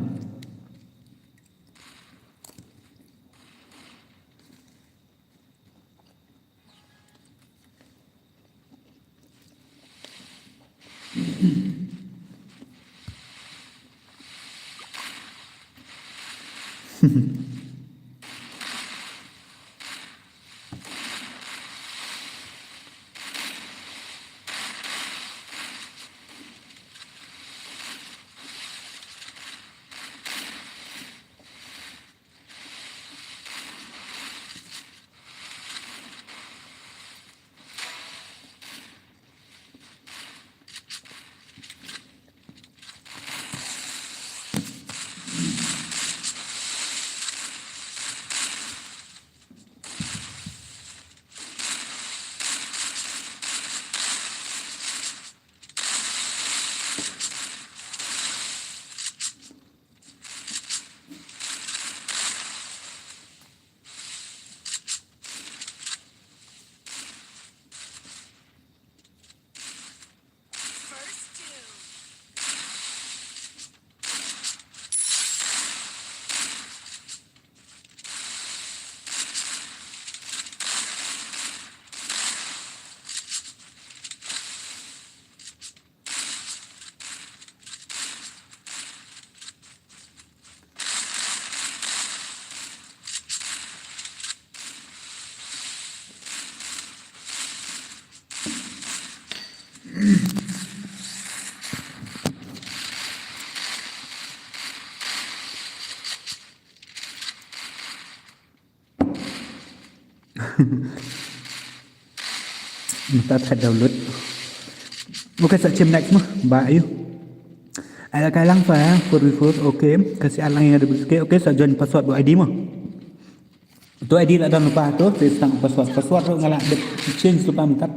Mynta ta download. Okay, sa chim next mo. Ba ayu. Ai la kai lang fa, four v four, okay. Ka sa ai lang ïa W K, okay, sa join password ba I D mo. To I D la don lypa to, sa tang password. Password ruh nga la dep change lypa mynta.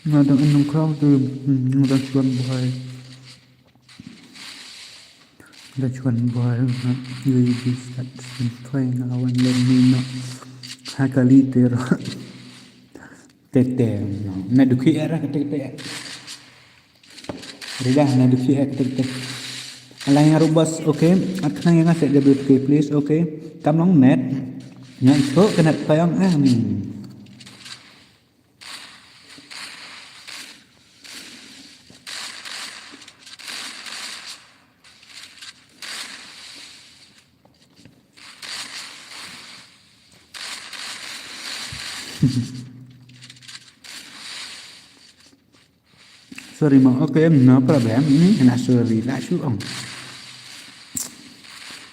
Nga dang in nongkhraw tu, hmm, nga dang shuan bhai. Nga dang shuan bhai, nga U A B start shuan bhai, nga wan len ni no. Ha kali tero. Tete, no. Na dukhi era kete kete. Rida na dukhi ek tik tik. Alai nga ruh bos, okay. At khnang ïa nga set W K, please, okay. Kam long net. Nga ïoh ka net payong, ah, ni. Sorry mo, okay, no problem. Ni kena sorry lah shu ong.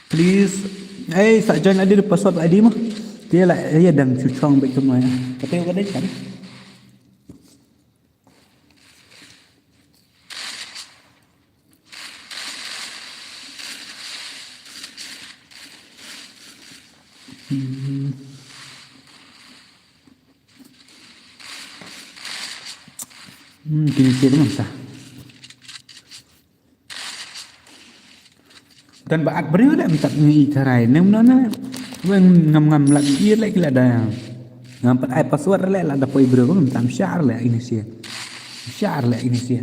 Please, eh, sa join I D, password I D mo. Dia lah, eh, dang shu chong baik tu mo ya. Tapi apa dia kan? Hmm. Hmm, kini sir mynta. Dan ba at briew leh mynta ngi i tharai. Nem no na. Weng ngam ngam lak i leh ki lada. Ngam pat ai password leh lada poi briew mynta mshar leh ini sia. Mshar leh ini sia.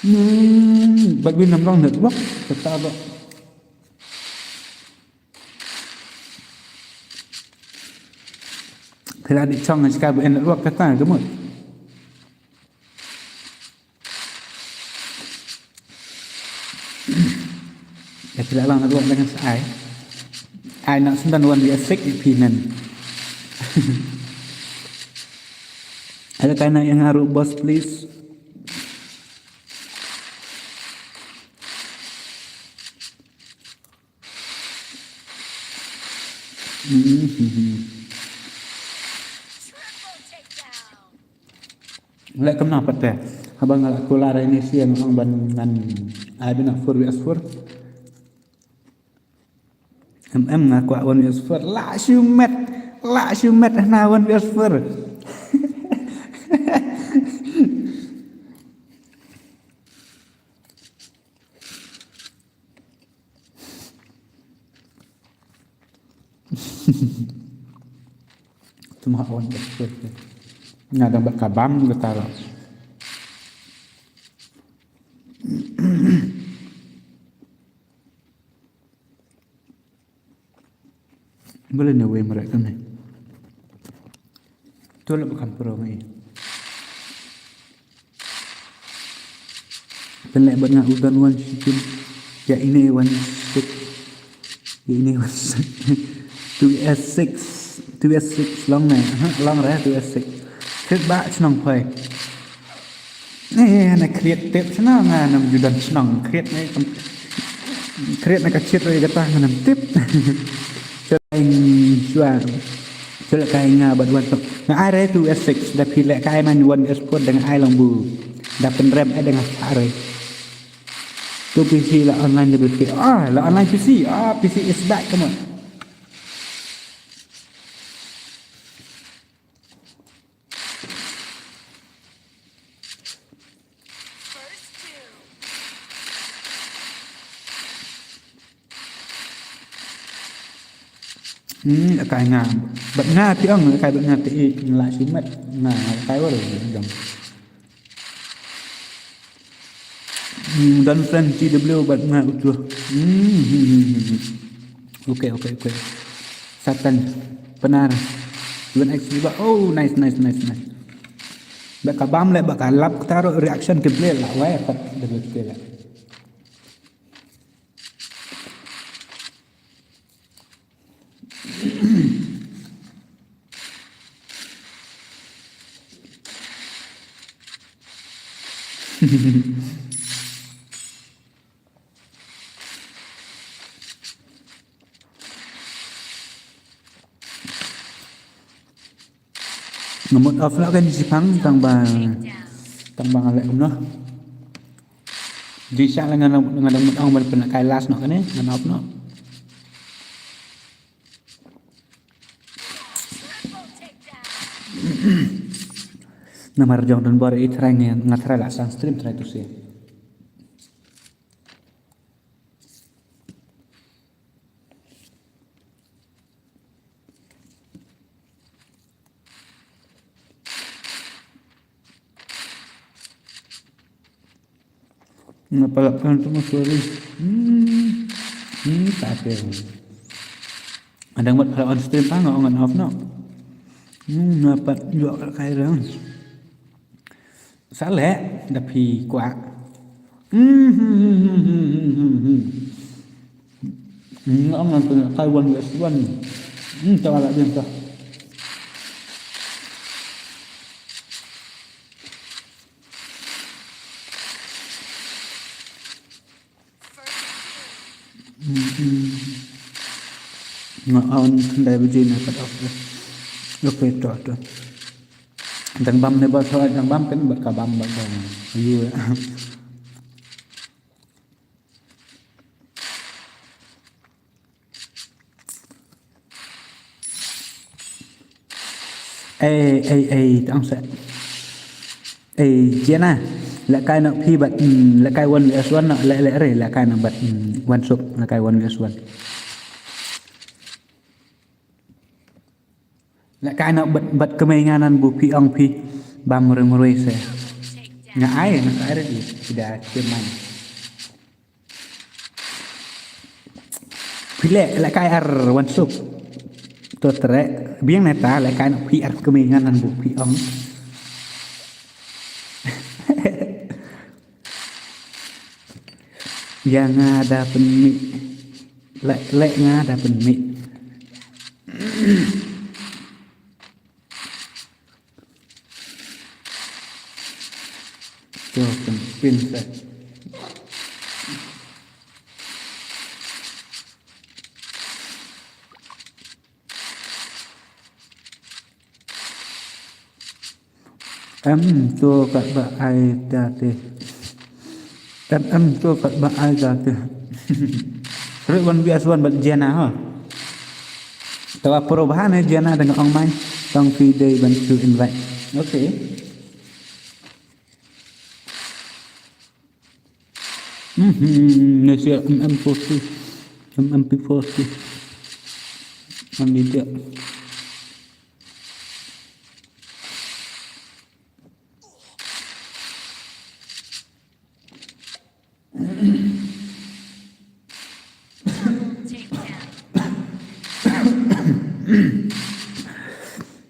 Hmm, bad win nam long network, kata ba. Kala di chong ngan shika ba network kata ka mut. Ïa phi la lang na ruh dang sa ai. Ai na syndan one vs six ïa phi nen. Ai la kai na ïa nga ruh boss please. Mhm. Leh kumno pat te. Haba nga la kular ini sien ong ban ngan ai bina four vs four. Em em nga kwah one vs four. La shu met. La shu met hana one vs four. Cuma awan dah. Nga dang bad kabam kata lah. Boleh ne wei merek kane. Tu lah bukan pro ngai. Pynleh bad nga u don one shikin. Ïa ini one six. Ïa ini one six. Two S six. Two S six long ne. Ha, long re two S six. Kit ba chnong phai. Eh, na create tip sana nga nam judan chnong. Create ne. Create na ka chit re kata nga nam tip. Selain shuar. Sel kai nga bad wan tok. Nga ai re two S six da phi leh kai man one S four da nga ai long bu. Da pynrem ai da nga sa re. Tu P C la online da P C. Ah, la online P C. Ah, P C is back, come on. Hmm, kai nga. Bad nga phi ong kai bad nga te i nga la shimet. Nga kai wal jong. Hmm, don friend T W bad nga utuh. Hmm, hmm, hmm, hmm, hmm. Okay, okay, okay. Satan. Benar. Even X juga. Oh, nice, nice, nice, nice. Bad ka bam le, bad ka lap ka taruh reaction gameplay la wai pat da gameplay la. Nga mut off lah kan sipang tang ba tang ba nga leh kumno. Di sha la nga nga dang mut ong ban pynlehkai last noh kane ngan off noh. Namar jong don bor i try nga nga try la sang stream try to see. Nga palak kan tu sorry. Hmm. Hmm, tak ada. Ada buat kalau on stream pa nga on off no. Hmm, dapat juga kai rang. Sa leh da phi kwah. Hmm, hmm, hmm, hmm, hmm, hmm, hmm, hmm. Hmm, ang nang kena kai one versus one. Hmm, tak ada dia tak. Nga on dai baje na kat off. Okay, to to. Dang bam ne ba sawat dang bam kan bad ka bam bad dang. Ayu. Ei ei ei tang se. Ei Jena, lehkai noh phi bad, mm, lehkai one versus one noh, leh leh re lehkai noh bad, mm, Wan Suk lehkai one versus one. Lehkai noh bad bad kmie nga nan bu phi ong phi bam rung rui se. Nga ai nga ai re di sida kmie. Phi leh lehkai ar Wan Suk. To tre biang neta lehkai noh phi ar kmie nga nan bu phi ong. Ïa nga da pynmih. Leh leh nga da pynmih. To pynpin sa. Em to kat ba ai ta te. Em em to kat ba ai ta te. Red one V S one bad Jena ha. Tawa pro bahan eh Jena dengan ong mai. Tong phi dei ban tu invite. Okay. Mhm, ne sia M M forty. M M P forty. Am dia.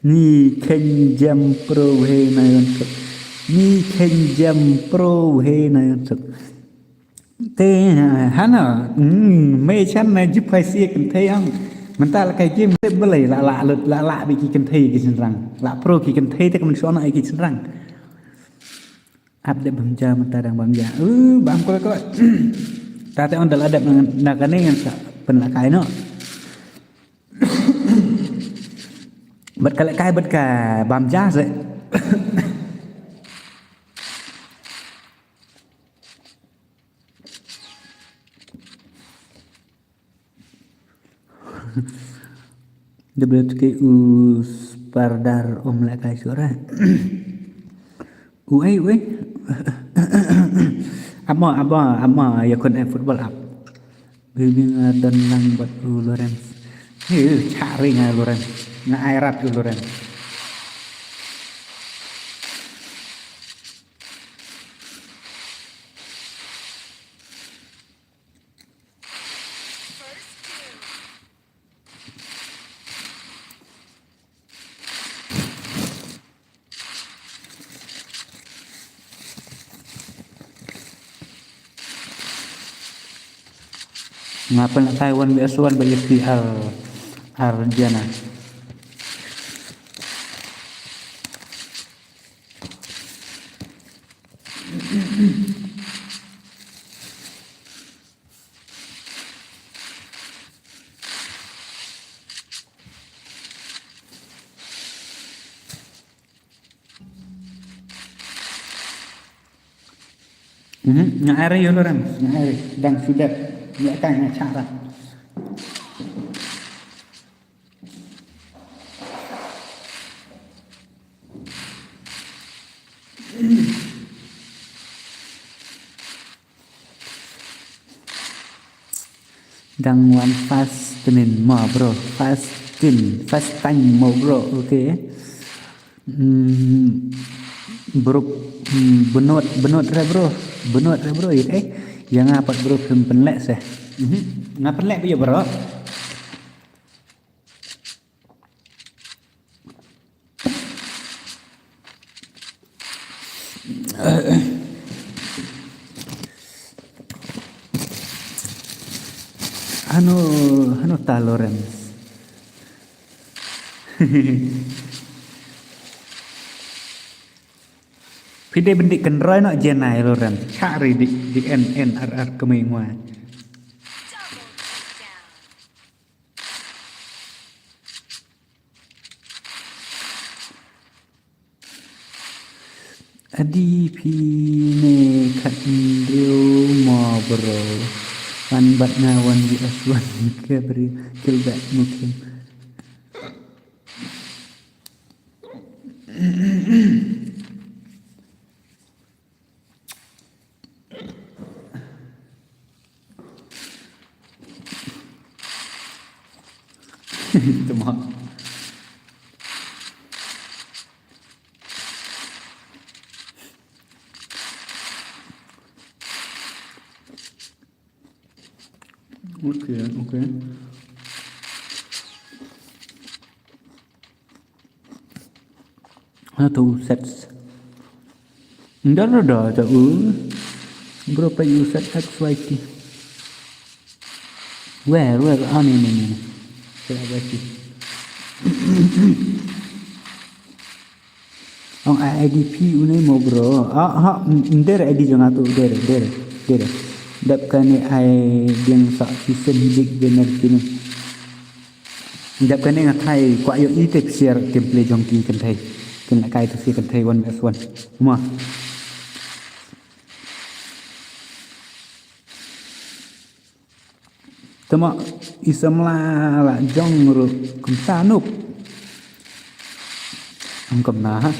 Ni khen jam pro he na yon suk. Ni khen jam pro he na yon suk. Te hana, hmm, me chan na jip phai si kynthei ang. Mynta la kai jim balai la la la la bi ki kynthei ki shinrang. La pro ki kynthei te ka man shona ki shinrang. Ap dep bam ja mynta dang bam ja. Uh, bam ko ko. Ta te on dal adep na kane ngan sa pynlehkai no. Bad ka lehkai bad ka bam ja se. Debel tke u spardar um lehkai sura. Uei uei. Amo amo amo ya kun eh football up. Bibi nga don lang bad u Lawrence. Hi, chak ri nga Loren. Nga ai rat ïa Loren. Nga pynlehkai one versus one bad ïa phi ar, ar Jana. Mhm, nga ai re ïa Loren, nga ai re. Dang shu dep. Nga kai nga chara. Dang wan fast tynnin mo bro, fast tynnin, fast time mo bro, okay. Hmm, bro, hmm, benot, benot re bro, benot re bro, ïa, eh, ïa nga pat bro, phim pynleh se. Mhm, nga pynleh ba ïa bro. Hano, hano ta Lawrence. Phi dei ban dih kynroi noh Jenai Lawrence. Chak ri dih, dih en, en, ar, ar, kmie ngwa. Adi phi ne khathynriew mo bro. Wan bad nga one versus one ka bri kill back mukim. Tama. Okay, okay. Ha tu sets. Nda da da da u. Bro pa u set X Y T. Where, where? Ah, ni, ni, ni. Set X Y T. Ong I D P une mo bro. Ah, ha, nder I D jong nga tu, nder, nder, nder. Dap kane ai ding sa season jik bener kini. Dap kane nga thai kwah ïohi te psiar gameplay jong ki kynthei. Kin la kai tu si kynthei one versus one. Ma. Tama i samla la jong ru kumta nup. Ang kumna ha.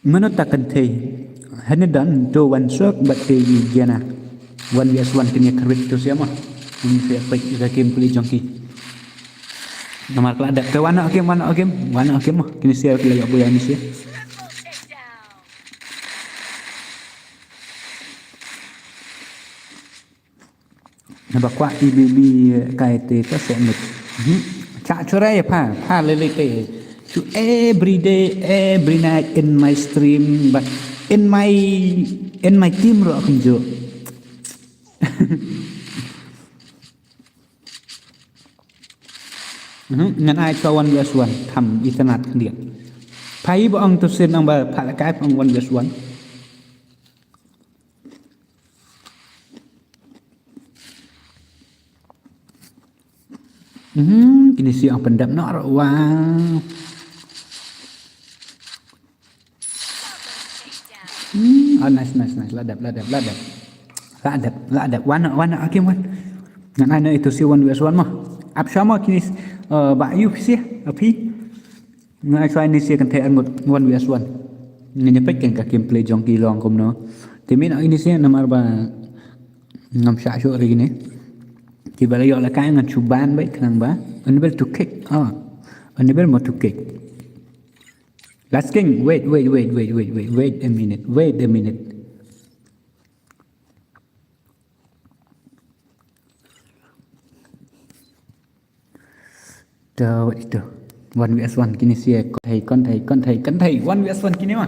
Mano ta kynthei? Hane don to wan sok bad te i Jana. One versus one kine kyrwit to siama. Ini siapa kita game pulih jongki. Namar kala dep te wan game, wan game, wan game. Kini siapa kila ya boya ni sia. Naba kwah i bibi kai te ta se mit. Hmm. Cha chura ya pa, pa lele te. To every day, every night in my stream, but in my, in my team ro akum jo. Mhm, ngan ai chwa one versus one, tham itanat khyndiat. Phai ba ong tu sin ong ba pha la kai ong one versus one. Mhm, kini si ong pyndap nok ro, wow. Oh, nice, nice, nice. La dep, la dep, la dep. La dep, la dep. Wan, wan, Hakim, wan. Ngan ai na ito si one versus one mo. Ap sha mo kine, uh, ba yu phi si, api. Nga ai shuwa ini si kan thei arngut one versus one. Ngin ïa peit kan ka gameplay jong ki long kumno. Te mynta ini si namar ba ngam shah shuh ri kine. Kiba la ïoh la kai ngan shu ban beit khnang ba. Unable to kick. Ah. Unable mo to kick. Last king. Wait, wait, wait, wait, wait, wait, wait a minute. Wait a minute. To, wait, to. One versus one kine si, eh, kon thei, kon thei, kon thei, kon thei. One versus one kine ma.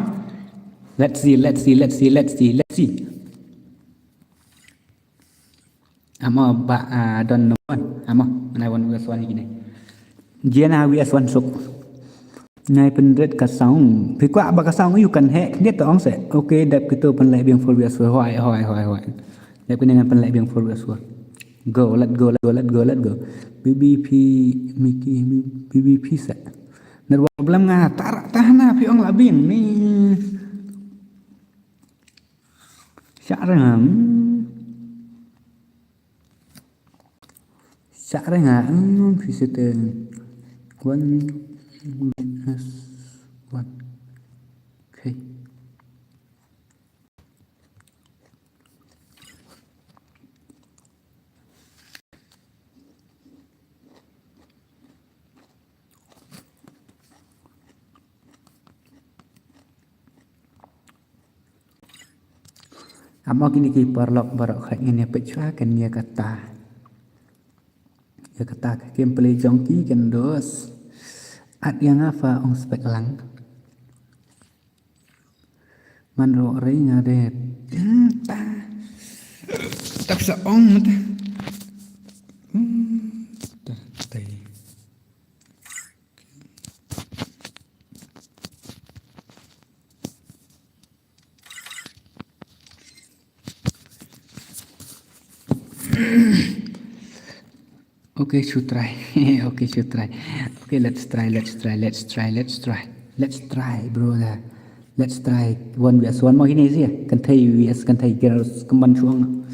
Let's see, let's see, let's see, let's see, let's see. Amo ba, ah, don number one. Amo, ngan ai one versus one kine. Jena versus one suk. Nai pynrit ka sound. Phi kwah ba ka sound ïa u kan heh khyndiat to ong se. Okay, dep kito pynleh biang four versus four. Hoi, hoi, hoi, hoi. Dep kine ngan pynleh biang four versus four. Go, let go, let go, let go, let go. B B P, Mickey, B B P se. Network problem nga, tara, tahna, phi ong la biang ni. Sha rang. Sha rang, hmm, phi seten. One minus one. Okay. Amo kine ki paralok baroh, khat ngin ïa peit shuwa kan ïa kata. Ïa kata ka gameplay jong ki kan dos. At ïa nga pha ong spek lang. Man ro rei nga de. Hmm, ta. Tak sa ong mata. Hmm, ta, ta. Okay, should try. Okay, should try. Okay, let's try, let's try, let's try, let's try. Let's try, brother. Let's try. One versus one mo kine si. Kan thei versus kan thei girls kumban chuang.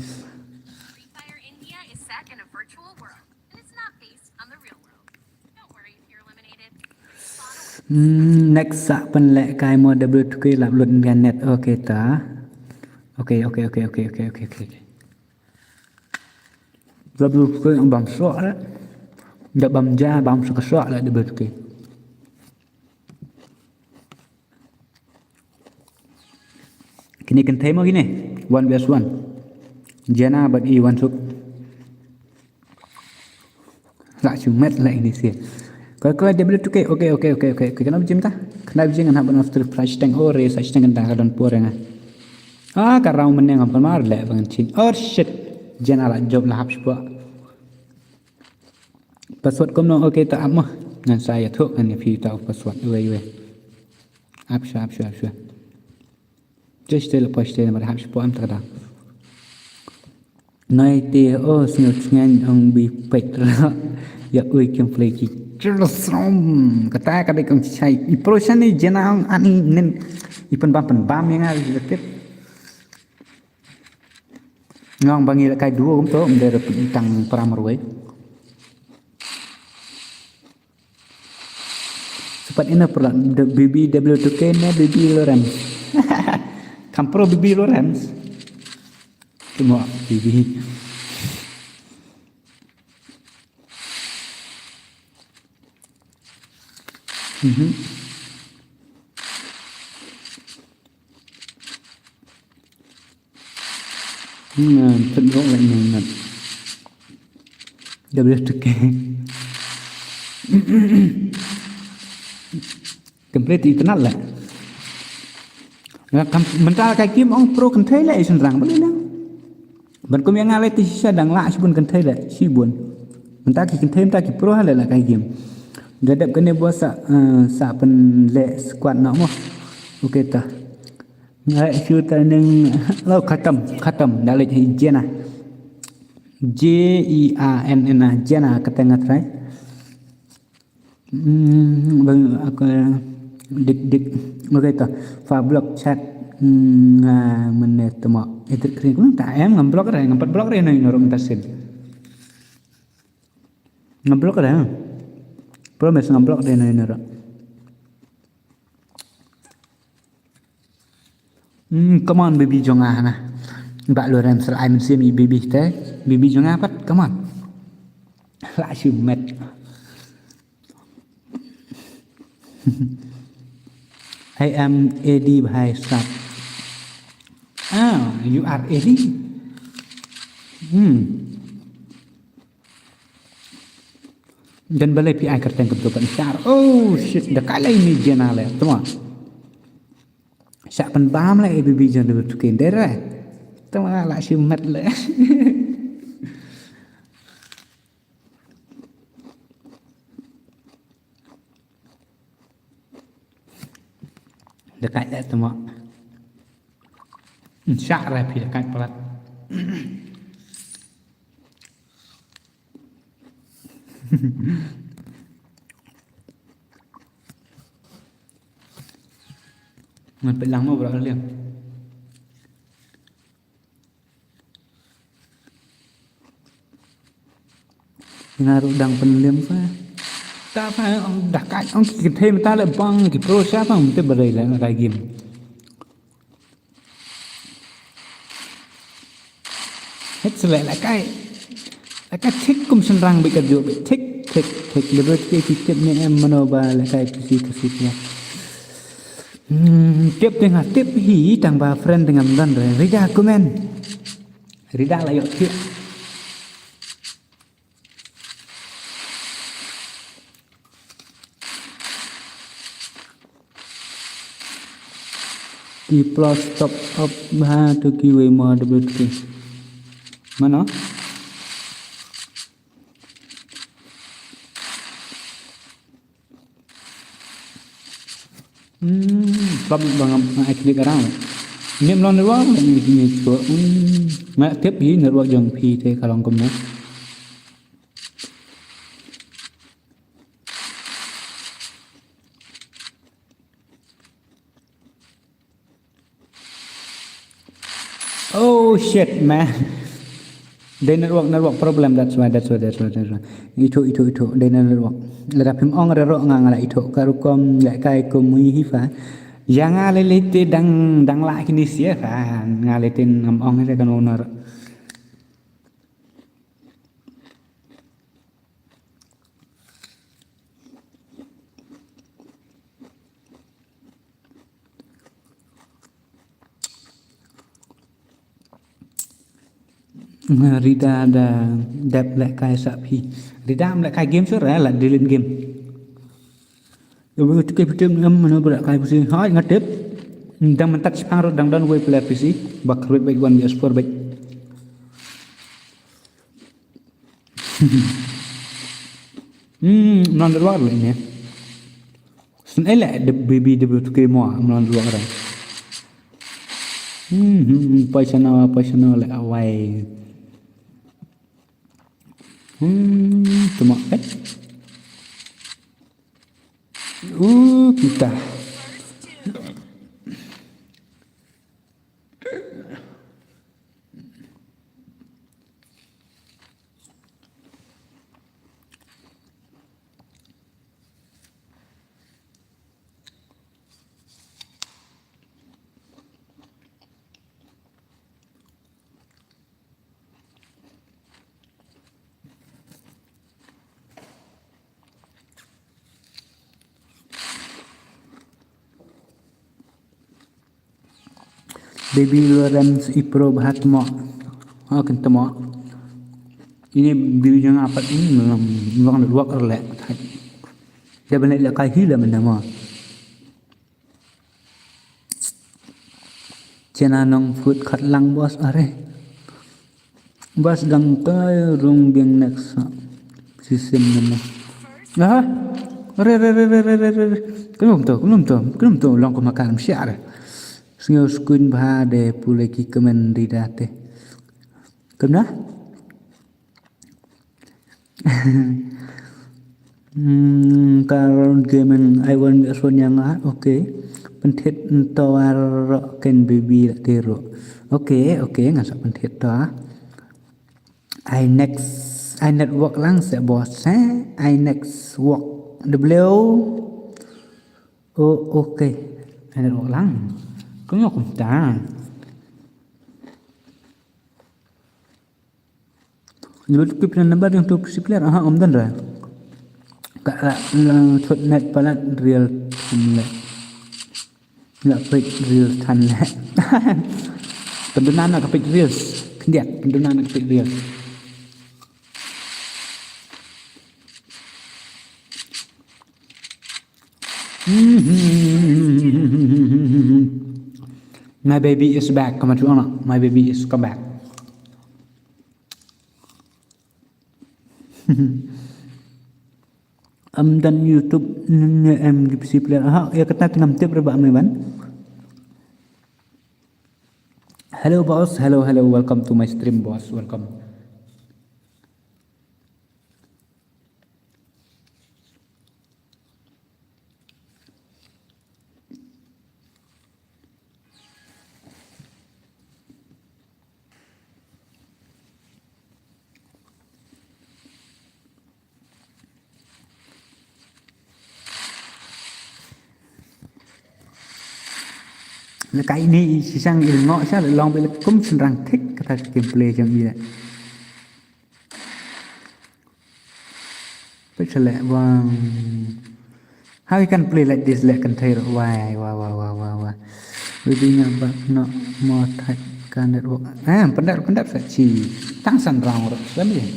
Free Fire India is set in a virtual world, and it's not based on the real world. Don't worry if you're eliminated. Spawn away. Hmm, next sa pynleh kai mo W two K lap lut ngan net. Okay ta. Okay, okay, okay, okay, okay, okay, okay. W two K bam sok la. Da bam ja bam sok sok la W two K. Kine kan thei mo kine. One versus one. Jena bad i one suk. La chu met la ini si. Koi koi W two K. Okay, okay, okay, okay. Koi kana bijim ta. Kana bijim kan hap ban after price tang. Oh, re sa tang kan ta ka don por nga. Ah, ka round meneng am kan mar le ban chin. Oh shit. Jena la job la hap shuwa. Password kumno, okay ta ap mo. Ngan sa ïathuh ngan ïa phi ta password. Wei wei. Ap sha, ap sha, ap sha. Just tell, pas tell, mar hap sha po am ta ka da. Nai te, oh, sngewthngan ong bi peit ra. Ïa ui gameplay ki. Chirlsrom. Kata ka dei kong chai. I pro shan ni jena ong ani nen. I pynbam pynbam ïa nga ïa tip. Nga ong ba ngi la kai duo kumto, ym dei ruh tang para marwei. Sepat ina pula, the B B W two K ne B B Lawrence. Kam pro B B Lawrence. Cuma B B. Mhm. Hmm, pynrok leh nang nat. W two K. Complete internet leh. Nga kam mynta ka game ong pro kynthei leh i shynrang balei nang. Ban kum ïa nga leh te shisha dang lah shibun kynthei leh shibun. Mynta ki kynthei mynta ki pro ha leh la ka game. Da dep kane bua sa, eh, sa pynleh squad noh mo. Okay ta. Nga leh shu ta ning lo khatam khatam da leh hi Jena. J E A N N A Jena kata nga try. Hmm, bang aku dik dik. Okay ta. Fa block chat. Nga mynne tmo. Edit kring kumta em, ngam block re, ngam pat block re na ino rum tasin. Ngam block re. Promise ngam block re na ino rum. Hmm, come on, baby jong nga na. Ba lo rem sel ai mynsiem i baby te. Baby jong nga pat, come on. La shu met. I am Eddie bhai sap. Ah, you are Eddie? Hmm. Dan balei phi ai kyrteng kumto kan shar. Oh shit, da ka lai ni jena le. Tuma. Sa pynbam le A B B jan da tukin dere. Tuma la shi mat le. Da kai le tuma. Shah re phi da kai palat. Ngan peit lang mo bro liang. Nga ruh dang pynlem sa. Ta sa ong dah kat ong ki kynthei mynta le bang ki pro sha bang mynta ba dei la ngai game. Het selek la kai. La kai thik kum shynrang bad ka juh bad thik thik thik. Dei ba thik ki tip ne em mano ba la kai pisi kasi pia. Hmm, tip te nga tip hi tang ba friend te ngam don re. Rida comment. Rida la ïoh tip. Ki plus top up bha to kiwei mo W T K. Mano? Hmm, top up ba nga ai klik arang. Nim long network ni ni ko. Hmm, nga tip hi network jong phi te ka long kumno. Oh shit, man. Dei network, network problem, that's why, that's why, that's why, that's why. Itu, itu, itu, dei network. Lada phim ong re ro nga nga la itu, ka rukom, la kai kum mui hi fa. Ya nga le le te dang, dang la kini sia fa, nga le te ngam ong re kan owner. Rida da dep lehkai sa phi. Rida am lehkai game sure la delete game. Yo bu tu ke pitim ngam mano bra kai pusi. Hai ngatip. Dang mentat sepang rot dang don wei player P C. Bak rot bek wan bias four bek. Hmm, mlan ruar le ne. Sen ele de baby de tu ke mo mlan ruar. Hmm, hmm, hmm, paisano, paisano le awai. Hmm, tuma pet. Uh, kita. Baby Lawrence i pro bha tmo. Ha kin tmo. Ini baby jong apat ini ngam ngam luak rle. Dia balik le kai hi le mena mo. Chena nong food khat lang boss are. Boss dang tai rung biang next. Sisim nama. Aha. Re re re re re re re. Kenum to, kenum to, kenum to long ko makan siar. Sngeu skuin bha de pule ki kemen di date. Kena? Hmm, Karon Gaming, I want this one yang ah. Okay. Pynthied tower ken baby la tiro. Okay, okay, nga sa pynthied to ah. I next, I network lang se boss, eh? I next work. The blue. Oh, okay. I network lang. Kung yok kumta. Lut kip na number yang tu si player. Aha, om dan ra. Ka la, la, thot net palat real time le. La peit real time le. Penduna na ka peit real. Kendiat, penduna na ka peit real. My baby is back. Come on, my baby is come back. Am dan YouTube ne em G P C player. Aha, ya kata tengam tip reba ame ban. Hello boss, hello, hello, welcome to my stream boss, welcome. Lehkai ini shisang il ngok sha long bel kum senrang thik kata gameplay jong ila. Pek selek bang. How you can play like this lek kan thai wai wai wai wai wai wai. Bidi nga bak no mo thai ka network. Ah, pendar pendar sa chi. Tang san rang ro. Lagi.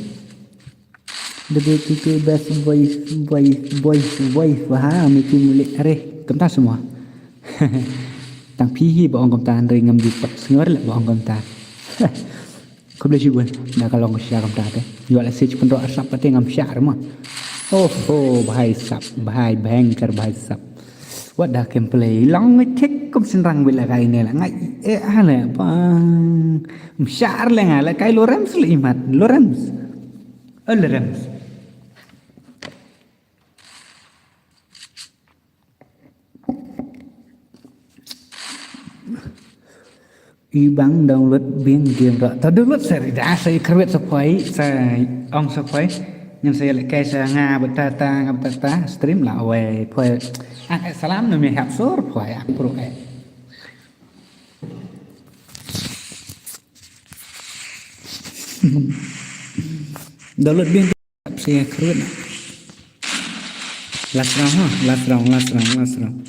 Bidi kiki best voice voice voice voice wah miki mulik are. Kemta semua. Tang pihi ba ong kemta andre ngam di pak sengor lek ba ong kemta. Khublei shibun da ka long sha kam ta te. Yu la sej pynro asap pate ngam sha rma. Oh oh bhai sap bhai bhayangkar bhai sap. Wat da gameplay long thik kum senrang bila kai ne la ngai e ale bang. Mshar le nga la kai Lorems le imat Lorems. Oh Lorems. I bang download biang game ro. Ta download sa rida sa i kyrwet sa poi sa ong sa poi. Ngan sa lek kai sa nga bata ta nga bata ta stream la wei poi. Ak eh, salam no mi hap sur poi ak pro eh. Download biang. Sia kruid na. Last round ha, last round, last round, last round.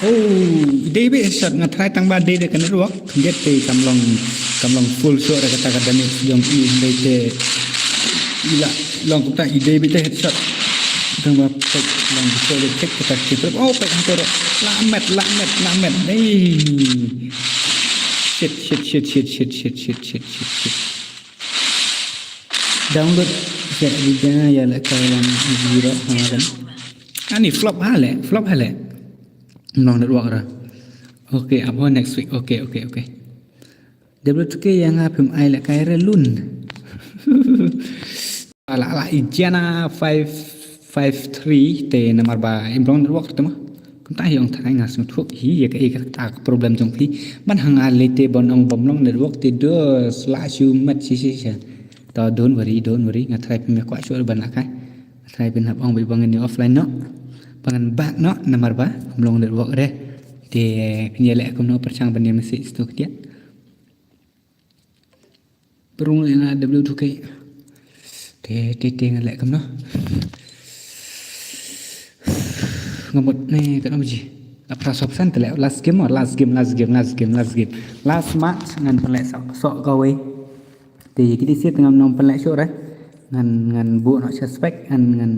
Oh, i dei beit headshot nga try tang ba dei da ka network. Khyndiat te kam long kam long full shot da kata ka damage jong i dei te. I la long kumta i dei beit te headshot. Tang ba pek long full shot kata ki trip. Oh, pek hangto. La met, la met, la met. Ei. Shit, shit, shit. Download sa ida ïa la ka wan zero ha kan. Ani flop ha le, flop ha le. Nong network ra. Okay, abo next week. Okay, okay, okay. W two K ïa nga phim ai la kai re lun. Ala ala ijana five five three te namar ba im long network te ma. Kumta hi ong tharai nga sngewthuh hi ïa ka, ïa ka, ka problem jong phi. Ban hang ale te ban ong bym long network te dos la shu mat shi shi shi. To don't worry, don't worry. Nga try pynmih kwah shuh ban la kai. Nga try pynhap ong bai ba ngan offline noh. Ba ngan back noh namar ba bym long network re. Te kñia leh kumno pyrshang ban ïa message to kdiat. Perung ina W two K. Te te te ngan leh kumno. Ngamut ne kan ji. Apra sop san te leh last game, last game, last game, last game, last game. Last match ngan pynleh sok sok kawei. Te ki dei sit ngam nong pynleh shuh re. Ngan ngan bu nok sha spek ngan ngan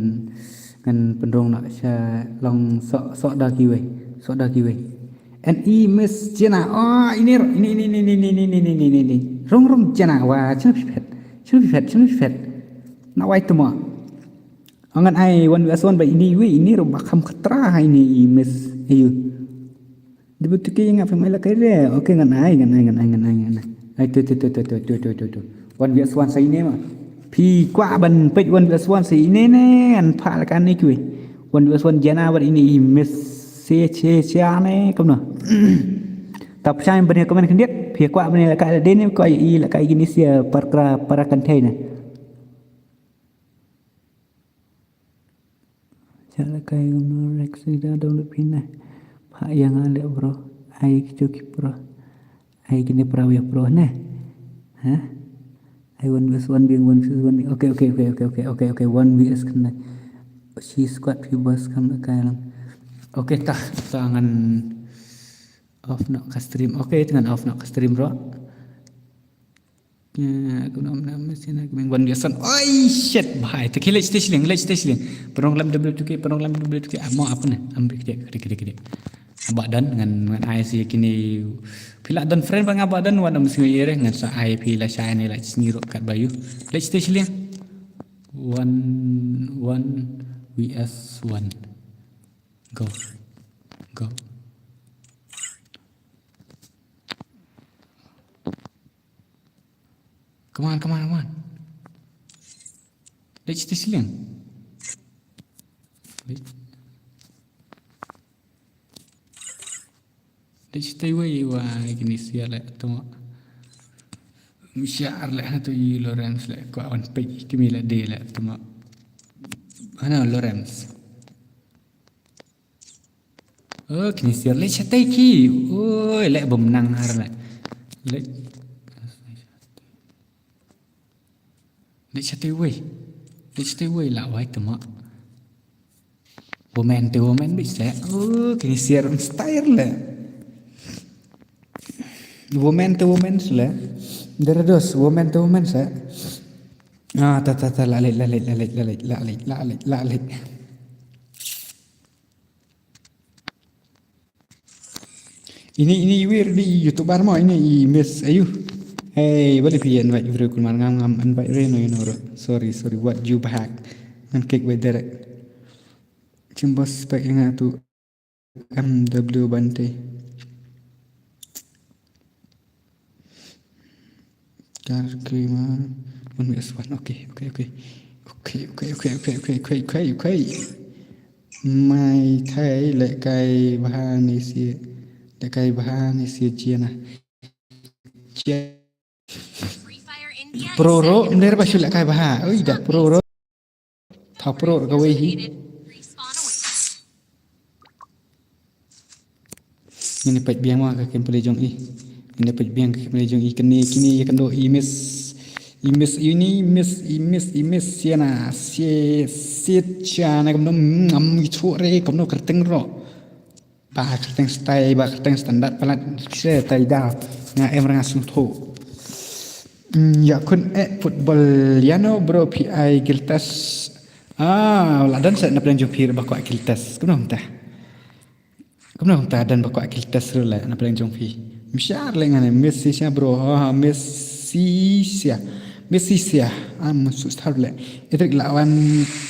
Ngan pynrung noh sha long sok sok da kiwei. Sok da kiwei. N E Miss Jena. Oh, ini ro, ini ini ini ini ini ini ini ini. Rung rung Jena. Wah, chuna phi phet. Chuna phi phet, chuna phi phet. Na wai tuma. Angan ai one versus one ba ini wei ini ro ba kham khatra ini i Miss. Ayu. Debut tu ke nga phi mai la kai re. Okay ngan ai ngan ai ngan ai ngan ai ngan ai. Ai tu tu tu tu tu tu tu tu tu. One versus one sa ini ma. Phi kwah ban peit one versus one se ine ne ngan phah la kane kiwei. One versus one jana bad ine i Miss se che che ne kumno. Ta pynshai ban ïa comment khyndiat. Phi kwah ban ïa la ka dei ne kwah i la ka i kine sia para para kan thei ne. Cha la kai kumno Rex ida dong le phi ne. Phah ïa nga le bro. Ai ki chu ki pro. Ai kine pra wi pro ne. Ha? Ai one versus one being one versus one. Okay, okay, okay, okay, okay, okay, okay. One versus kena. She squad phi bos kam kai lang. Okay, ta ta ngan off no ka stream. Okay, ta ngan off no ka stream bro. Ya, aku nak nak mesti nak main one versus one. Oi shit, bhai. Te ki lech te shilling, lech te shilling. Penong lam W two K, penong lam W two K. Amo apa ne? Ambil kede kede kede kede. Abak dan ngan ngan ai si kini. Phi la don friend ba nga ba don wan am sngi ire ngan sa ai phi la shai ni la sngi rok kat bayu. Lech te shilling. One one V S one. Go. Go. Come on, come on, come on. Lech te shilling. Lech. Lech te wei wa kini sia le tuma. Msiar le hatu i Lawrence le kwa wan pek kimi le de le tuma. Hana Lawrence. Oh, kini sia le chatai ki. Oh, le bom nang har le. Le. Le chatai wei. Le chatai wei la wai tuma. Woman te woman bi se. Oh, kini sia style le. Woman te woman le. Derados woman te woman se. Ah, ta ta ta la le la le la le la le la le la le la le. Ini ini wir di YouTuber mo ini i Miss ayu. Hey, balik phi invite bro kulmar ngam ngam invite re no you know. Sorry, sorry, what you back. Ngan kick with direct. Chimbos spek yang tu M W Bante. Kar kima one V S one. Okay, okay, okay. Okay, okay, okay, okay, okay, okay, okay, okay. Mai kai le kai baha ni si le kai baha ni si jiana. Jia. Pro ro mler ba shu le kai baha. Oi da pro ro. Thaw pro ka wei hi. Ngin peit biang ma ka gameplay jong i. Ngin peit biang ka gameplay jong i kini kini ya kando i Miss. I Miss ini Miss i Miss i Miss siana si si chana kamno ngam i chore kamno kerteng ro. Ba kerteng style ba kerteng standard palat se tai da nga em ranga sung tho. Ya kun eh football yano bro P I Giltas. Ah, la dan sa na pdeng jong phi ba kwah Giltas. Kumno ta? Kumno ta dan ba kwah Giltas ru la na pdeng jong phi. Mshar le ngane Messi sia bro. Ha Messi sia. Messi sia. Am su star le. Edrik la wan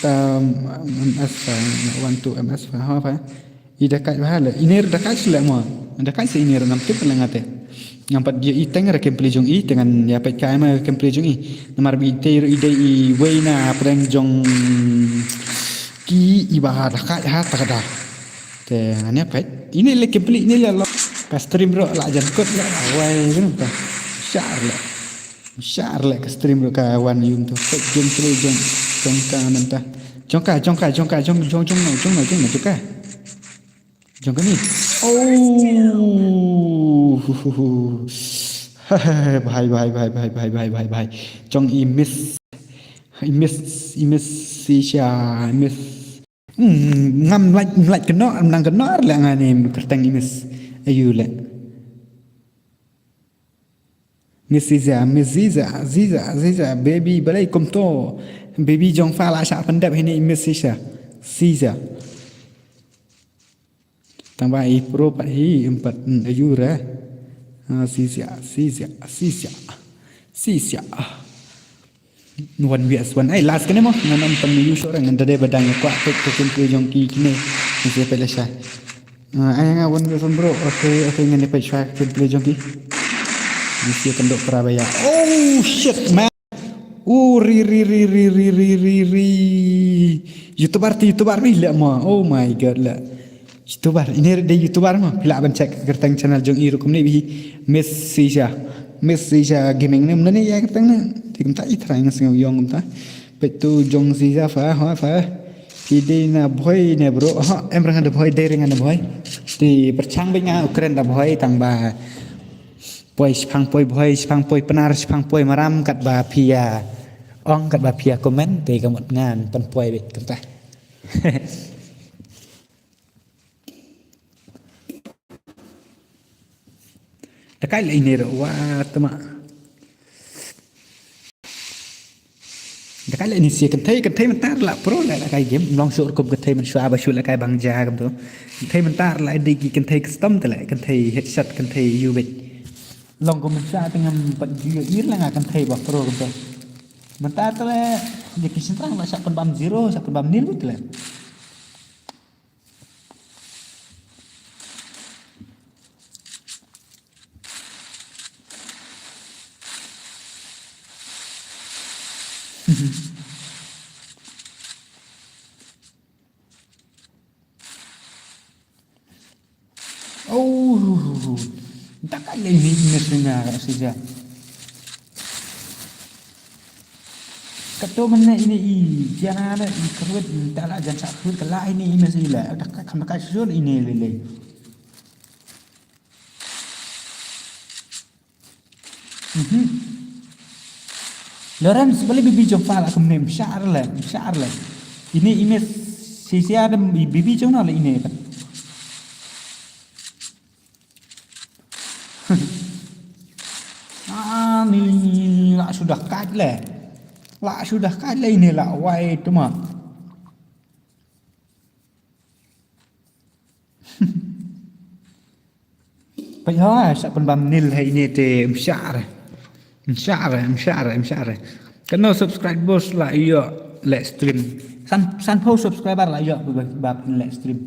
ta M S fa, wan tu M S fa ha fa. I dakai ba le. Iner dakai sule mo. Dakai se iner ngam tip le ngate. Ngam pat dia i teng ra gameplay jong i tengan ya pet kai ma gameplay jong i. Namar bi te i dei i wei na pdeng jong ki i ba ha dakai ha takada. Te ngan ya pet. Ini le gameplay ini le lo. Ka stream ro la jan kot le. Wai kan ta. Shar le. Shar le ka stream ro ka wan yum tu. Pet gameplay jong jong ka nan ta. Jong ka jong ka jong ka jong jong jong no jong no jong no jong ka. Jong kani. Oh. Bhai bhai bhai bhai bhai bhai bhai bhai. Jong i Miss. I Miss i Miss Sisha i Miss. Hmm, ngam like like keno ngam nang keno le ngani kerteng i Miss. Ayu le. Miss Ziza, Miss Ziza, Ziza, Ziza, baby, balai kumto. Baby jong fa la sha pandap hini Miss Ziza. Ziza. Tang ba i pro pat hi empat ayura. Ziza, Ziza, Ziza. Ziza. One V S one. Ai last kene mo. Ngan nonton ni yusho orang ngan dade badang kwa tek tek tek jong ki kine. Ni siapa le sha. Ah, ai nga one versus one bro. Okay, okay, ngan dapat shwa gameplay jong ki. Ni sia kandok para baya. Oh shit man. U ri ri ri ri ri ri ri ri. YouTuber te YouTuber mi leh mo. Oh my God leh. YouTuber, ine re dei YouTuber mo. Phi lah ban check kyrteng channel jong i rukom ne bhi. Miss Sisha. Miss Sisha Gaming ne mane ya kyrteng ne. Te kumta i trai nga sngew ïong kumta. Peit tu jong Sisha fa ha fa. Phi dei na Bhoi ne bro. Ha em rang da Bhoi dei rang da Bhoi. Te pyrchang beit nga u kren da Bhoi tang ba. Poi shipang poi Bhoi, shipang poi Pnar, shipang poi Maram katba phi ïa ong katba phi ïa comment te ka mut ngan pynpoi beit kumta. Da kai leh ine ruh wa tama. Da kai leh ine sha kynthei, kynthei mynta la pro leh la kai game, ym long shuh rukom kynthei mynshuwa ba shu la kai bang ja kumto. Kynthei mynta la dei ki kynthei custom te leh, kynthei headshot, kynthei ïu beit. Long kum mynshuwa te ngam pat ju ïohi la nga kynthei ba pro kumto. Mynta te leh ïa ki shynrang la shah pynbam zero, shah pynbam nil beit te leh. Oh, da kai leh ine i mes ïa nga ka shisha. Kato mynne ine i jana da i kyrwit da la jan sa kyrwit ka la ine i mes ila. Da kai kham da kai shisha ine lei lei. Mhm. Lawrence, balei bibi jong pha la kumne, mshar le, mshar le. Ine i mes shisha da bibi jong na le ine pat. Ah, ni la sudah kat le. La sudah kat le ine la wai tuma. Peit ha, sa pynbam nil ha ine te mshar. Mshar, mshar, mshar. Kano subscribers la ïoh leh stream. San, sanphew subscriber la ïoh ba, ba, ba leh stream.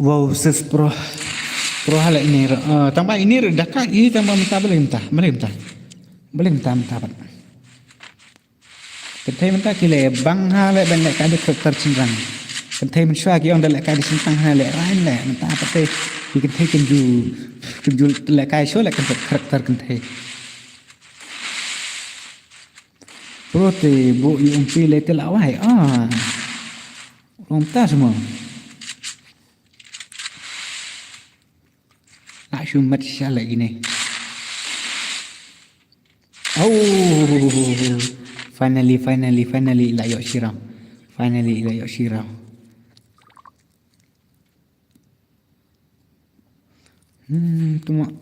Wow, sis pro. Pro hala ini ro. Ah, tang ba ini ro da kai, ini tang ba mynta balei mynta, balei mynta. Balei mynta mynta pat. Kynthei mynta ki leh bang ha leh ban leh kai da karakter shynrang. Kynthei mynshuwa ki ong da leh kai da shynrang ha leh rain leh mynta pat te ki kynthei kin ju, kin ju leh kai shuh leh karakter kynthei. Pro te buh ïa u pi le te la wai. Ah. Long ta semua. Nak shumat shala ini. Oh. Finally, finally, finally la ïoh shi round. Finally la ïoh shi round. Hmm, tu mak.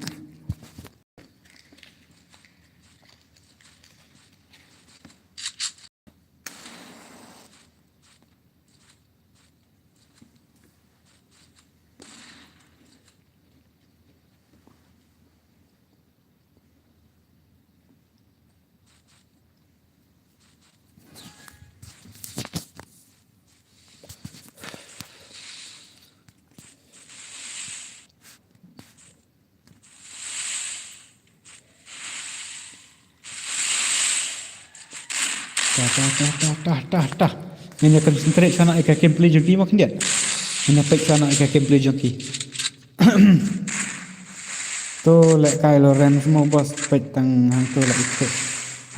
Tah, tah, tah, tah, tah, tah. Ngin ïa concentrate shwa noh ïa ka gameplay jong ki mo khyndiat. Ngin ïa peit shwa noh ïa ka gameplay jong ki. To lehkai Lawrence mo boss, peit tang hangto la ïa peit.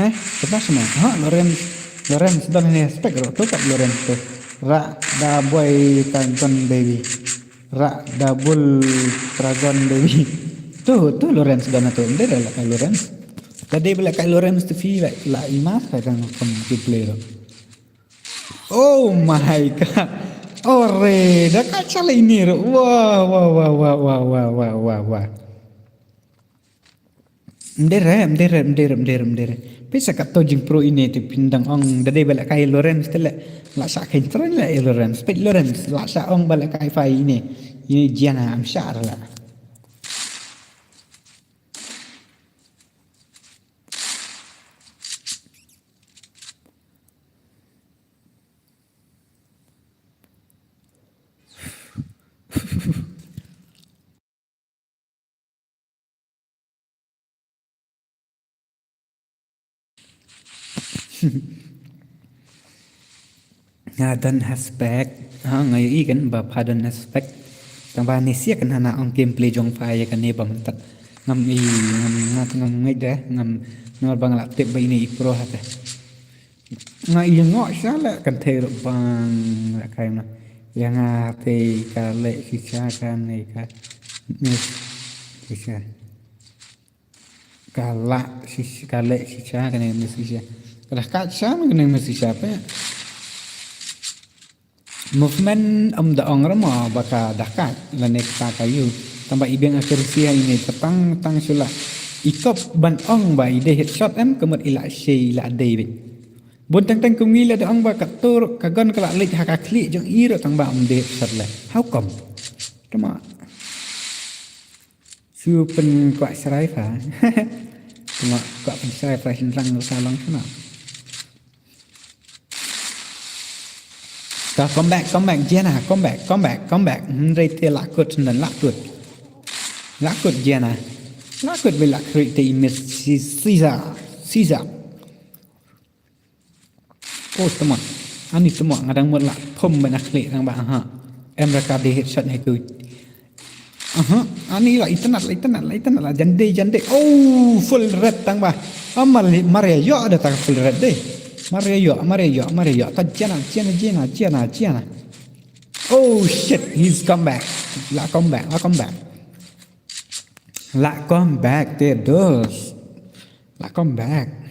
Heh, kata shano? Ha, Lawrence. Lawrence don hangne spec ruh to pat Lawrence to. Rah da boi ka don baby. Rah da bul dragon baby. To, to Lawrence don to. Ym dei re lehkai Lawrence. Lada dei ba lehkai Lawrence to phi la, la i ma ka dang kham gameplay ruh. Oh my God. Ore, da ka chalai ni ruh. Wah, wah, wah. Mdere, mdere, mdere, mdere, mdere. Pisa katto jingpro ine te phin dang ong da dei ba la kai Lawrence te le. La sa kai tren le Lawrence. Peit Lawrence, la sa ong ba la kai fai ine. Ine Gianna am sa la. Nga don ha spek. Ha, nga ïohi kan ba pha don ha spek. Tang ba ne sia kan hana ong gameplay jong pha ïa kane ba mynta. Ngam i, ngam, nga ngam ngeit de, ngam, namar ba nga la tip ba ine i pro ha te. Nga ïa nga sha la kan thei ruh bang la kai ma. Ïa nga te ka leh shisha kan ne ka. Ne shisha. Ka la shisha, ka leh shisha kan ne shisha. Ka dah ka sha kan ne shisha pe. Movement ym da ong rama ba ka dah ka lane ka ka yu. Tang ba i biang accuracy ha ine ka tang tang shu la. I kop ban ong ba i dei headshot em ka mut i la shei i la dei bit. Bun teng teng kum ngi la da ong ba ka tur ka gun ka la leit ha ka khlieh jong i ruh tang ba ym dei headshot le. How come? Tama. Shu pynkwah shrai pha. Tama kwah pynshrai pha shin rang sa long tama. Ka come back, come back, Gianna, come back, come back, come back. Hynrei te la kut shen la kut. La kut Gianna. La kut ba la kut te i miss Caesar. Caesar. Oh, tama. Ani tama nga dang mut la pom ba na klik dang ba ha. Em raka de headshot ne ku. Aha, ani la itynnad, la itynnad, la itynnad, la jande, jande. Oh, full red tang ba. Amal Maria yo ada tang full red de. Maria yo, Maria yo, Maria yo. Ta Gianna, Gianna, Gianna, Gianna, Gianna. Oh shit, he's come back. La come back, la come back. La come back te dos. La come back.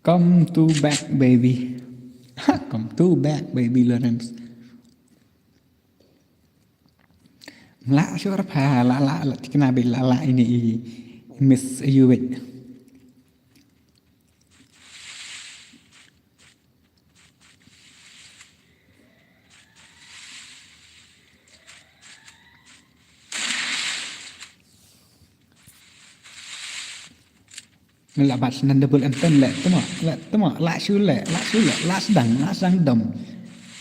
Come to back, baby. Come to back, baby Lawrence. La sure pha la la la tikna bi la la ini i miss you wait. La bat snan double M ten le temo le temo la shu le la shu le la sdang la sdang dom.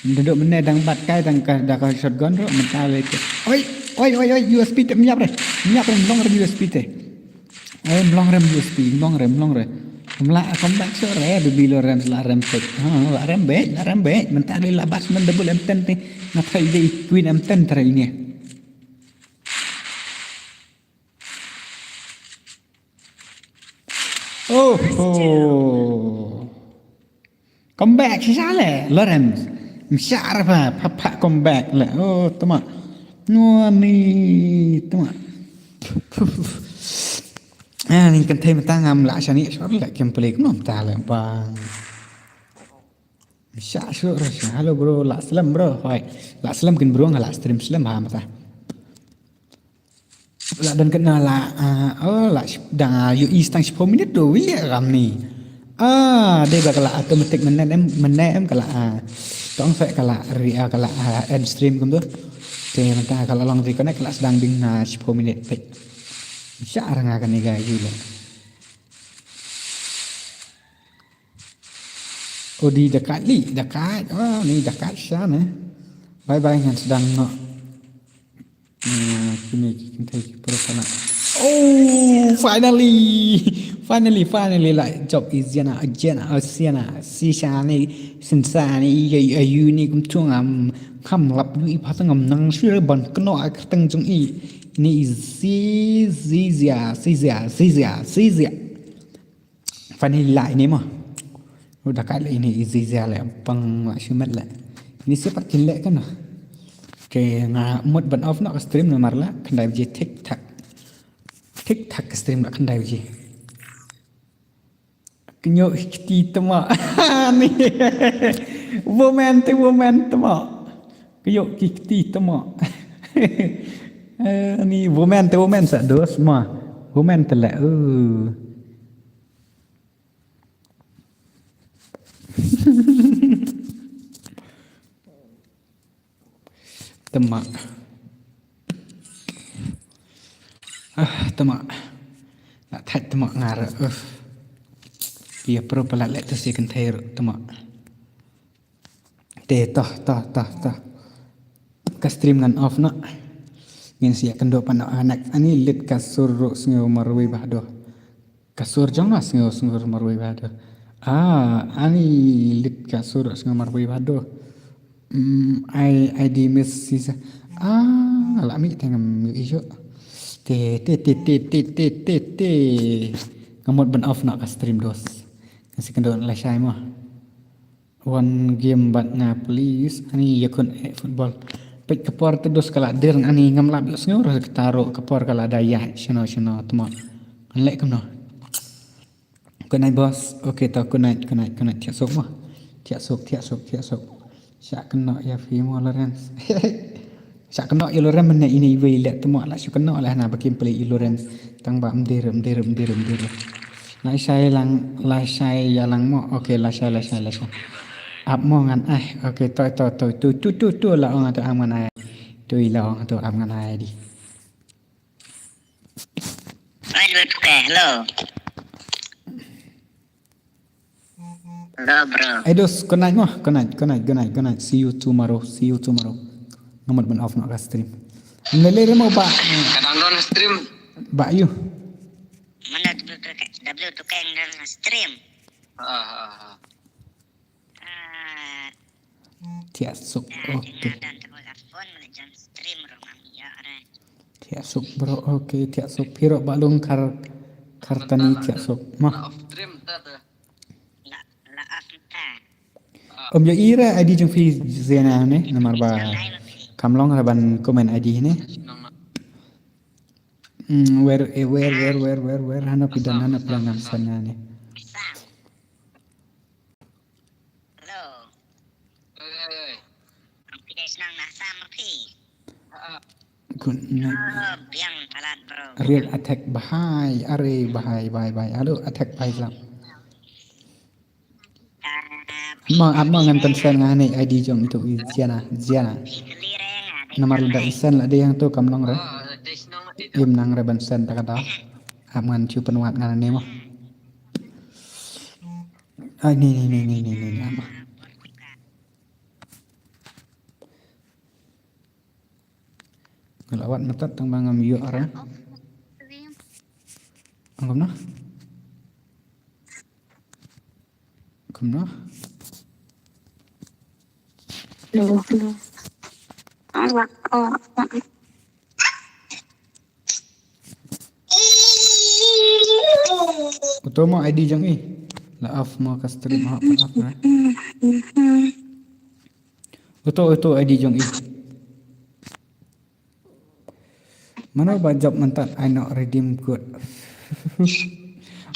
Duduk mene dang bat kai dang ka da ka shotgun ro menta le te. Oi oi oi oi U S P te miap re miap re long re U S P te. Em long rem U S P long rem long re. Mla combat so re du bilo rem la rem pek. Ha la rem be la rem be menta le la bat snan double M ten te. Na trai de queen M ten trai ne. Oh, oh. Come back shisha le Lawrence. Mshar pa pa pa come back le. Oh, tama. No ni tama. Ah, ni kan thai mata ngam la shani shor le kem play kumno mata le bang. Mshar shor. Hello bro, la slem bro. Hoi. La slem kin bro nga la stream slem ha mata. La don kena la ah, oh la da yu i stang shiphew minit do wi ram ni. Ah, dei ba kala automatic menen em menen em kala ah. Tong fe kala ri ah, kala ah, end stream kum tu. Te menta kala long reconnect kala sedang ding na shiphew minit pek. Sha ranga kane ga yu le. Odi dekat li dekat. Oh ni dekat sha ne. Bye bye ngan sedang no. Kini ki kynthei ki pro kana. Oh, finally. Finally, finally la job is jana jana siana sisha ni sinsani ya yu ni kum tung am kam lap yu i patang am nang sure ban kno a kerteng jong i ni zi zi zia zi zia zi zia zi zia. Finally la ini mo. Udah kat la ini easy zia le pang la shimet le. Ini siapa kin le kan. Ke nga mut ban off nak stream namar la kandai biji tik tak. Tik tak stream la kandai biji. Kñiuh ki kti tmoh. Ni. Woman te woman tmoh. Kñiuh ki kti tmoh. Eh, ni woman te woman sa dos ma. Woman te leh. Uh. Tmoh. Ah, tmoh. Lah thait tmoh nga ruh. Uf. Phi ïa pro palat leh tu si kynthei ruh tmoh. Te toh, toh, toh, toh. Ka stream ngan off noh. Ngin sa ïakynduh pat noh ha next. Ani leit ka sur ruh sngew marwei bha doh. Ka sur jong nga sngew, sngew marwei bha doh. Ah, ani leit ka sur ruh sngew marwei bha doh. Mm, I, I D miss sisa. Ah, la mih te ngam ïohi shuh. Te, te, te. Nga mut ban off noh ka stream dos. Nga sa ïakynduh lashai mo. Wan game bad nga please. Ani ïakhun eh football. Peit ka por te dos ka la der, ani ngam lap ïohsngew ruh kata ruh, ka por ka la da ïaid shano shano tmoh. Ngan leh kumno. Good night boss. Okay to, good night, good night, good night. Thiah suk mo. Thiah suk, thiah suk, thiah suk. Shah kynnoh ïa phi mo Lawrence. Shah kynnoh ïa Lawrence mynne ine iwei leh tmoh, la shu kynnoh leh na ba kim plie ïa Lawrence. Tang ba mdir, mdir, mdir, mdir. Lashai lang, lashai ïa lang mo. Okay, lashai, lashai, lashai. Ap mo ngan ai. Okay, to, to, to, to, to, to, to, la ong to ap ngan ai. To i la ong to ap ngan ai di. Ai, lu tu ke, hello. Hello, bro. Ai dos, good night mo, good night, good night, good night, good night. See you tomorrow, see you tomorrow. Nga mut ban off noh ka stream. Mlele re mo ba. Ka dang don stream. Ba you. Mana W two K, W two K yang dalam stream. Ah, ah, ah. Ah, Thiah suk, okay. Thiah suk, bro, okay, thiah suk. Phi ruh ba lung kar, kar tani thiah suk. Mah. Off stream ta ta. La, la off ta. Um, ïohi re I D jong phi Zena ne, namar ba kam long re ban comment I D ne. Hmm, where, eh, where, where, where, where, where, hana phi don, hana phi don ngam send ne. Hello. Oi, oi, oi. Ang pide senang na sama pi. Ah. Good night. Oh, biang palat, bro. Real attack bahai, are bahai, bahai, bahai. Hello, attack bahai lam. Ah, ma, ap ma ngan tan sen nga ne I D jong itu i Ziana, Ziana. Nomor lada i sen la de yang tu kam long re. Im nang re ban sen ta ka da. Ap ngan chu penwat ngan ne mo. Ai, ni, ni, ni, ni, ni, ni, ni, ama. Nga la wad matat tang ba ngam ïoh ara. Ang kumno? Kumno? Hello, hello. Uto mo I D jong i. La off mo ka stream, ha, off na. Uto, uto I D jong i. Mano ba jop mynta ai noh redeem code.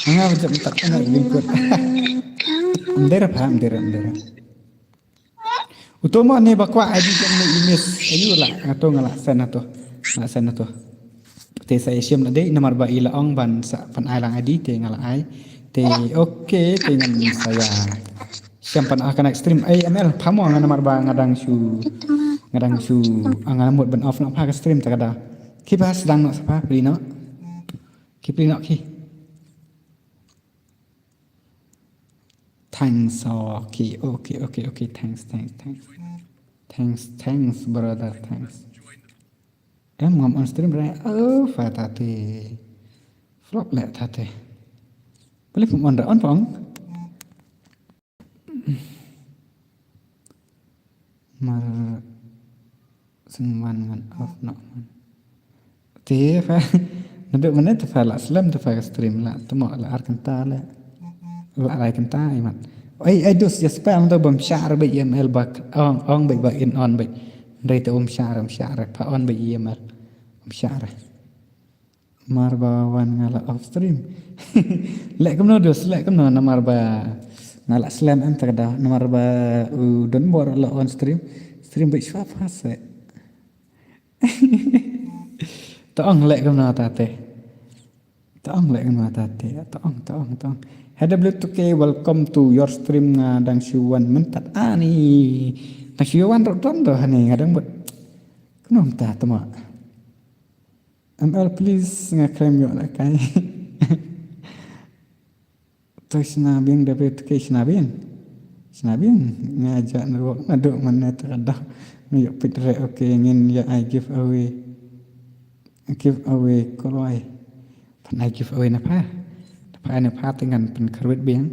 Mano ba jop mynta ai noh redeem code. Mdera pha, mdera, mdera. Uto mo ne ba kwah I D jong ne i miss. Ayu la, ato nga la send ato. La send ato. Te sa ïa shim na dei namar ba i la ong ban sa pan ai lang I D te nga la ai. Te okay te ngan sa ïa shim pan ai ka next stream. Ai M L pha mo nga namar ba nga dang shu, nga dang shu, ah, nga mut ban off noh pha ka stream ta ka da. Ki ba sdang noh sa pha pli noh. Ki pli noh ki. Thanks. Okay, okay, okay, okay. Thanks, thanks, thanks. Thanks, thanks, brother. Thanks. Em ngam on stream re. Oh, fa ta te. Flop le ta te. Boleh pun on re, on pong. Mar sngewman ngan off noh man. Te pha, naduh mynne te pha la slem te pha ka stream la, te mo la ar kynta le. La lai kynta i mat. Ai, ai dus ïa spam to bam share ba email ba ong, ong ba ba in on ba. Ndai te um share, um share, pha on ba email. Um share. Namar ba wan nga la off stream. Leh kumno dos, leh kumno namar ba nga la slem em ta ka daw, namar ba u don bor la on stream. Stream bit shwa fa se. Ta ong leh kumno ta te. Ta ong leh kumno ta te. Ta ong, ta ong, ta ong. H W two K, welcome to your stream, nga dang shu wan mynta. Ani. Dang shu wan rok dom do hani nga dang bud. Kumno mynta tama. M L please nga khlem ïoh lehkai. To shna biang da bit ke shna biang. Shna biang nga ja na ruh nga duk man ne ta ka daw. Nga ïoh pit re, okay, ngin ïa ai giveaway. Giveaway kloi. Pynai giveaway na pha. Na pha, na pha te ngan pynkhrwit biang.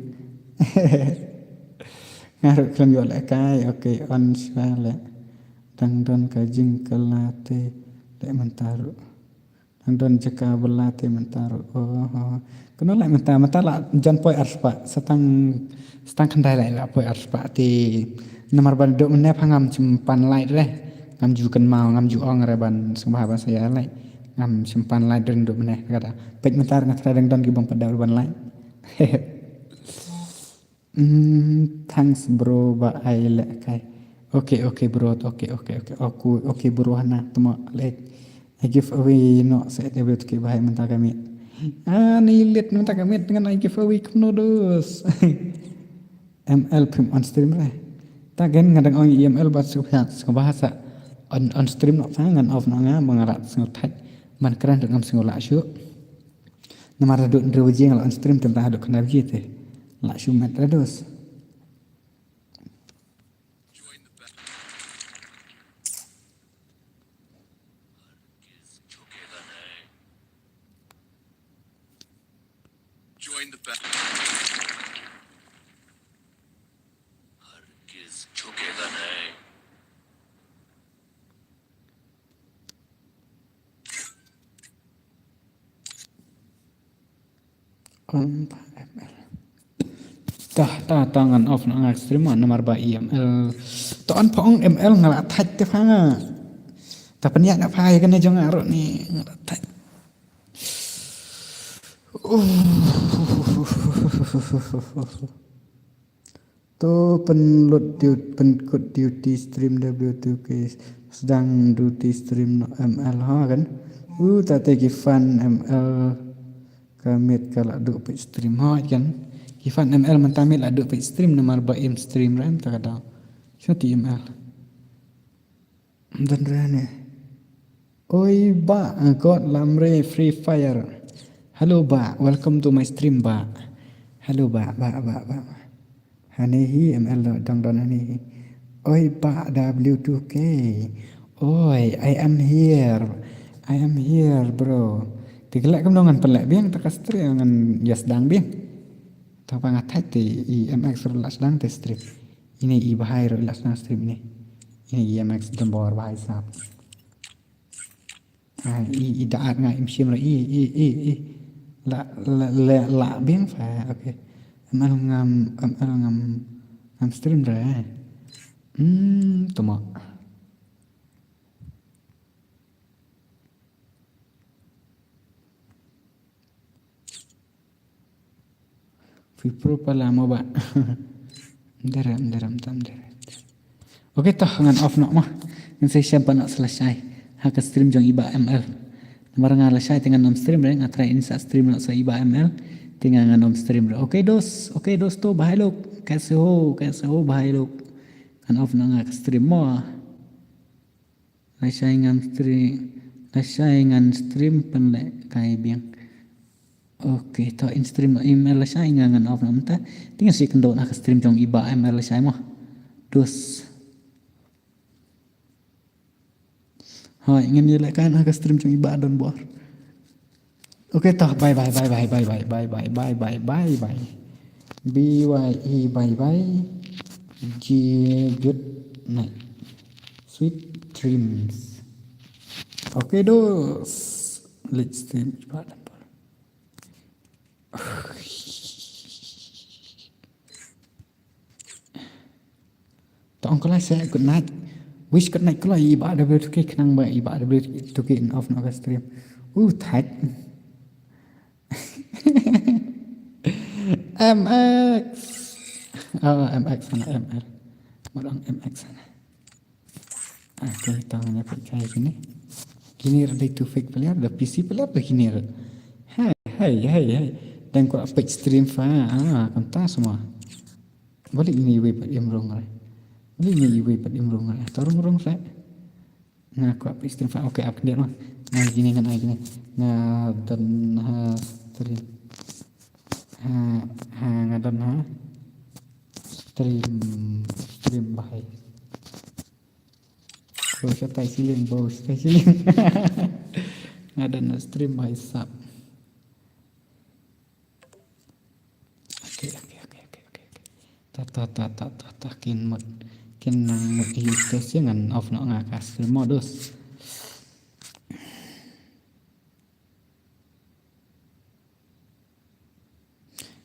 Nga ruh khlem ïoh lehkai, okay, on shwa leh. Dang don ka jingkylla te leh mynta ruh. Dang don jaka bylla te mynta ruh. Oh, oh. Kano leh mynta, mynta la jan poi arspah. Sa tang, sa tang khyndai leh la poi arspah te. Namar ba duk mynne pha ngam shym pan like re. Ngam ju kynmaw, ngam ju ong re ban sngewbha ban sa ïa like. Ngam shym pan like re duk mynne kata. Peit mynta nga trai dang don ki bym pat dei ban like. Mm, thanks bro ba ai lehkai. Okay, okay bro, okay, okay, okay. Okay, okay bro, hana tma leh. I give away no se de bro ki bahai mynta ka miet. Ah, ni let mynta ka miet dengan I give away kumno dos. M L phim on stream re. Ta gen nga dang ong i M L ba su ha, su bahasa on, on stream no sa ngan off no nga ba nga la sngew thait. Man kren ngam sngew la shu. Namar haduh hynriew baje nga la on stream te mynta haduh khyndai baje te. La shu met re dos. Join the battle. हरगिज़ झुकेगा नहीं। On ba M L. Tah, tah, tah ngan off na nga stream ma namar ba i M L. To on pha ong M L nga la thait te pha nga. Ta pynïaid na pha ïa kane jong nga ruh ni nga la thait. To pynlut duty, pynkut duty stream W two K sdang duty stream no M L ha kan. U ta te ki fan M L ka miet ka la duh peit stream ha kan. Ki fan M L mynta miet la duh peit stream namar ba im stream ran ta ka daw. Shu ti M L. Don re ne. Oi ba, God lamre Free Fire. Hello ba, welcome to my stream ba. Hello ba, ba, ba, ba. Hane hi M L dang don hane hi. Oi ba W two K. Oi, I am here. I am here, bro. Te ka leh kumno ngan pynleh biang ta ka stream ngan ïa sdang biang. Ta ba nga thait te i M X ruh la sdang te stream. Ine i bahai ruh la sdang stream ine. Ine i M X don bor bahai sap. Ah, i, i da ar nga im shim ruh i, i, i, i. La, la, la, la biang fa. Okay. M L ngam, M L ngam, ngam stream re. Hmm, tuma. Fi pro pala mo ba. Dara, dara, tam, dara. Okay, toh, ngan off noh mo. Ngan sa shem pat noh sa lashai. Ha ka stream jong i Bah M L. Namar nga lashai te ngan ym stream re, nga try in sa stream noh sa i Bah M L. Te nga ngan ym stream re. Okay, dos. Okay, dos to, bhai lok. Kaise ho, kaise ho, bhai lok. Ngan off noh nga ka stream mo. Lashai ngan stream, lashai ngan stream pynlehkai biang. Okay, to in stream noh i M L lashai nga ngan off noh mynta. Te ngan sa ïakynduh na ka stream jong i Bah M L lashai mo. Dos. Hoi, ngan ïalehkai na ka stream jong i Bah Don Bor. Okay, toh, bye, bye, bye. B Y E, bye, bye. G, good night. Sweet dreams. Okay, dos. Let's stream. To ong kloi se good night. Wish good night kloi i Bah W two K khnang ba i Bah W two K in off noh ka stream. U thait. M X. Oh, M X hana M R. Mut ong M X hana. Okay, tang ïa peit kai kine. Kine ruh dei tu fake player, da P C player da kine ruh. Hey, hey, hey, hey. Dang kwah peit stream fa. Ah, kumta semua. Balei ine iwei pat im rung re. Balei ine iwei pat im rung re. To rung rung re. Nga kwah peit stream fa. Okay, ap khyndiat ma. Nga kine ngan ai kine. Nga don ha stream. Ha, ha, nga don ha stream, stream bha. Bo shatai shilling, bo shatai shilling. Nga don ha stream bha sap. Okay, okay, okay, okay, okay, okay. Ta, ta, ta, ta, ta, ta, kin mut, kin nang mut use test ïa ngan off noh nga ka stream modus.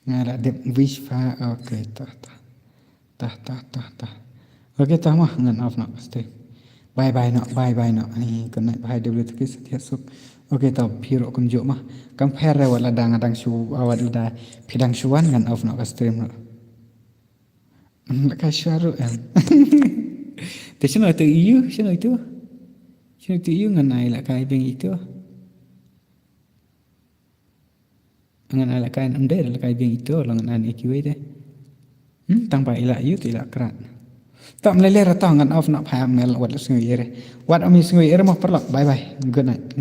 Nga la dep wish fa, okay, ta, ta. Ta, ta, ta, ta. Okay, ta ma, ngan off noh ka stream. Bye bye noh, bye bye noh. Ni, good night, bye, W T K, Satya Suk. Okay, ta, phi ruh kumjuh ma. Kam pher re wat la dang, dang shu, wat la da, phi dang shu wan, ngan off noh ka stream noh. Hmm, la kai shuwa ruh em. Te shano tu iu, shano itu? Shano tu iu ngan ai la kai biang itu. Ngan ai la kai, em dei la kai biang itu, la ngan ai kiwei te. Hmm, tang ba ila iu te ila krat. Tam lele ra tang ngan off noh pha mel wat la sngew ïa re. Wat am sngew ïa re mo paralok. Bye bye. Good night.